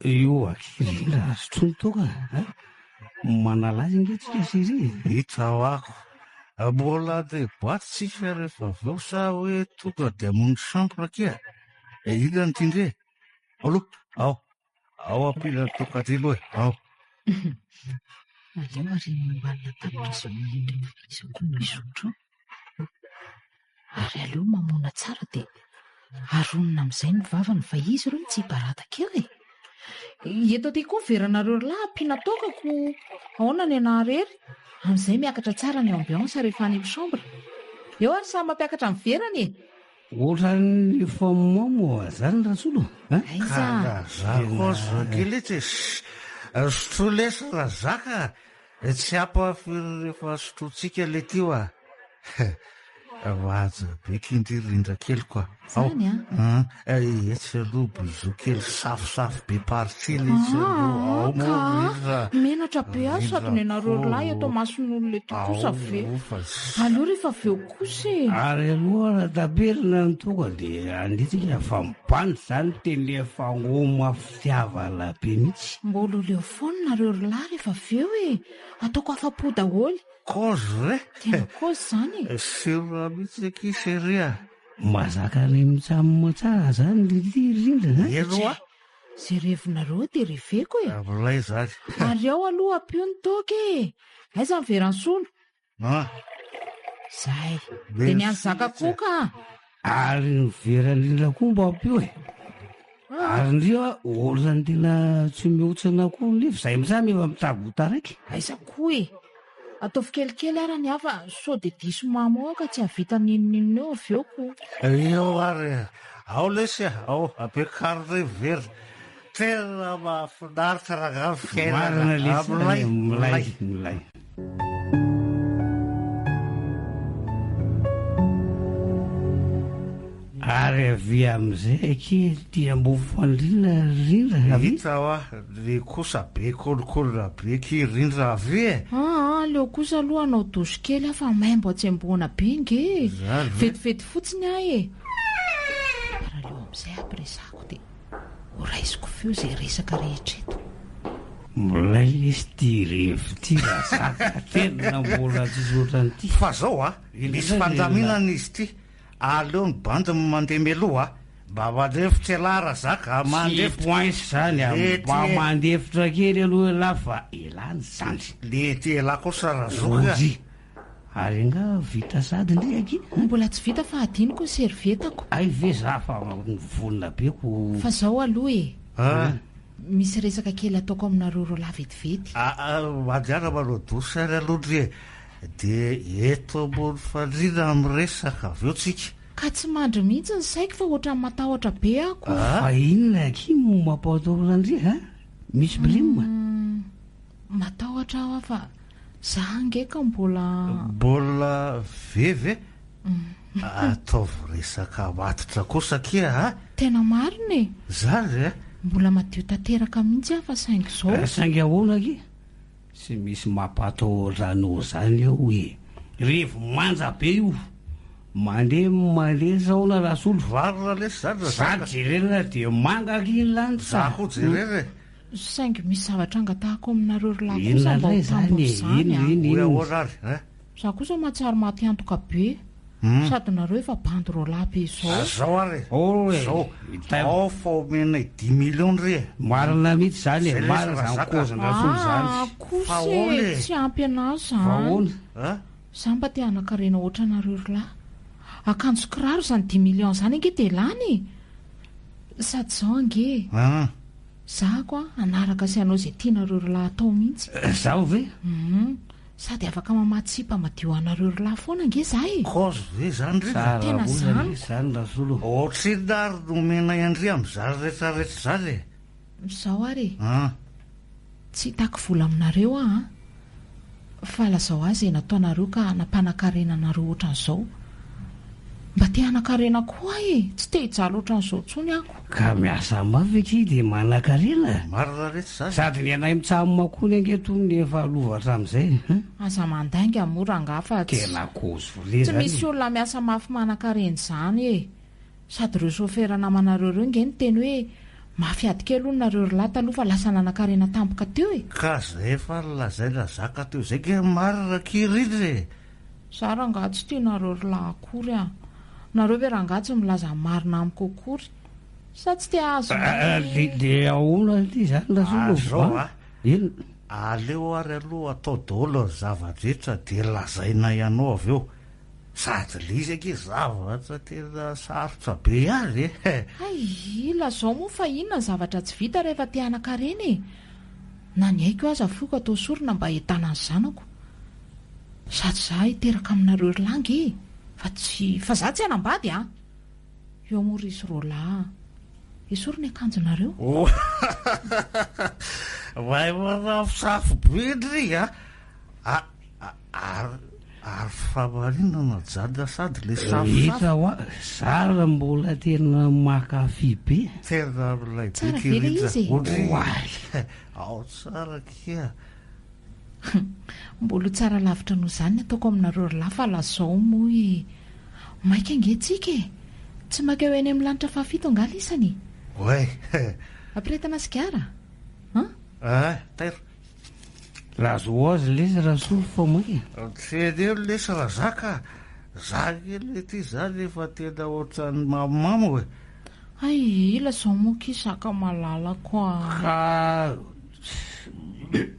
[SPEAKER 3] Io akia rindra sotroy ny toaka a! Manala azy ange tsika chérie e!
[SPEAKER 4] Hita ho'aho. Mbola handeha boite tsika rehefa avy eo sa hoe tonga dia hamono chambre akia? Inona no tian-dry e? Ao aloha, ao. Ao ampiana ny toaka ndry aloha e, ao.
[SPEAKER 7] Aleo ary ambany latabatra izao mihinana izao koa misotro. Ary aleo mamoana tsara dia aronina amin'izay ny vavany fa izy ireo tsy hibaradaka eo e! Eto aty koa ny veranareo ry lahy ampiana toaka ko ahoana ny anah rery? Amin'izay miakatra tsara ny ambiance rehefa any amin'ny chambre. Eo ary samy mampiakatra ny verany e!
[SPEAKER 3] Ohatran'ny efa mamo zany Rasolo a!
[SPEAKER 7] Aiza?
[SPEAKER 4] Ka razako aza kely etsy e! Sotroy lesy razaka a! Tsy hapa firy rehefa sotrointsika le ty wa. Mahaja be kindry rindra keliko a. Ao.
[SPEAKER 7] Zany a?
[SPEAKER 4] Eh, etsy aloha bisou kely safosafo be partie le etsy aloha. Ao moa rindra.
[SPEAKER 7] Menatra be aho sady nenareo lahy eto mason'olona eto kosa ve. Aleo rehefa avy eo kosa e.
[SPEAKER 3] Ary aloha raha taperina ny toaka dia andeha tsika fa mibandy zany tena efa ngoma fitiavana be mihitsy.
[SPEAKER 7] Mbola ho leo foana nareo ry lahy rehefa avy eo e! Ataoko afa-po daholo.
[SPEAKER 4] Kozy ve?
[SPEAKER 7] Tena kozy zany e!
[SPEAKER 4] Sur mihitsy akia chérie a!
[SPEAKER 3] Mazaka any mitsam tsara zany ry ty rindra a!
[SPEAKER 4] Eny hoa!
[SPEAKER 7] Ze revinareo de reveko e!
[SPEAKER 4] Milay zany.
[SPEAKER 7] Ary ao aloha ampio ny toaka e! Aiza ny veran'ny solo?
[SPEAKER 4] Ah.
[SPEAKER 7] Zay. Dia ny an'i Zaka koa ka.
[SPEAKER 3] Ary ny veran'indrindra koa mba ampio e.
[SPEAKER 7] Ah.
[SPEAKER 3] Ary ndry a, ohatran'ny tena tsy mihotsana koa nefa zay mitsamy efa mitady ho taraiky.
[SPEAKER 7] Aiza koa e. Ataovy kelikely ara ny hafa sao dia diso mamo ao ka tsy hahavita n'inon'inona eo avy eo ko.
[SPEAKER 4] Eo ary e. Ao lesy a, ao, ampiakaro indray ny vera. Tena mahafinaritra rangahy ny fiainana.
[SPEAKER 3] Marina lesy,
[SPEAKER 4] Milay,
[SPEAKER 3] milay,
[SPEAKER 4] milay.
[SPEAKER 3] milay. Ary avy amin'izay akia ety ambony fandriana rindra avy.
[SPEAKER 4] Hita hoa, le kosa be kolikoly be ki rindra avy e.
[SPEAKER 7] Aa aleo kosa aloha hanao douche kely aho fa maimbo hatsembohana be nge e.
[SPEAKER 4] Zany ve?
[SPEAKER 7] Vetivety fotsiny aho e. Ary aleo amin'izay ampiresahako dia ho raisiko feo izay resaka rehetra eto.
[SPEAKER 3] Milay lesy ty revy ty razaka tena mbola tsisy ohatran'ity.
[SPEAKER 4] Fa zao a, misy fandaminana izy ity, aleo ny bandy mandeha mialoha a, mba mandefitra elah razaka a, mandefitra.
[SPEAKER 3] Tsy poince zany a, mba mandefitra kely aloha elah fa elah ny zandry.
[SPEAKER 4] Lety elah kosa razoky a.
[SPEAKER 3] Ory. Ary angaha vita sady ndry akia a?
[SPEAKER 7] Mbola tsy vita fa adinoko ny servietako.
[SPEAKER 3] Hay ve za fa vonona be ko.
[SPEAKER 7] Fa zao aloha e.
[SPEAKER 4] Ah.
[SPEAKER 7] Misy resaka kely ataoko aminareo roalahy vetivety.
[SPEAKER 4] Ah mandehana manao douche ary aloha ndry e. Dia eto ambony fandriana miresaka avy eo tsika.
[SPEAKER 7] Ka tsy mandry mihitsy ny saiko fa ohatran'ny matahotra be aho ko.
[SPEAKER 3] Fa inona akia no mampatahotra ndry a? Misy blem?
[SPEAKER 7] Matahotra aho fa za ange ka mbola.
[SPEAKER 4] Mbola ve ve? Ataovy resaka matotra kosa akia a!
[SPEAKER 7] Tena marina e!
[SPEAKER 4] Zany ve?
[SPEAKER 7] Mbola madio tanteraka mihitsy aho fa saingy izao.
[SPEAKER 3] Saingy ahoana akia? Tsy misy mampatahotra anao zany eo e! Revy manja be io! Mandeha mandeha saona Rasolo.
[SPEAKER 4] Varina lesy zany Razaka.
[SPEAKER 3] Za jerena dia manga akia ny lanitra.
[SPEAKER 4] Za koa jerena e!
[SPEAKER 7] Saingy misy zavatra angatahako aminareo ry lahy kosa
[SPEAKER 3] Inona
[SPEAKER 7] mba ho
[SPEAKER 3] indray izany
[SPEAKER 7] tambiny
[SPEAKER 3] e?
[SPEAKER 7] izany
[SPEAKER 3] Inona,
[SPEAKER 7] an!
[SPEAKER 3] inona,
[SPEAKER 4] Hoy
[SPEAKER 3] inona?
[SPEAKER 4] ahoana ary eh?
[SPEAKER 7] Za kosa mahatsiaro maty antoka be, sady nareo efa bandy roalahy be izao.
[SPEAKER 4] Zao ary e!
[SPEAKER 3] Oh e!
[SPEAKER 4] Zao,
[SPEAKER 3] Hita-
[SPEAKER 4] ao fa omenay dix millions ndry e!
[SPEAKER 3] Marina mihitsy izany e,
[SPEAKER 4] Zay lesy
[SPEAKER 3] marina izany
[SPEAKER 4] Razaka.
[SPEAKER 3] kozin-dRasolo izany.
[SPEAKER 7] Ah
[SPEAKER 4] Fa
[SPEAKER 7] kosa
[SPEAKER 4] ahoana
[SPEAKER 7] e,
[SPEAKER 4] e?
[SPEAKER 7] tsy ampy anahy
[SPEAKER 3] Fa
[SPEAKER 7] izany.
[SPEAKER 3] ahoana?
[SPEAKER 4] Ah?
[SPEAKER 7] Za mba te hanankarena ohatranareo ry lahy. Akanjo sy kiraro izany dix millions izany ange dia lany e! Sady izao ange e!
[SPEAKER 4] Ah.
[SPEAKER 7] Zahako an, hanaraka sy hanao izay tianareo ry lahy atao mihitsy.
[SPEAKER 3] Zaho ve?
[SPEAKER 7] Hum, sady afaka mamatsy sipa madio anareo ry lahy foana ange za e!
[SPEAKER 4] Cause ve zany ry
[SPEAKER 3] Tsara
[SPEAKER 7] Tena
[SPEAKER 3] loza
[SPEAKER 7] zany.
[SPEAKER 3] lesy zany Rasolo.
[SPEAKER 4] Ohatrinona ary no omenay an-dry amin'izany retraretra izany e?
[SPEAKER 7] Izao ary e!
[SPEAKER 4] An.
[SPEAKER 7] Tsy hitaky vola aminareo aho an! Fa lazao ahy izay nataonareo ka nampanankarena anareo ohatran'izao. Mba te hanankarena koa aho e! Tsy te hijaly ohatran'izao intsony aho ko.
[SPEAKER 3] Ka miasa mafy akia dia manankarena.
[SPEAKER 4] Marina retsy zany.
[SPEAKER 3] Sady ny anay mitsam-makony ange tony efa lova hatramin'izay e!
[SPEAKER 7] Aza mandainga moa rangahy fa tsy.
[SPEAKER 3] Tena kozy vole
[SPEAKER 7] Tsy
[SPEAKER 3] zany e.
[SPEAKER 7] misy olona miasa mafy manankarena izany e! Sady ireo chauffeur namanareo ireo nge niteny hoe. Mafy ady kely hono nareo ry lahy taloha fa lasa nanankarena tampoka teo e!
[SPEAKER 4] Ka zay efa nolazaina zaka teo zay nge marina akia rindra e!
[SPEAKER 7] Za rangaha tsy tia nareo ry lahy akory a! Nareo ve rangaha tsy milaza ny marina amiko akory? Sa tsy te hahazo ny.
[SPEAKER 3] De ahoana ity zany Rasolo?
[SPEAKER 4] Zao a!
[SPEAKER 3] Inona?
[SPEAKER 4] Aleo ary aloha atao daholo ny zava-drehetra de lazaina ianao avy eo. Sady le izy ange zavatra tena sarotra be ihany e!
[SPEAKER 7] Hay, lazao moa fa inona ny zavatra tsy vita rehefa te hanan-karena e! Na ny aiko aza afoiko atao sorona mba ahitana ny zanako. Sady za hiteraka aminareo ry lahy nge e! Fa tsy, fa za tsy hanambady an! Eo moa ry izy roalahy an! Esory ny akanjonareo.
[SPEAKER 4] Oh! Mahay manafosafo be ndry a! Ary ary fa maninona jadona sady le safosafo.
[SPEAKER 3] Hita hoa, zara mbola tena mankafy be.
[SPEAKER 4] Tena milay be
[SPEAKER 7] Tsara be le izy e.
[SPEAKER 4] Oay! Ao tsara kia.
[SPEAKER 7] Mbola ho tsara lavitra noho izany ny ataoko aminareo ry lahy fa lazao moa e! Maika ange tsika e! Tsy maika ho eny amin'ny lanitra fahafito angaha lisany e?
[SPEAKER 4] Oay!
[SPEAKER 7] Ampirehetana sigara? An?
[SPEAKER 4] Ah, tairo.
[SPEAKER 3] Laza ho azy lesy Rasolo fa maika.
[SPEAKER 4] Teneno lesy Razaka a! Za ange lety izany efa tena ohatran'ny mamomamo e!
[SPEAKER 7] Hay, lazao moa ki zaka malalako a!
[SPEAKER 3] Ka.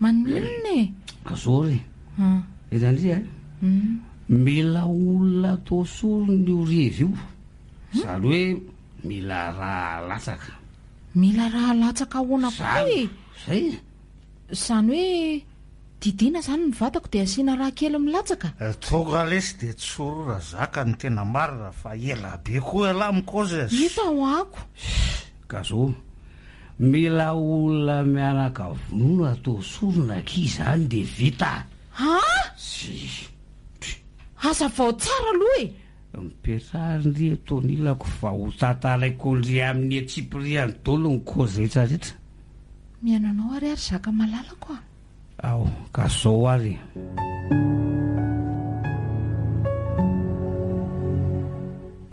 [SPEAKER 7] Maninona e?
[SPEAKER 3] Ka zao re, hitan'dry a! Mila olona atao sorona io revy io, izany hoe mila rà alatsaka.
[SPEAKER 7] Mila rà alatsaka ahoana koa e?
[SPEAKER 3] Zay e!
[SPEAKER 7] Izany hoe didiana izany ny vatako dia asiana rà kely milatsaka?
[SPEAKER 4] Tonga lesy dia tsory Razaka ny tena marina fa ela be koa ialahy mikaozy e!
[SPEAKER 7] Hita ho'ako!
[SPEAKER 3] Gazo, mila olona miaraka vonoina atao sorona akia izany dia vita!
[SPEAKER 7] Haa!
[SPEAKER 3] Tsia!
[SPEAKER 7] Hazavao tsara aloha e!
[SPEAKER 3] Mipetraha ary ndry eto anilako fa ho tantaraiko ndry amin'ny antsipiriany daholo ny kaozy rehetra rehetra.
[SPEAKER 7] Mihaino anao ary aho ry Zaka malalako a!
[SPEAKER 3] Ao, ka zao ary e!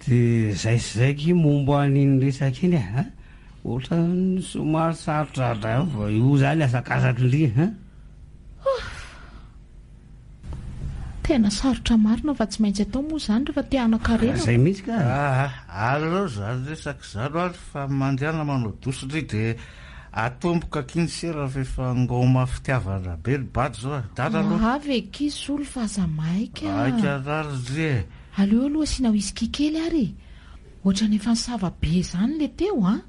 [SPEAKER 3] Dia zay sy zay akia momba an'iny resaka iny e! An! Ohatran'ny somary sarotra indray fa io zany asakasak'i ndry an!
[SPEAKER 7] Ouff! Tena sarotra marina fa tsy maintsy atao moa izany rehefa te hanan-karena.
[SPEAKER 3] Zay mihitsy ka.
[SPEAKER 4] Aa aleo zany resaka izany ary fa mandehana manao douche ndry de atomboka aky ny sera fa efa ngôma fitiavana be ny bado zao a! Dada aloha.
[SPEAKER 7] Ho avy akia Solo fa aza maika.
[SPEAKER 4] Maika ary ndry e.
[SPEAKER 7] Aleo aloha asiana whisky kely ary e. Ohatran'ny efa nisava be izany le teo an.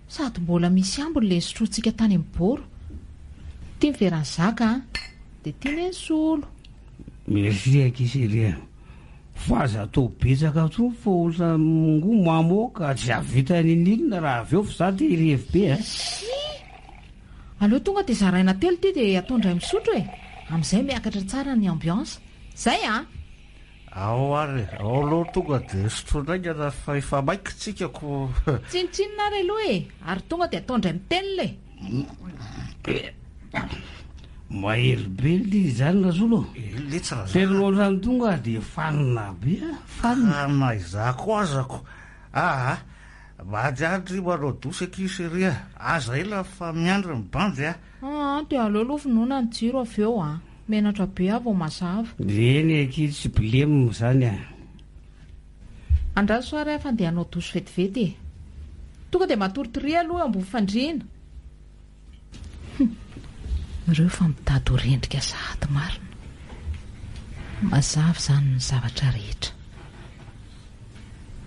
[SPEAKER 7] Sady mbola misy ambiny le nisotrointsika tany amin'ny boro. Ty ny veran'i Zaka an! Dia ty ny an'i Solo.
[SPEAKER 3] Merci akia chérie a! Fa aza atao betsaka intsony fa ohatran'ny ngo mamoaka tsy hahavita n'inon'inona raha avy eo fa za te hirevy be a!
[SPEAKER 7] Tsia! Aleo tonga dia zaraina telo ty dia atao indray misotro e! Amin'izay miakatra tsara ny ambiance. Zay an!
[SPEAKER 4] Ao ary e, ao aloha tonga dia sotroina haingana fa efa maika tsika ko.
[SPEAKER 7] Tsinontsinona ary aloha e, ary tonga dia atao indray mitelina e.
[SPEAKER 3] Mahery be le izy zany Rasolo ô.
[SPEAKER 4] Eny letsy Razaka.
[SPEAKER 3] Tena ohatran'ny tonga dia fanina be a, fanina.
[SPEAKER 4] Ka na izaho koa aza ko. Aa, madiandry manao douche akia chérie a, aza ela fa miandry ny bandy a.
[SPEAKER 7] Aa, dia aleo aloha vonoina ny jiro avy eo a. Menatra be aho vao mazava.
[SPEAKER 3] Eny akia tsy blem zany a.
[SPEAKER 7] Andraso ary aho fa ndeha hanao douche vetivety e. Tonga dia matoritoria aloha eo ambony fandriana. Hum. Ireo fa mitady ho rendrika sahady marina. Mazava izany ny zavatra rehetra.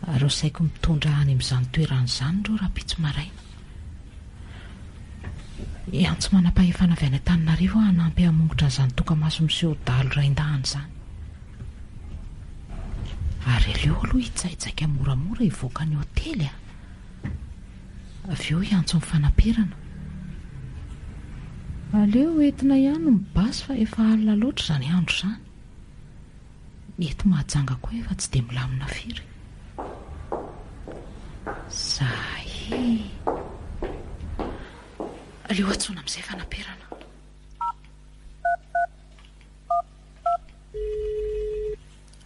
[SPEAKER 7] Ary ho saiko mitondra any amin'izany toerana izany ireo rahampitso maraina. Hiantso manam-pahefana avy any Antananarivo aho hanampy hamongotra an'izany tokamaso miseho dahalo raindahiny izany. Ary aleo aloha hitsaitsaika moramora hivoaka ny hotely a! Avy eo hiantso ny fanaperana. Aleo entina ihany ny basy fa efa alina loatra izany andro izany. Ny eto Mahajanga koa efa tsy dia milamina firy. Zay e! Aleo antsoina amin'izay fanaperana.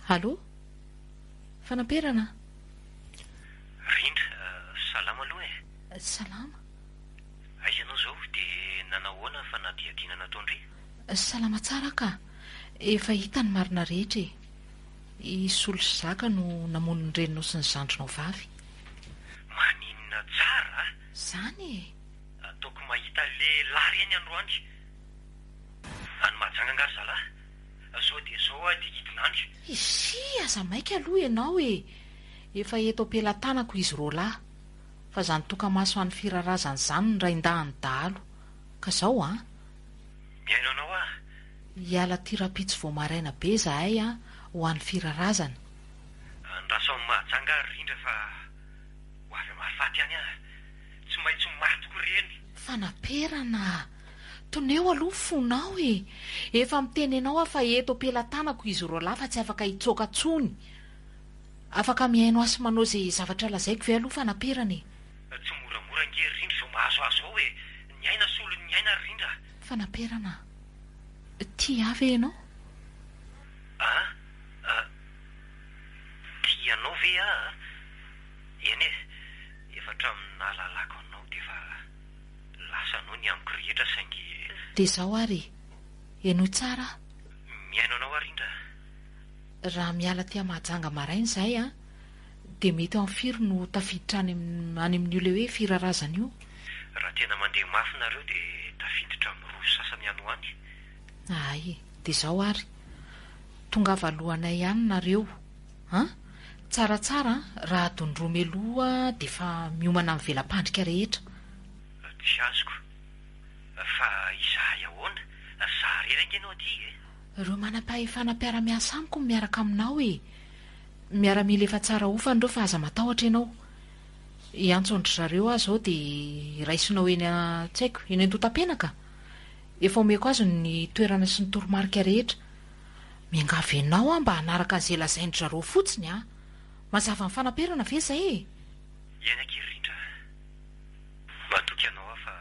[SPEAKER 7] Allô? Fanaperana?
[SPEAKER 5] Rindra, salama aloha e!
[SPEAKER 7] Salama. Salama tsara ka. Efa hita ny marina rehetra e. I Solo sy Zaka no namono ny reninao sy ny zandrinao vavy.
[SPEAKER 5] Maninona tsara a!
[SPEAKER 7] Zany e!
[SPEAKER 5] Ataoko mahita lehilahy reny androany. Any Mahajanga angaha ry zalahy? Zao dia zao aho dia hidina any.
[SPEAKER 7] Isy! Aza maika aloha ianao e! Efa eto am-pelatanako izy roalahy. Fa zany tokamaso any firarazana zany ny raindahin'ny dahalo. Ka zao an!
[SPEAKER 5] Mihaino anao aho.
[SPEAKER 7] Hiala aty rahampitso vao maraina be zahay an, ho any firarazana.
[SPEAKER 5] Andraso any Mahajanga ary Rindra fa ho avy hamaly faty any aho. Tsy maintsy matiko ireny.
[SPEAKER 7] Fanaperana a! Toneo aloha ny fonao e! Efa miteny anao aho fa eto am-pelatanako izy roalahy fa tsy afaka hitsoaka tsony. Afaka mihaino ahy sy manao ze zavatra lazaiko ve aloha Fanaperana e?
[SPEAKER 5] Tsy moramora ange ry Rindra izao mahazo azy izao e! Ny aina solon'ny aina ry Rindra a!
[SPEAKER 7] Fanaperana a! Tia ahy ve ianao?
[SPEAKER 5] A! A! Tia anao ve aho a? Eny e! Efa hatramin'ny nahalalako anao dia efa lasanao ny amiko rehetra saingy.
[SPEAKER 7] Dia izao ary e! Henoy tsara aho.
[SPEAKER 5] Mihaino anao aho Rindra a!
[SPEAKER 7] Raha miala aty Mahajanga maraina izahay an, dia mety ao amin'ny firy no tafiditra any any amin'io ilay hoe firarazana io?
[SPEAKER 5] Raha tena mandeha mafy nareo dia tafiditra amin'ny roa sy sasany any ho any.
[SPEAKER 7] Hay, dia izao ary, tongava alohanay ihany nareo an! Tsaratsara an, raha adiny roa mialoha dia efa miomana amin'ny vela-pandrika rehetra.
[SPEAKER 5] Tsy azoko. Fa izahay ahoana? Za irery ange no aty e!
[SPEAKER 7] Ireo manam-pahefana mpiara-miasa amiko no miaraka aminao e! Miaramila efa tsara hofana ireo fa aza matahotra ianao. Hiantso an-dry zareo aho izao dia raisinao eny a, tsy haiko, eny Antotapenaka? Efa omeko azy ny toerana sy ny toromarika rehetra. Miangavy anao aho mba hanaraka an'izay lazain-dry zareo fotsiny a! Mazava ny fanaperana ve izay e?
[SPEAKER 5] Eny akia ry Rindra a! Matoky anao aho fa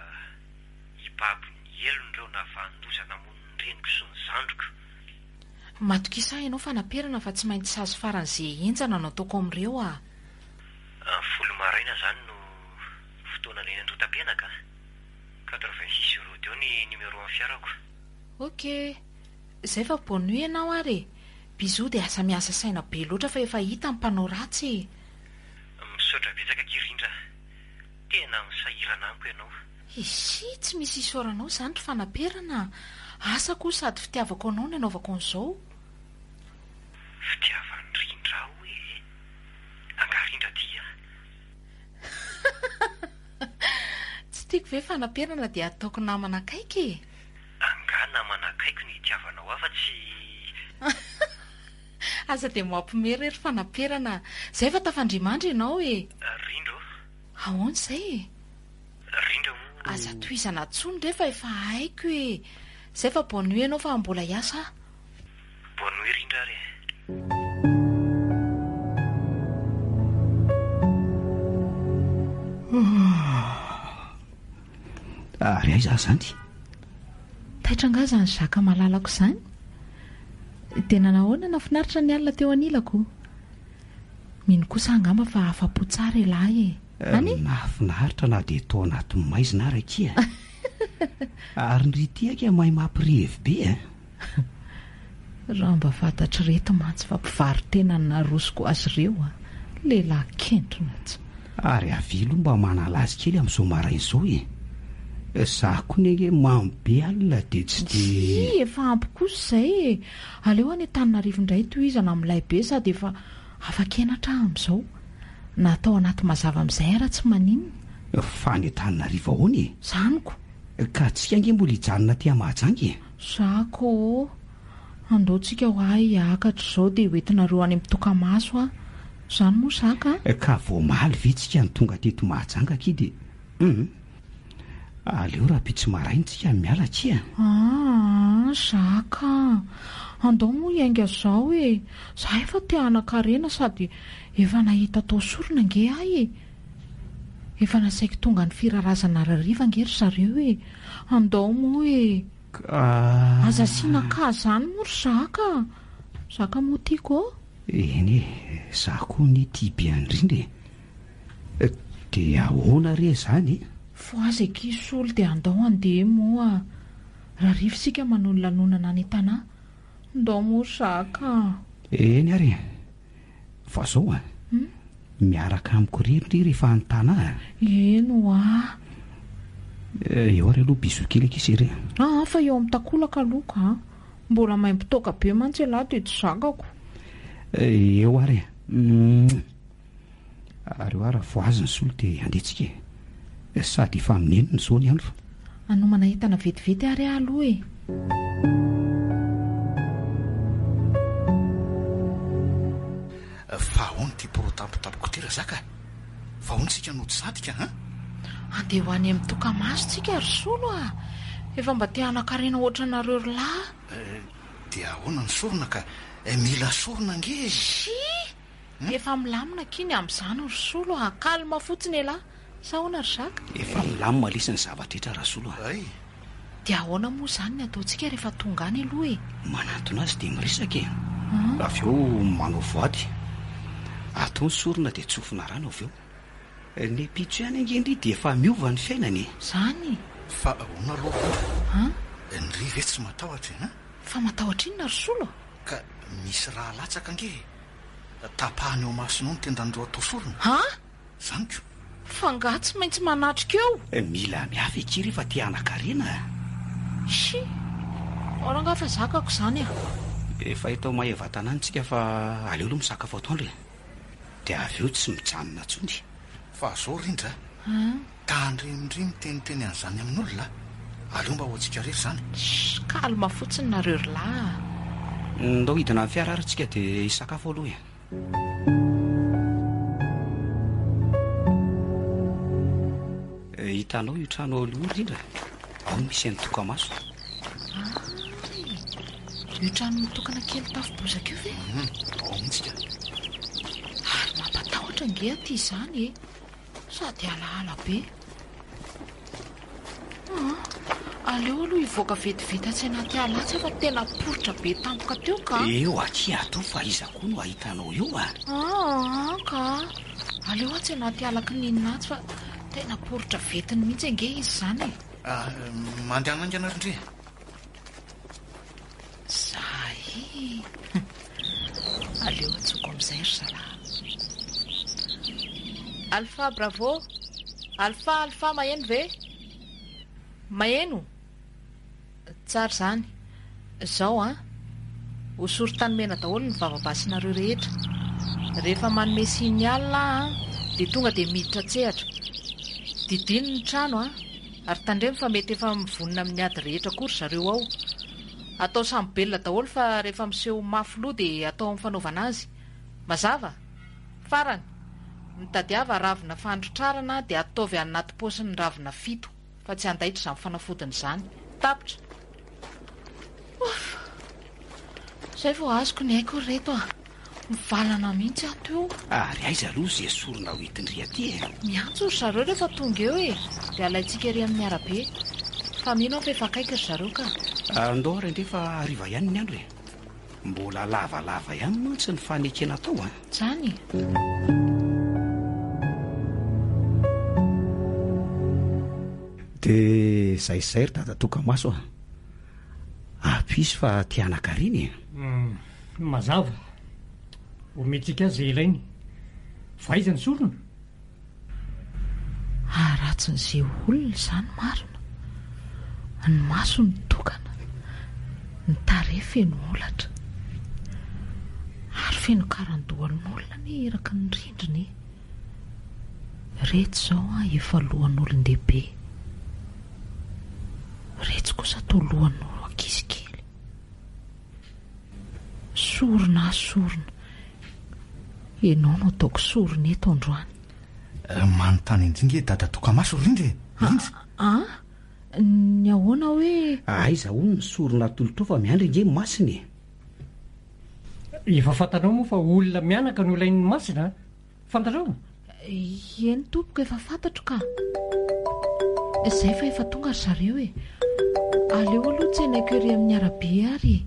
[SPEAKER 5] hibaby ny helony ireo nahavanon-doza namono ny reniko sy ny zandriko.
[SPEAKER 7] Matokisa ahy ianao fanaperana fa tsy maintsy sazy faran'ze henjana no ataoko amin'ireo ah.
[SPEAKER 5] Amin'ny folo maraina izany no fotoana eny Andotapenaka a! 86 rodeo ny numéro an'ny fiarako.
[SPEAKER 7] Ok. Zay fa bonne nuit ianao ary e! Bisous dia aza miasa saina be loatra fa efa hita ny mpanao ratsy e!
[SPEAKER 5] Misaotra betsaka akia Rindra a! Tena misahirana amiko ianao.
[SPEAKER 7] Isy, tsy misy isaoranao izany ry fanaperana a! Asa koa sady fitiavako anao no anaovako an'izao.
[SPEAKER 5] Fitiavan'i Rindra aho e! Angaha Rindra tia ahy?
[SPEAKER 7] Tsy tiako ve fanaperana dia ataoko namana akaiky e!
[SPEAKER 5] Angaha namana akaiky no itiavanao ahy fa tsy.
[SPEAKER 7] Aza dia mampime re ry fanaperana a! Zay fa tafandrimandry ianao e!
[SPEAKER 5] Rindra ô!
[SPEAKER 7] Ahoana izay e?
[SPEAKER 5] Rindra o!
[SPEAKER 7] Aza tohizana tsony re fa efa haiko e! Zay fa bonne nuit ianao fa mbola hiasa aho.
[SPEAKER 5] Bonne nuit Rindra ary e!
[SPEAKER 3] Ary aiza aho izany?
[SPEAKER 7] Taitra angaha izany Jacques malalako izany? Dia nanahoana nafinaritra ny alina teo anilako? Mino kosa angamba fa afa-po tsara ialahy e! Any?
[SPEAKER 3] Mahafinaritra na dia tao anatin'ny maizina ary akia. Ary ndry ity akia mahay mampirevy be a!
[SPEAKER 7] Raha mba fantatr'ireto mantsy fa mpivaro-tena no narosoko azy ireo a! Lehilahy kentrina tsy.
[SPEAKER 3] Ary avia aloha mba manala azy kely amin'izao maraina izao e! Za koa anie ange mamo be alina dia tsy dia.
[SPEAKER 7] Tsia, efa ampy kosa izay e! Aleo any Antananarivo indray tohizana milay be sady efa afa-kenatra aho amin'izao. Na atao anaty mazava amin'izay ara tsy maninona.
[SPEAKER 3] Fa any Antananarivo ahoana e?
[SPEAKER 7] Zany ko!
[SPEAKER 3] Ka tsika ange mbola hijanona aty Mahajanga e!
[SPEAKER 7] Zako ô! Andao tsika ho ahy hiakatra izao dia hoentinareo any amin'ny tokamaso aho. Zany moa zaka a!
[SPEAKER 3] Ka vao omaly ve tsika no tonga teto Mahajanga akia dia hum! Aleo rahampitso maraina tsika no miala akia.
[SPEAKER 7] Aa zaka a! Andao moa hiainga zao e! Za efa te hanan-karena sady efa nahita atao sorona ange aho e! Efa nasaiko tonga any Firarazana harariva ange ry zareo e! Andao moa e!
[SPEAKER 3] Ka.
[SPEAKER 7] Aza asiana ka zany moa ry Zaka a! Zaka moa tiako ô!
[SPEAKER 3] Eny e, za koa anie tia be an'i Rindra e! Dia ahoana re izany e?
[SPEAKER 7] Fohaza akia Solo dia andao handeha moa. Rahariva isika manao ny lanonana any Tana. Ndao moa ry Zaka a!
[SPEAKER 3] Eny ary e! Fa zao a! Miaraka amiko irery ndry rehefa any Tana a!
[SPEAKER 7] Eny hoa!
[SPEAKER 3] Eo ary aloha bisous kely akia chérie a!
[SPEAKER 7] Aa fa eo amin'ny takolaka aloha ka! Mbola maimbo toaka be mantsy ialahy dia tsy zakako.
[SPEAKER 3] Eo ary e! Mouah! Ary eo ary voazy ny solo dia andeha tsika e! Sady efa amin'ny enina izao ny andro.
[SPEAKER 7] Hanomana entana vetivety ary aho aloha e!
[SPEAKER 4] Fa ahoana ity poro tampotampoka ity Razaka a? Fa ahoana isika no tsy sadika an?
[SPEAKER 7] Andeha ho any amin'ny tokamaso tsika ry Solo a! Efa mba te hanan-karena ohatranareo ry lahy.
[SPEAKER 4] Dia ahoana ny sorona ka? Mila sorona ange e!
[SPEAKER 7] Shii! Efa milamina akia ny amin'izany ry Solo a! Calme fotsiny elah! Sa ahoana ry Jacques?
[SPEAKER 3] Efa milamina lesy ny zava-drehetra Rasolo a!
[SPEAKER 4] Hay!
[SPEAKER 7] Dia ahoana moa izany ny ataontsika rehefa tonga any aloha e?
[SPEAKER 3] Manantona azy dia miresaka e! Avy eo manao voady. Atao ny sorona dia tsofina rano avy eo. Ny ampitso ihany ange ndry dia efa miova ny fiainana e!
[SPEAKER 7] Izany?
[SPEAKER 4] Fa ahoana aloha Rindra?
[SPEAKER 7] An?
[SPEAKER 4] Ndry ve tsy matahotra e? An?
[SPEAKER 7] Fa matahotra inona ry Solo?
[SPEAKER 4] Ka misy raha latsaka ange e! Tapahana eo imasonao ny tendan'ireo atao sorona.
[SPEAKER 7] An?
[SPEAKER 4] Zany ko.
[SPEAKER 7] Fa angaha tsy maintsy manatrika eo?
[SPEAKER 3] Mila miafy akia rehefa te hanan-karena a!
[SPEAKER 7] Shi! Ao rangaha fa zakako izany a!
[SPEAKER 3] Efa eto Maevatanàna tsika fa aleo aloha misakafo atoandro e! Dia avy eo tsy mijanona intsony.
[SPEAKER 4] Fa zao Rindra a! Tandremo ndry miteniteny an'izany amin'olona a! Aleo mba ho antsika irery izany.
[SPEAKER 7] Shh! Calme fotsiny nareo ry lahy a!
[SPEAKER 3] Ndao hidina amin'ny fiara ary tsika dia hisakafo aloha e! Hitanao io trano ao aloha io Rindra? Ao no misy an'i Tokamaso.
[SPEAKER 7] Hay! Io trano mitokana kely tafo bozaka io ve?
[SPEAKER 4] Ao mihitsy ka.
[SPEAKER 7] Ary mampatahotra ange aty izany e! Sady alaala be. Aa, aleo aloha hivoaka vetivety atsy anaty ala atsy aho fa tena poritra be tampoka teo ka.
[SPEAKER 3] Eo akia atao fa iza koa no ahitanao eo a?
[SPEAKER 7] Aa ka, aleo atsy anaty ala kininina atsy fa tena poritra vetiny mihitsy ange izy izany e.
[SPEAKER 4] Ah, mandehana haingana ry ndry e.
[SPEAKER 7] Zay! Aleo antsoiko amin'izay ry zalahy. Alpha bravo! Alpha Alpha maheno ve? Maheno? Tsara izany. Izao an! Hosory tanimena daholo ny vavabasinareo rehetra. Rehefa manome signal aho an, dia tonga dia miditra an-tsehatra. Didino ny trano an! Ary tandremo fa mety efa mivonona amin'ny ady rehetra koa ry zareo ao. Atao samy belona daholo fa rehefa miseho mafy loha dia atao amin'ny fanaovana azy. Mazava? Farany, mitadiava ravina fandrotrarana dia ataovy any anaty paosiny ny ravina fito fa tsy handaitra izany fanafodiny izany. Tapitra! Ouf! Izay vao azoko ny aiko ry reto a! Mivalana mihitsy aho teo.
[SPEAKER 3] Ary aiza aloha ze sorona ho entin-dry aty e?
[SPEAKER 7] Miantso ry zareo rehefa tonga eo e! Dia alaintsika ery amin'ny arabe. Fa mino aho fa efa akaiky ry zareo ka.
[SPEAKER 3] Andao ary andeha fa hariva ihany ny andro e! Mbola lavalava ihany mantsy ny fanekena atao a!
[SPEAKER 7] Zany?
[SPEAKER 3] Dia zay zay ry dada tokamaso a! Ampio izy fa te hanan-karena e!
[SPEAKER 6] Mazava. Omentsika azy izay ilainy. Fa aiza ny sorona?
[SPEAKER 7] Haratsin'izay olona izany marina. Ny maso nitokana, ny tarehy feno holatra. Ary feno karandohan'olona anie eraky ny rindrina e. Retsy izao an efa lohan'olon-dehibe. Retsy kosa toa lohan'ankizy kely. Sorona aho sorona. Ianao no ataoko sorona eto androany.
[SPEAKER 4] Manontany an-dry nge dada tokamaso ry Rindra e! Rindra!
[SPEAKER 7] An? Ny ahoana hoe?
[SPEAKER 3] Aiza hono ny sorona atolotrao fa miandry ange ny masina e!
[SPEAKER 6] Efa fantanao moa fa olona mianaka no ilain'ny masina a! Fantatrao?
[SPEAKER 7] Eny tompoko efa fantatro ka. Izay fa efa tonga ry zareo e. Aleo aloha tsenaiko ery amin'ny arabe ary e.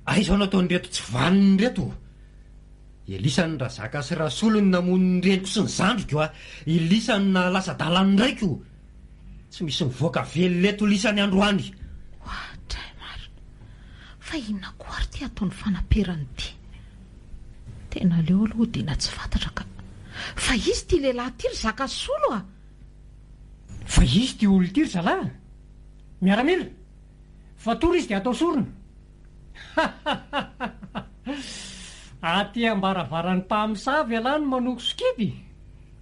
[SPEAKER 5] Aiza no ataon'ireto tsy vanona ireto? Elisa ny Razaka sy Rasolo no namono ny reniko sy ny zandriko a! Elisa no nahalasa adala ny raiko! Tsy misy mivoaka velona eto lisany androany.
[SPEAKER 7] Oadray marina. Fa inona koa ary ity ataon'ny fanaperana ity? Tena aleo aloha hodiana tsy fantatra ka. Fa iza ity lehilahy ity ry Zakasolo a?
[SPEAKER 6] Fa iza ity olona ity ry zalahy a? Miaramila! Fatory izy dia atao sorona! Hahahaha! Aty am-baravaran'ny mpamosavy ialahy no manoko sikidy?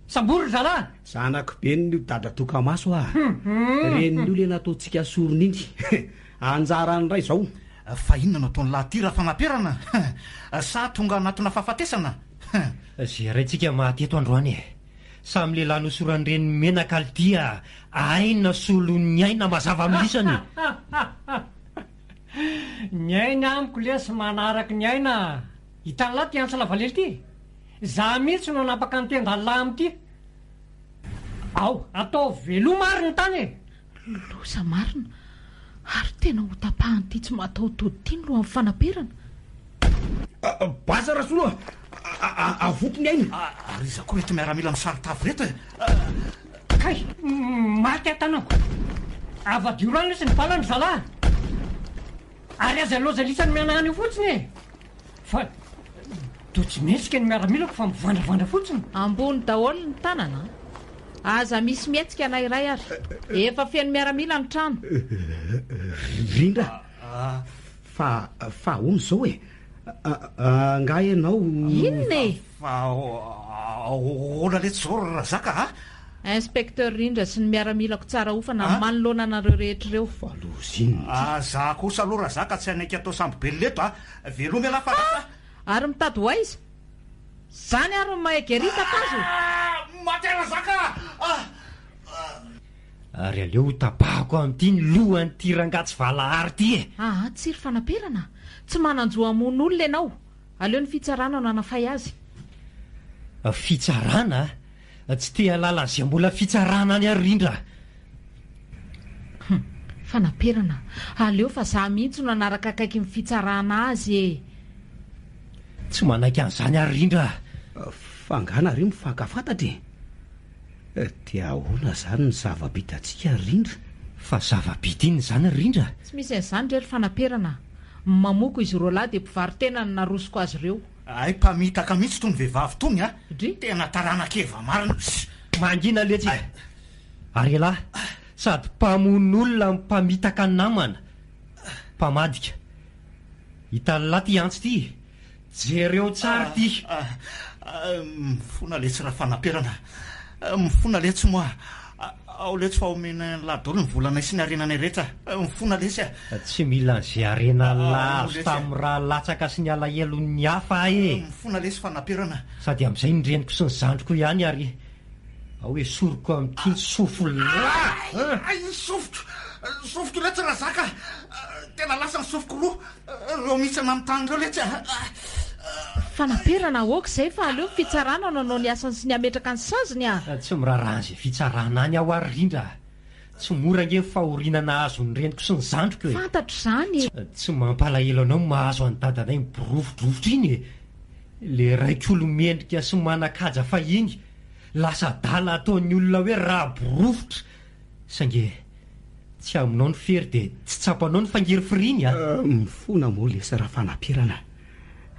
[SPEAKER 6] Sambory ry zalahy!
[SPEAKER 3] Zanako beniny io dada tokamaso ah! Renin'io le nataontsika sorona iny! Anjarany indray izao!
[SPEAKER 4] Fa inona no ataon'lah ty raha fanaperana? Sa tonga anatina fahafatesana?
[SPEAKER 5] Ze raintsika maty eto androany e! Samy lehilahy nosoran'ny reniny menaka aldia aina solon'ny aina mazava amin'isany e!
[SPEAKER 6] Ny aina amiko lesy manaraky ny aina a! Hitan'lah ty antsa lavalely ty? Za mihitsy no hanapaka ny tendan'lah amin'ity! Ao, ataovy veloma ary ny tany e!
[SPEAKER 7] Loza marina! Ary tena ho tapahan'ity tsy mataho-tody ity ny lohan'ny fanaperana.
[SPEAKER 3] Basa Rasolo a! Avoty ny aina!
[SPEAKER 4] Ary iza koa ireto miaramila misaron-tava ireto e?
[SPEAKER 6] Kay! Maty aho tanako! Avadio rano lesy ny balany ry zalahy! Ary aza loza lisany mihanahana eo fotsiny e! Fa toa tsy mihetsika ny miaramilako fa mivandravandra fotsiny.
[SPEAKER 7] Ambony daholo ny tanana an! Aza misy mihetsika na iray ary. Efa feno miaramila ny trano.
[SPEAKER 3] Rindra, fa fa ahoana izao e? Angaha ianao.
[SPEAKER 7] Inona e?
[SPEAKER 4] Fa ahoana letsy izao ry Razaka a?
[SPEAKER 7] Inspecteur Rindra sy ny miaramilako tsara hofana manoloana anareo rehetra ireo.
[SPEAKER 3] Fa loza inona ity?
[SPEAKER 4] Za kosa aloha Razaka tsy hanaiky atao sambo-belona eto a! Veloma ialahy fa lasa.
[SPEAKER 7] Ary mitady ho aiza? Zany ary ny mahay gerita tazo!
[SPEAKER 4] Maty aho Razaka a!
[SPEAKER 5] Ary aleo ho tapahako amin'ity ny lohan'ity rangahy tsy valahara ity e!
[SPEAKER 7] Aa tsy ry fanaperana a! Tsy manan-jo hamono olona ianao! Aleo ny fitsarana no hanafay azy.
[SPEAKER 5] Fitsarana? Tsy te hahalala an'izay mbola fitsarana any ary Rindra a!
[SPEAKER 7] Hum! Fanaperana a! Aleo fa za mihitsy no hanaraka akaiky ny fitsarana azy e!
[SPEAKER 5] Tsy manaiky an'izany ary Rindra a!
[SPEAKER 3] Fa angaha nareo mifankafantatra e? Dia ahoana izany ny zava-bitantsika ry Rindra?
[SPEAKER 5] Fa zava-bita inona izany ry Rindra?
[SPEAKER 7] Tsy misy an'izany re ry Fanaperana a! Mamoko izy roalahy dia mpivaro-tena no narosoko azy ireo.
[SPEAKER 4] Hay mpamitaka mihitsy tony vehivavy tony a!
[SPEAKER 7] Dry.
[SPEAKER 4] Tena taranak'i Eva marina.
[SPEAKER 5] Mangina letsy e! Ary ialahy sady mpamono olona no mpamitaka namana. Mpamadika. Hitan'lah ty antsy ty e! Jereo tsara ty!
[SPEAKER 4] Mifona letsy Rafanaperana a! Mifona letsy moa! Ao letsy fa omena an'lah daholo ny volanay sy ny harenanay rehetra a! Mifona lesy a!
[SPEAKER 5] Tsy mila an'izay harenan'lah azo tamin'ny rà latsaka sy ny alahelon'ny hafa aho e!
[SPEAKER 4] Mifona lesy Fanaperana a!
[SPEAKER 5] Sady amin'izay ny reniko sy ny zandriko ihany ary ao esoriko amin'ity ny sofin'lah a!
[SPEAKER 4] Hay ny sofiko! Sofiko letsy Razaka a! Tena lasa ny sofiko roa! Ireo mihitsana amin'ny tany ireo letsy a!
[SPEAKER 7] Fanaperana aoka izay fa aleo ny fitsarana no hanao ny asany sy ny hametraka ny saziny a!
[SPEAKER 5] Tsy miraharaha an'izay fitsarana any aho ary Rindra a! Tsy mora ange ny fahoriana nahazo ny reniko sy ny zandriko e!
[SPEAKER 7] Fantatro izany e!
[SPEAKER 5] Tsy mampalahelo anao ny mahazo an'i dadanay miborofodrofotra iny e! Le raiko olo-mendrika sy manan-kaja fahiny, lasa adala ataon'ny olona hoe raborofotra! Saingy Tsy aminao ny fery dia tsy tsapanao ny fangirifiriany a!
[SPEAKER 3] Mifona moa lesy Rafanapirana a!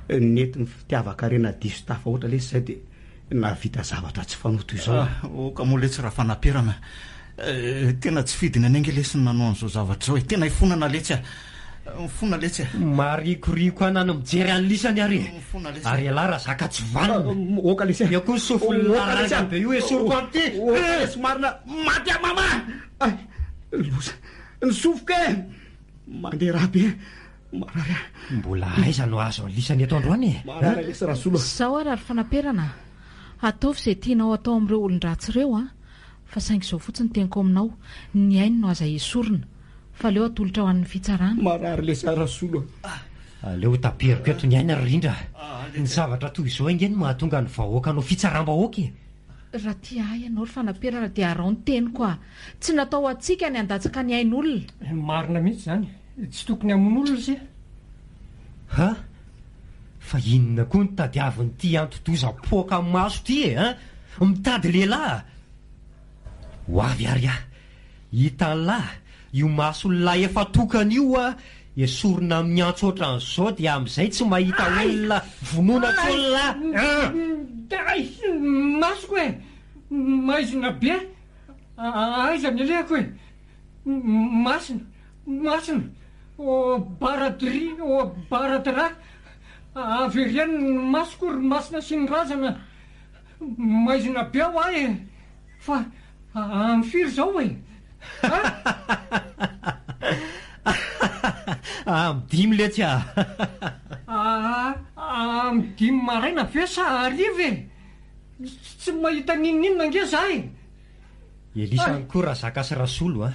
[SPEAKER 3] Nentin'ny fitiavan-karena diso tafahoatra lesy izay dia nahavita zavatra tsy fanao toy izao a!
[SPEAKER 4] Aoka moa letsy Rafanapirana a! Tena tsy fidiny anay ange lesy ny nanao an'izao zavatra izao e! Tena ifonana letsy a! Mifona letsy a!
[SPEAKER 5] Marikoriko ana ny mijery an'lisany ary e!
[SPEAKER 4] Mifona letsy a!
[SPEAKER 5] Ary ialahy Razaka tsy vanona!
[SPEAKER 3] Aoka lesy a!
[SPEAKER 5] Eo koa ny sofin'ny laranja be io esoriko amin'ity!
[SPEAKER 3] Aoka lesy marina! Maty aho mama! Ay! Loza! Ny sofiko e! Mandeha rà be! Marary ahy!
[SPEAKER 5] Mbola aiza no azo an'lisany eto androany e?
[SPEAKER 3] Marary lesy Rasolo a!
[SPEAKER 7] Izao ary ary fanaperana a! Ataovy izay tianao atao amin'ireo olon-dratsy ireo an! Fa saingy izao fotsiny ny teniko aminao, ny ainy no aza esorina, fa aleo atolotra ho an'ny fitsarana.
[SPEAKER 3] Marary lesy ahy Rasolo a!
[SPEAKER 5] Aleo taperiko eto ny aina ry Rindra a! Ny zavatra toy izao ange no mahatonga ny vahoaka hanao fitsaram-bahoaka e!
[SPEAKER 7] Raha tia ahy ianao ry fanaperana dia araho ny teniko a! Tsy natao ho antsika ny handatsaka ny ain'olona.
[SPEAKER 6] Marina mihitsy izany. Tsy tokony hamono olona isika.
[SPEAKER 5] Ha? Fa inona koa no tadiavin'ity anti-doza poaka maso ity e? Mitady lehilahy? Ho avy ary aho. Hitan'lah, io mason'lah efa tokana io a, esorina amin'ny antso ohatran'izao dia amin'izay tsy mahita olona vonoina intsony lah an!
[SPEAKER 6] Ay! Masoko e! Maizina be! Aiza ny alehako e? Masina! Masina! O baradri! O baradra! Avereno ny masoko ry masina sy ny razana! Maizina be hoa e! Fa amin'ny firy izao e?
[SPEAKER 5] Amin'ny dimy letsy a!
[SPEAKER 6] Amin'ny dimy maraina ve sa hariva e? Tsy mahita n'inon'inona ange za e!
[SPEAKER 5] Elisany koa Razaka sy Rasolo a!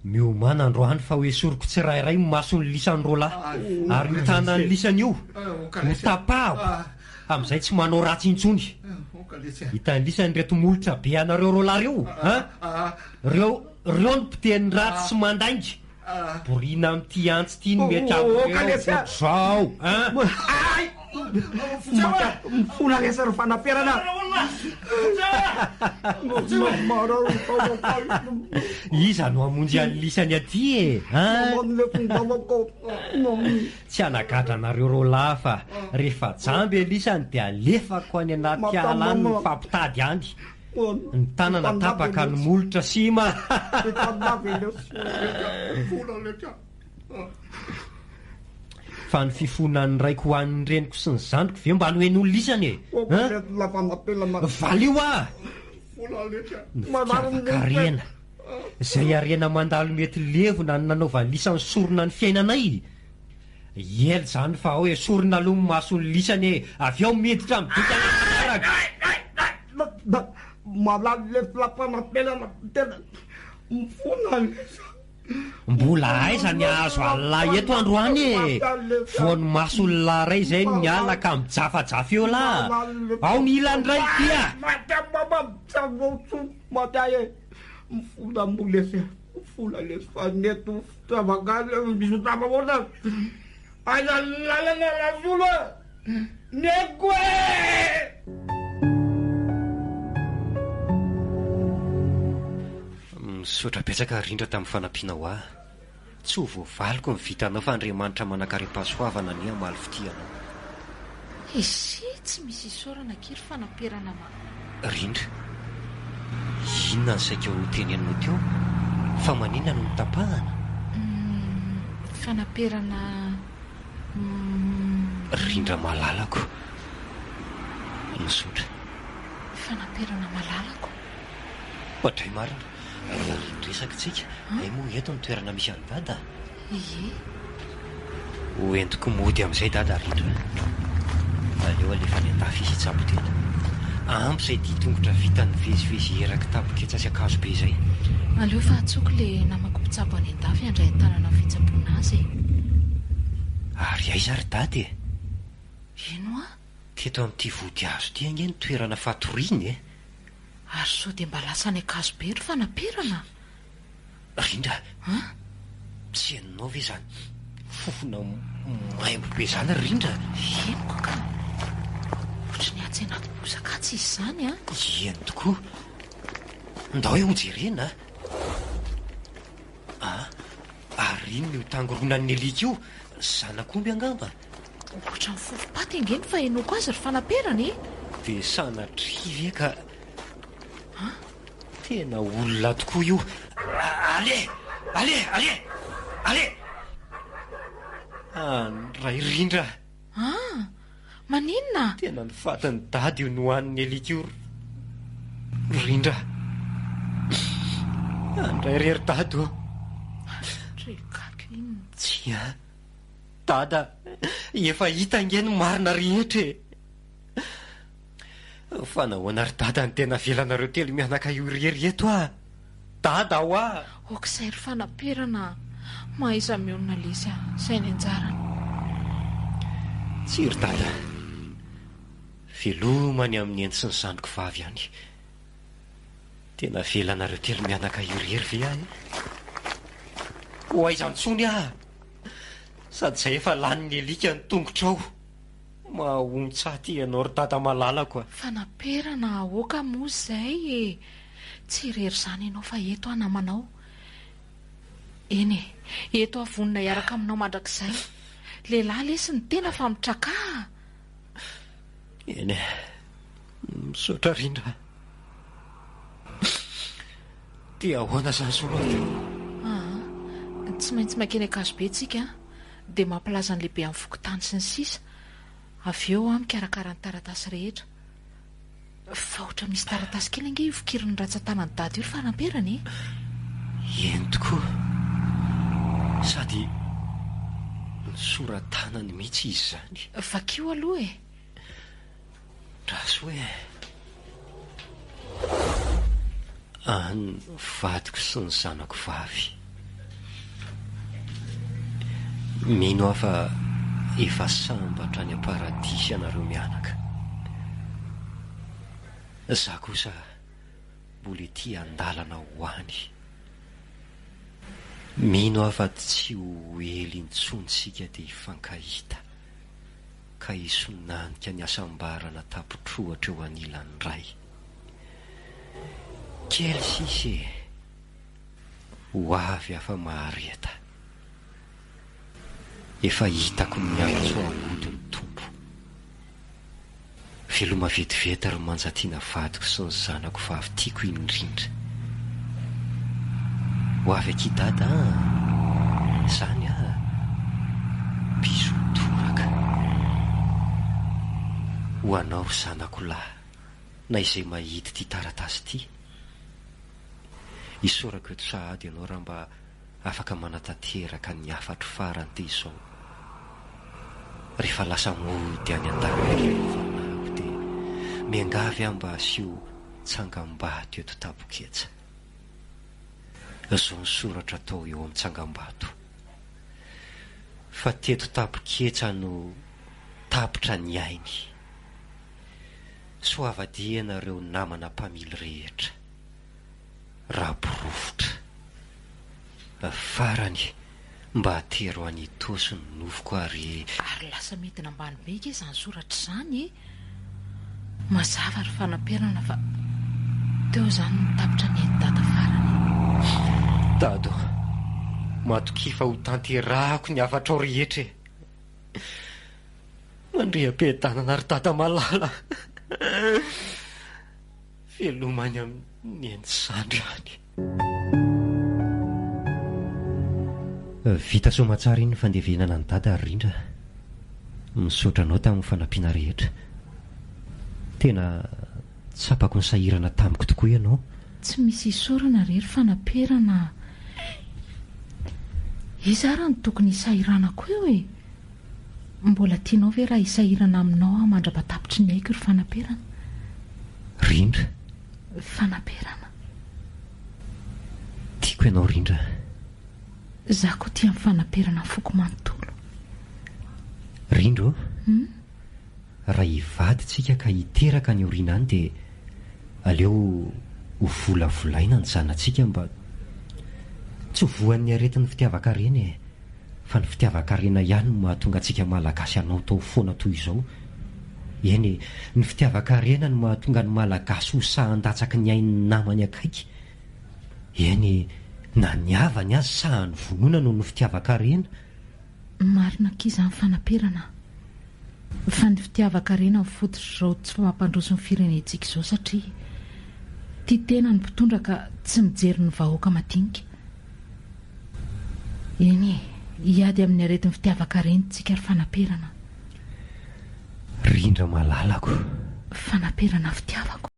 [SPEAKER 5] Miomàna androany fa ho esoriko tsirairay ny mason'ny lisany roalahy ary io tanan'ny lisany io ho tapahako amin'izay tsy manao ratsy intsony. Hitan'ny lisany ireto molotra be anareo roalahy ireo a! Reo reo no mpiteny ratsy sy mandainga. Borina amin'ity antsy ity ny mety amin'ireo ohatr'izao a!
[SPEAKER 3] Mifona lesy ry fanaperana.
[SPEAKER 5] Iza no hamonjy an'i lisany aty e? Tsy hanagadra anareo roalahy fa rehefa jamba i lisany dia alefako any anaty ala any mifampitady any. Ny tanana tapaka, ny molotra sima. Fa ny fifonan'ny raiko ho an'ny reniko sy ny zandriko ve mba nohenoin'ny lisany e? Valio aho! Ny fitiavan-karena, izay harena mandalo mety levona no nanaovan'ny lisany sorona ny fiainanay. Ela izany fa ao esorina aloha ny mason'ny lisany e, avy eo miditra amin'ny dikany manaraka. Mbola aiza ny hahazo an'lah eto androany e! Vao ny mason'lah ray izay no miala ka mijafajafa eo lah! Ao ny ilany indray ity a! Misaotra betsaka Rindra tamin'ny fanampianao ahy. Tsy ho voavaliko ny vitanao fa Andriamanitra manankarem-pahasoavana anie hamaly fitia anao.
[SPEAKER 7] Ese tsy misy isaorana akia ry fanaperana ma.
[SPEAKER 5] Rindra, inona no saika ho noteneninao teo? Fa maninona no notapahana?
[SPEAKER 7] Humm, fanaperana humm.
[SPEAKER 5] Rindra malalako, misaotra.
[SPEAKER 7] Fanaperana malalako.
[SPEAKER 5] Oadray marina, niresaka tsika, hay moa eto ny toerana misy an'i Dada?
[SPEAKER 7] Ie.
[SPEAKER 5] Ho entiko mody amin'izay Dada Rindra. Aleo alefa any an-dafy izy hitsabo tena. Ampy izay dian-tongotra vita nivezivezy eraky Tapoketsa sy Ankazobe izay.
[SPEAKER 7] Aleo fa antsoiko ilay namako mpitsabo any an-dafy handray an-tanana ny fitsaboana azy e.
[SPEAKER 5] Ary aiza ry Dada e?
[SPEAKER 7] Ino hoa?
[SPEAKER 5] Teto amin'ity vodihazo ity ange ny toerana fatoriany e.
[SPEAKER 7] Ary sao dia mba lasa any Ankazobe ry fanaperana?
[SPEAKER 5] Rindra, tsy henonao ve izany fofona maimbo be izany ry Rindra?
[SPEAKER 7] Henoko ka! Ohatry ny atsy anaty bozaka atsy izy izany an!
[SPEAKER 5] Eny tokoa! Ndao hoe hojerena a! Ary inona io tangoronan'ny alika io? Zanak'omby angamba?
[SPEAKER 7] Ohatran'ny fofom-paty ange ny fahenoako azy ry fanaperana e!
[SPEAKER 5] Dia sanatria ve ka tena olona tokoa io? Allez! Allez! Allez! Allez! Andray rindra!
[SPEAKER 7] An! Maninona?
[SPEAKER 5] Tena ny fatin'i Dada io nohanin'ny alika io ry Rindra. Andray re ry Dada ô!
[SPEAKER 7] Andray gaga inona?
[SPEAKER 5] Tsia. Dada, efa hita ange ny marina rehetra e! Fa nahoana ry Dada no tena avelanareo telo mianaka io irery eto ah? Dada hoa!
[SPEAKER 7] Ok'izay ry fanaperana a! Mahaiza mionona lesy a! Izay ny anjarany.
[SPEAKER 5] Tsia ry Dada. Veloma any amin'ny neny sy ny zandriko vavy any. Tena avelanareo telo mianaka io irery ve aho e? Ho aiza intsony aho? Sady izay efa lanin'ny alika ny tongotrao. Mahaontsa aty ianao ry dada malalako a!
[SPEAKER 7] Fanaperana aoka moa izay e! Tsy irery izany ianao fa eto aho namanao. Eny e, eto aho vonona hiaraka aminao mandrakizay. Lehilahy lesy ny tena fa mitrakà a!
[SPEAKER 5] Eny e, misaotra Rindra a! Dia ahoana izany Soloato?
[SPEAKER 7] Aa, tsy maintsy mankeny Ankazobe tsika dia mampilaza ny lehibe amin'ny fokontany sy ny sisa Avy eo aho mikarakara ny taratasy rehetra. Fa ohatra misy taratasy kely ange io fikirin'ny rantsan-tanan'i Dada io ry Fanamperana e!
[SPEAKER 5] Eny tokoa. Sady nisora-tanany mihitsy izy izany.
[SPEAKER 7] Vakio aloha e!
[SPEAKER 5] Draso e! An'ny vadiko sy ny zanako vavy. Mino aho fa efa sambatra any am-paradisa ianareo mianaka. Za kosa mbola ety an-dalana ho any. Mino aho fa tsy ho ela intsony isika dia hifankahita ka hisonanika ny hasambarana tapitrohatra eo anilan'ny Ray. Kely sisa e! Ho avy aho fa mahareta. Efa hitako miantso ahy hody ny Tompo. Veloma vetivety ry Manjatiana vadiko sy ny zanako vavy tiako indrindra. Ho avy akia Dada an! Zany an! Bisous toraka. Ho anao ry zanako lahy na izay mahita ity taratasy ity. Isaorako eto sahady ianao raha mba afaka manatanteraka ny hafatro farany dia izao, Rehefa lasa mody any an-danitra ny fanahiko dia miangavy aho mba asio tsangambato eto Taboketsa. Izao ny soratra atao eo amin'ny tsangambato, Fa teto Taboketsa no tapitra ny ainy. Soavadia ianareo namana mpamily rehetra. Raborofotra. Farany, mba atero any Itaosy ny nofoko ary.
[SPEAKER 7] Ary lasa midina ambany be nge izany soratra izany e! Mazava ry fanaperana fa teo izany no tapitra ny ain'i Dada farany e!
[SPEAKER 5] Dada ô, matokia fa ho tanterahako ny hafatrao rehetra e! Mandria-piadanana ry Dada malala a! Veloma any amin'i Neny Sandry any. Vita soamatsara iny ny fandevenana an'i Dada ry Rindra a! Misaotra anao tamin'ny fanampiana rehetra. Tena tsapako nisahirana tamiko tokoa ianao.
[SPEAKER 7] Tsy misy isaorana re ry Fanaperana a! Iza ary no tokony hisahiranako eo e? Mbola tianao ve raha hisahirana aminao aho mandra-patapitry ny aiko ry Fanaperana?
[SPEAKER 5] Rindra.
[SPEAKER 7] Fanaperana.
[SPEAKER 5] Tiako ianao Rindra.
[SPEAKER 7] Za koa tia an'i Fanaperana ny foko manontolo.
[SPEAKER 5] Rindra ô. Hum? Raha hivady tsika ka hiteraka any aoriana any dia aleo ho volavolaina ny zanatsika mba tsy ho voan'ny aretin'ny fitiavan-karena e! Fa ny fitiavan-karena ihany no mahatonga antsika Malagasy hanaotao foana toy izao. Eny e, ny fitiavan-karena no mahatonga ny Malagasy ho sahan-datsaky ny ain'ny namany akaiky. Eny e, na ny havany aza sahany vonoina noho ny fitiavan-karena.
[SPEAKER 7] Marina akia izany fanaperana a! Fa ny fitiavan-karena no fototr'izao tsy mampandroso ny firenentsika izao satria tia tena ny mpitondra ka tsy mijery ny vahoaka madinika. Eny e, hiady amin'ny aretin'ny fitiavan-karena tsika ry fanaperana.
[SPEAKER 5] Rindra malalako.
[SPEAKER 7] Fanaperana fitiavako.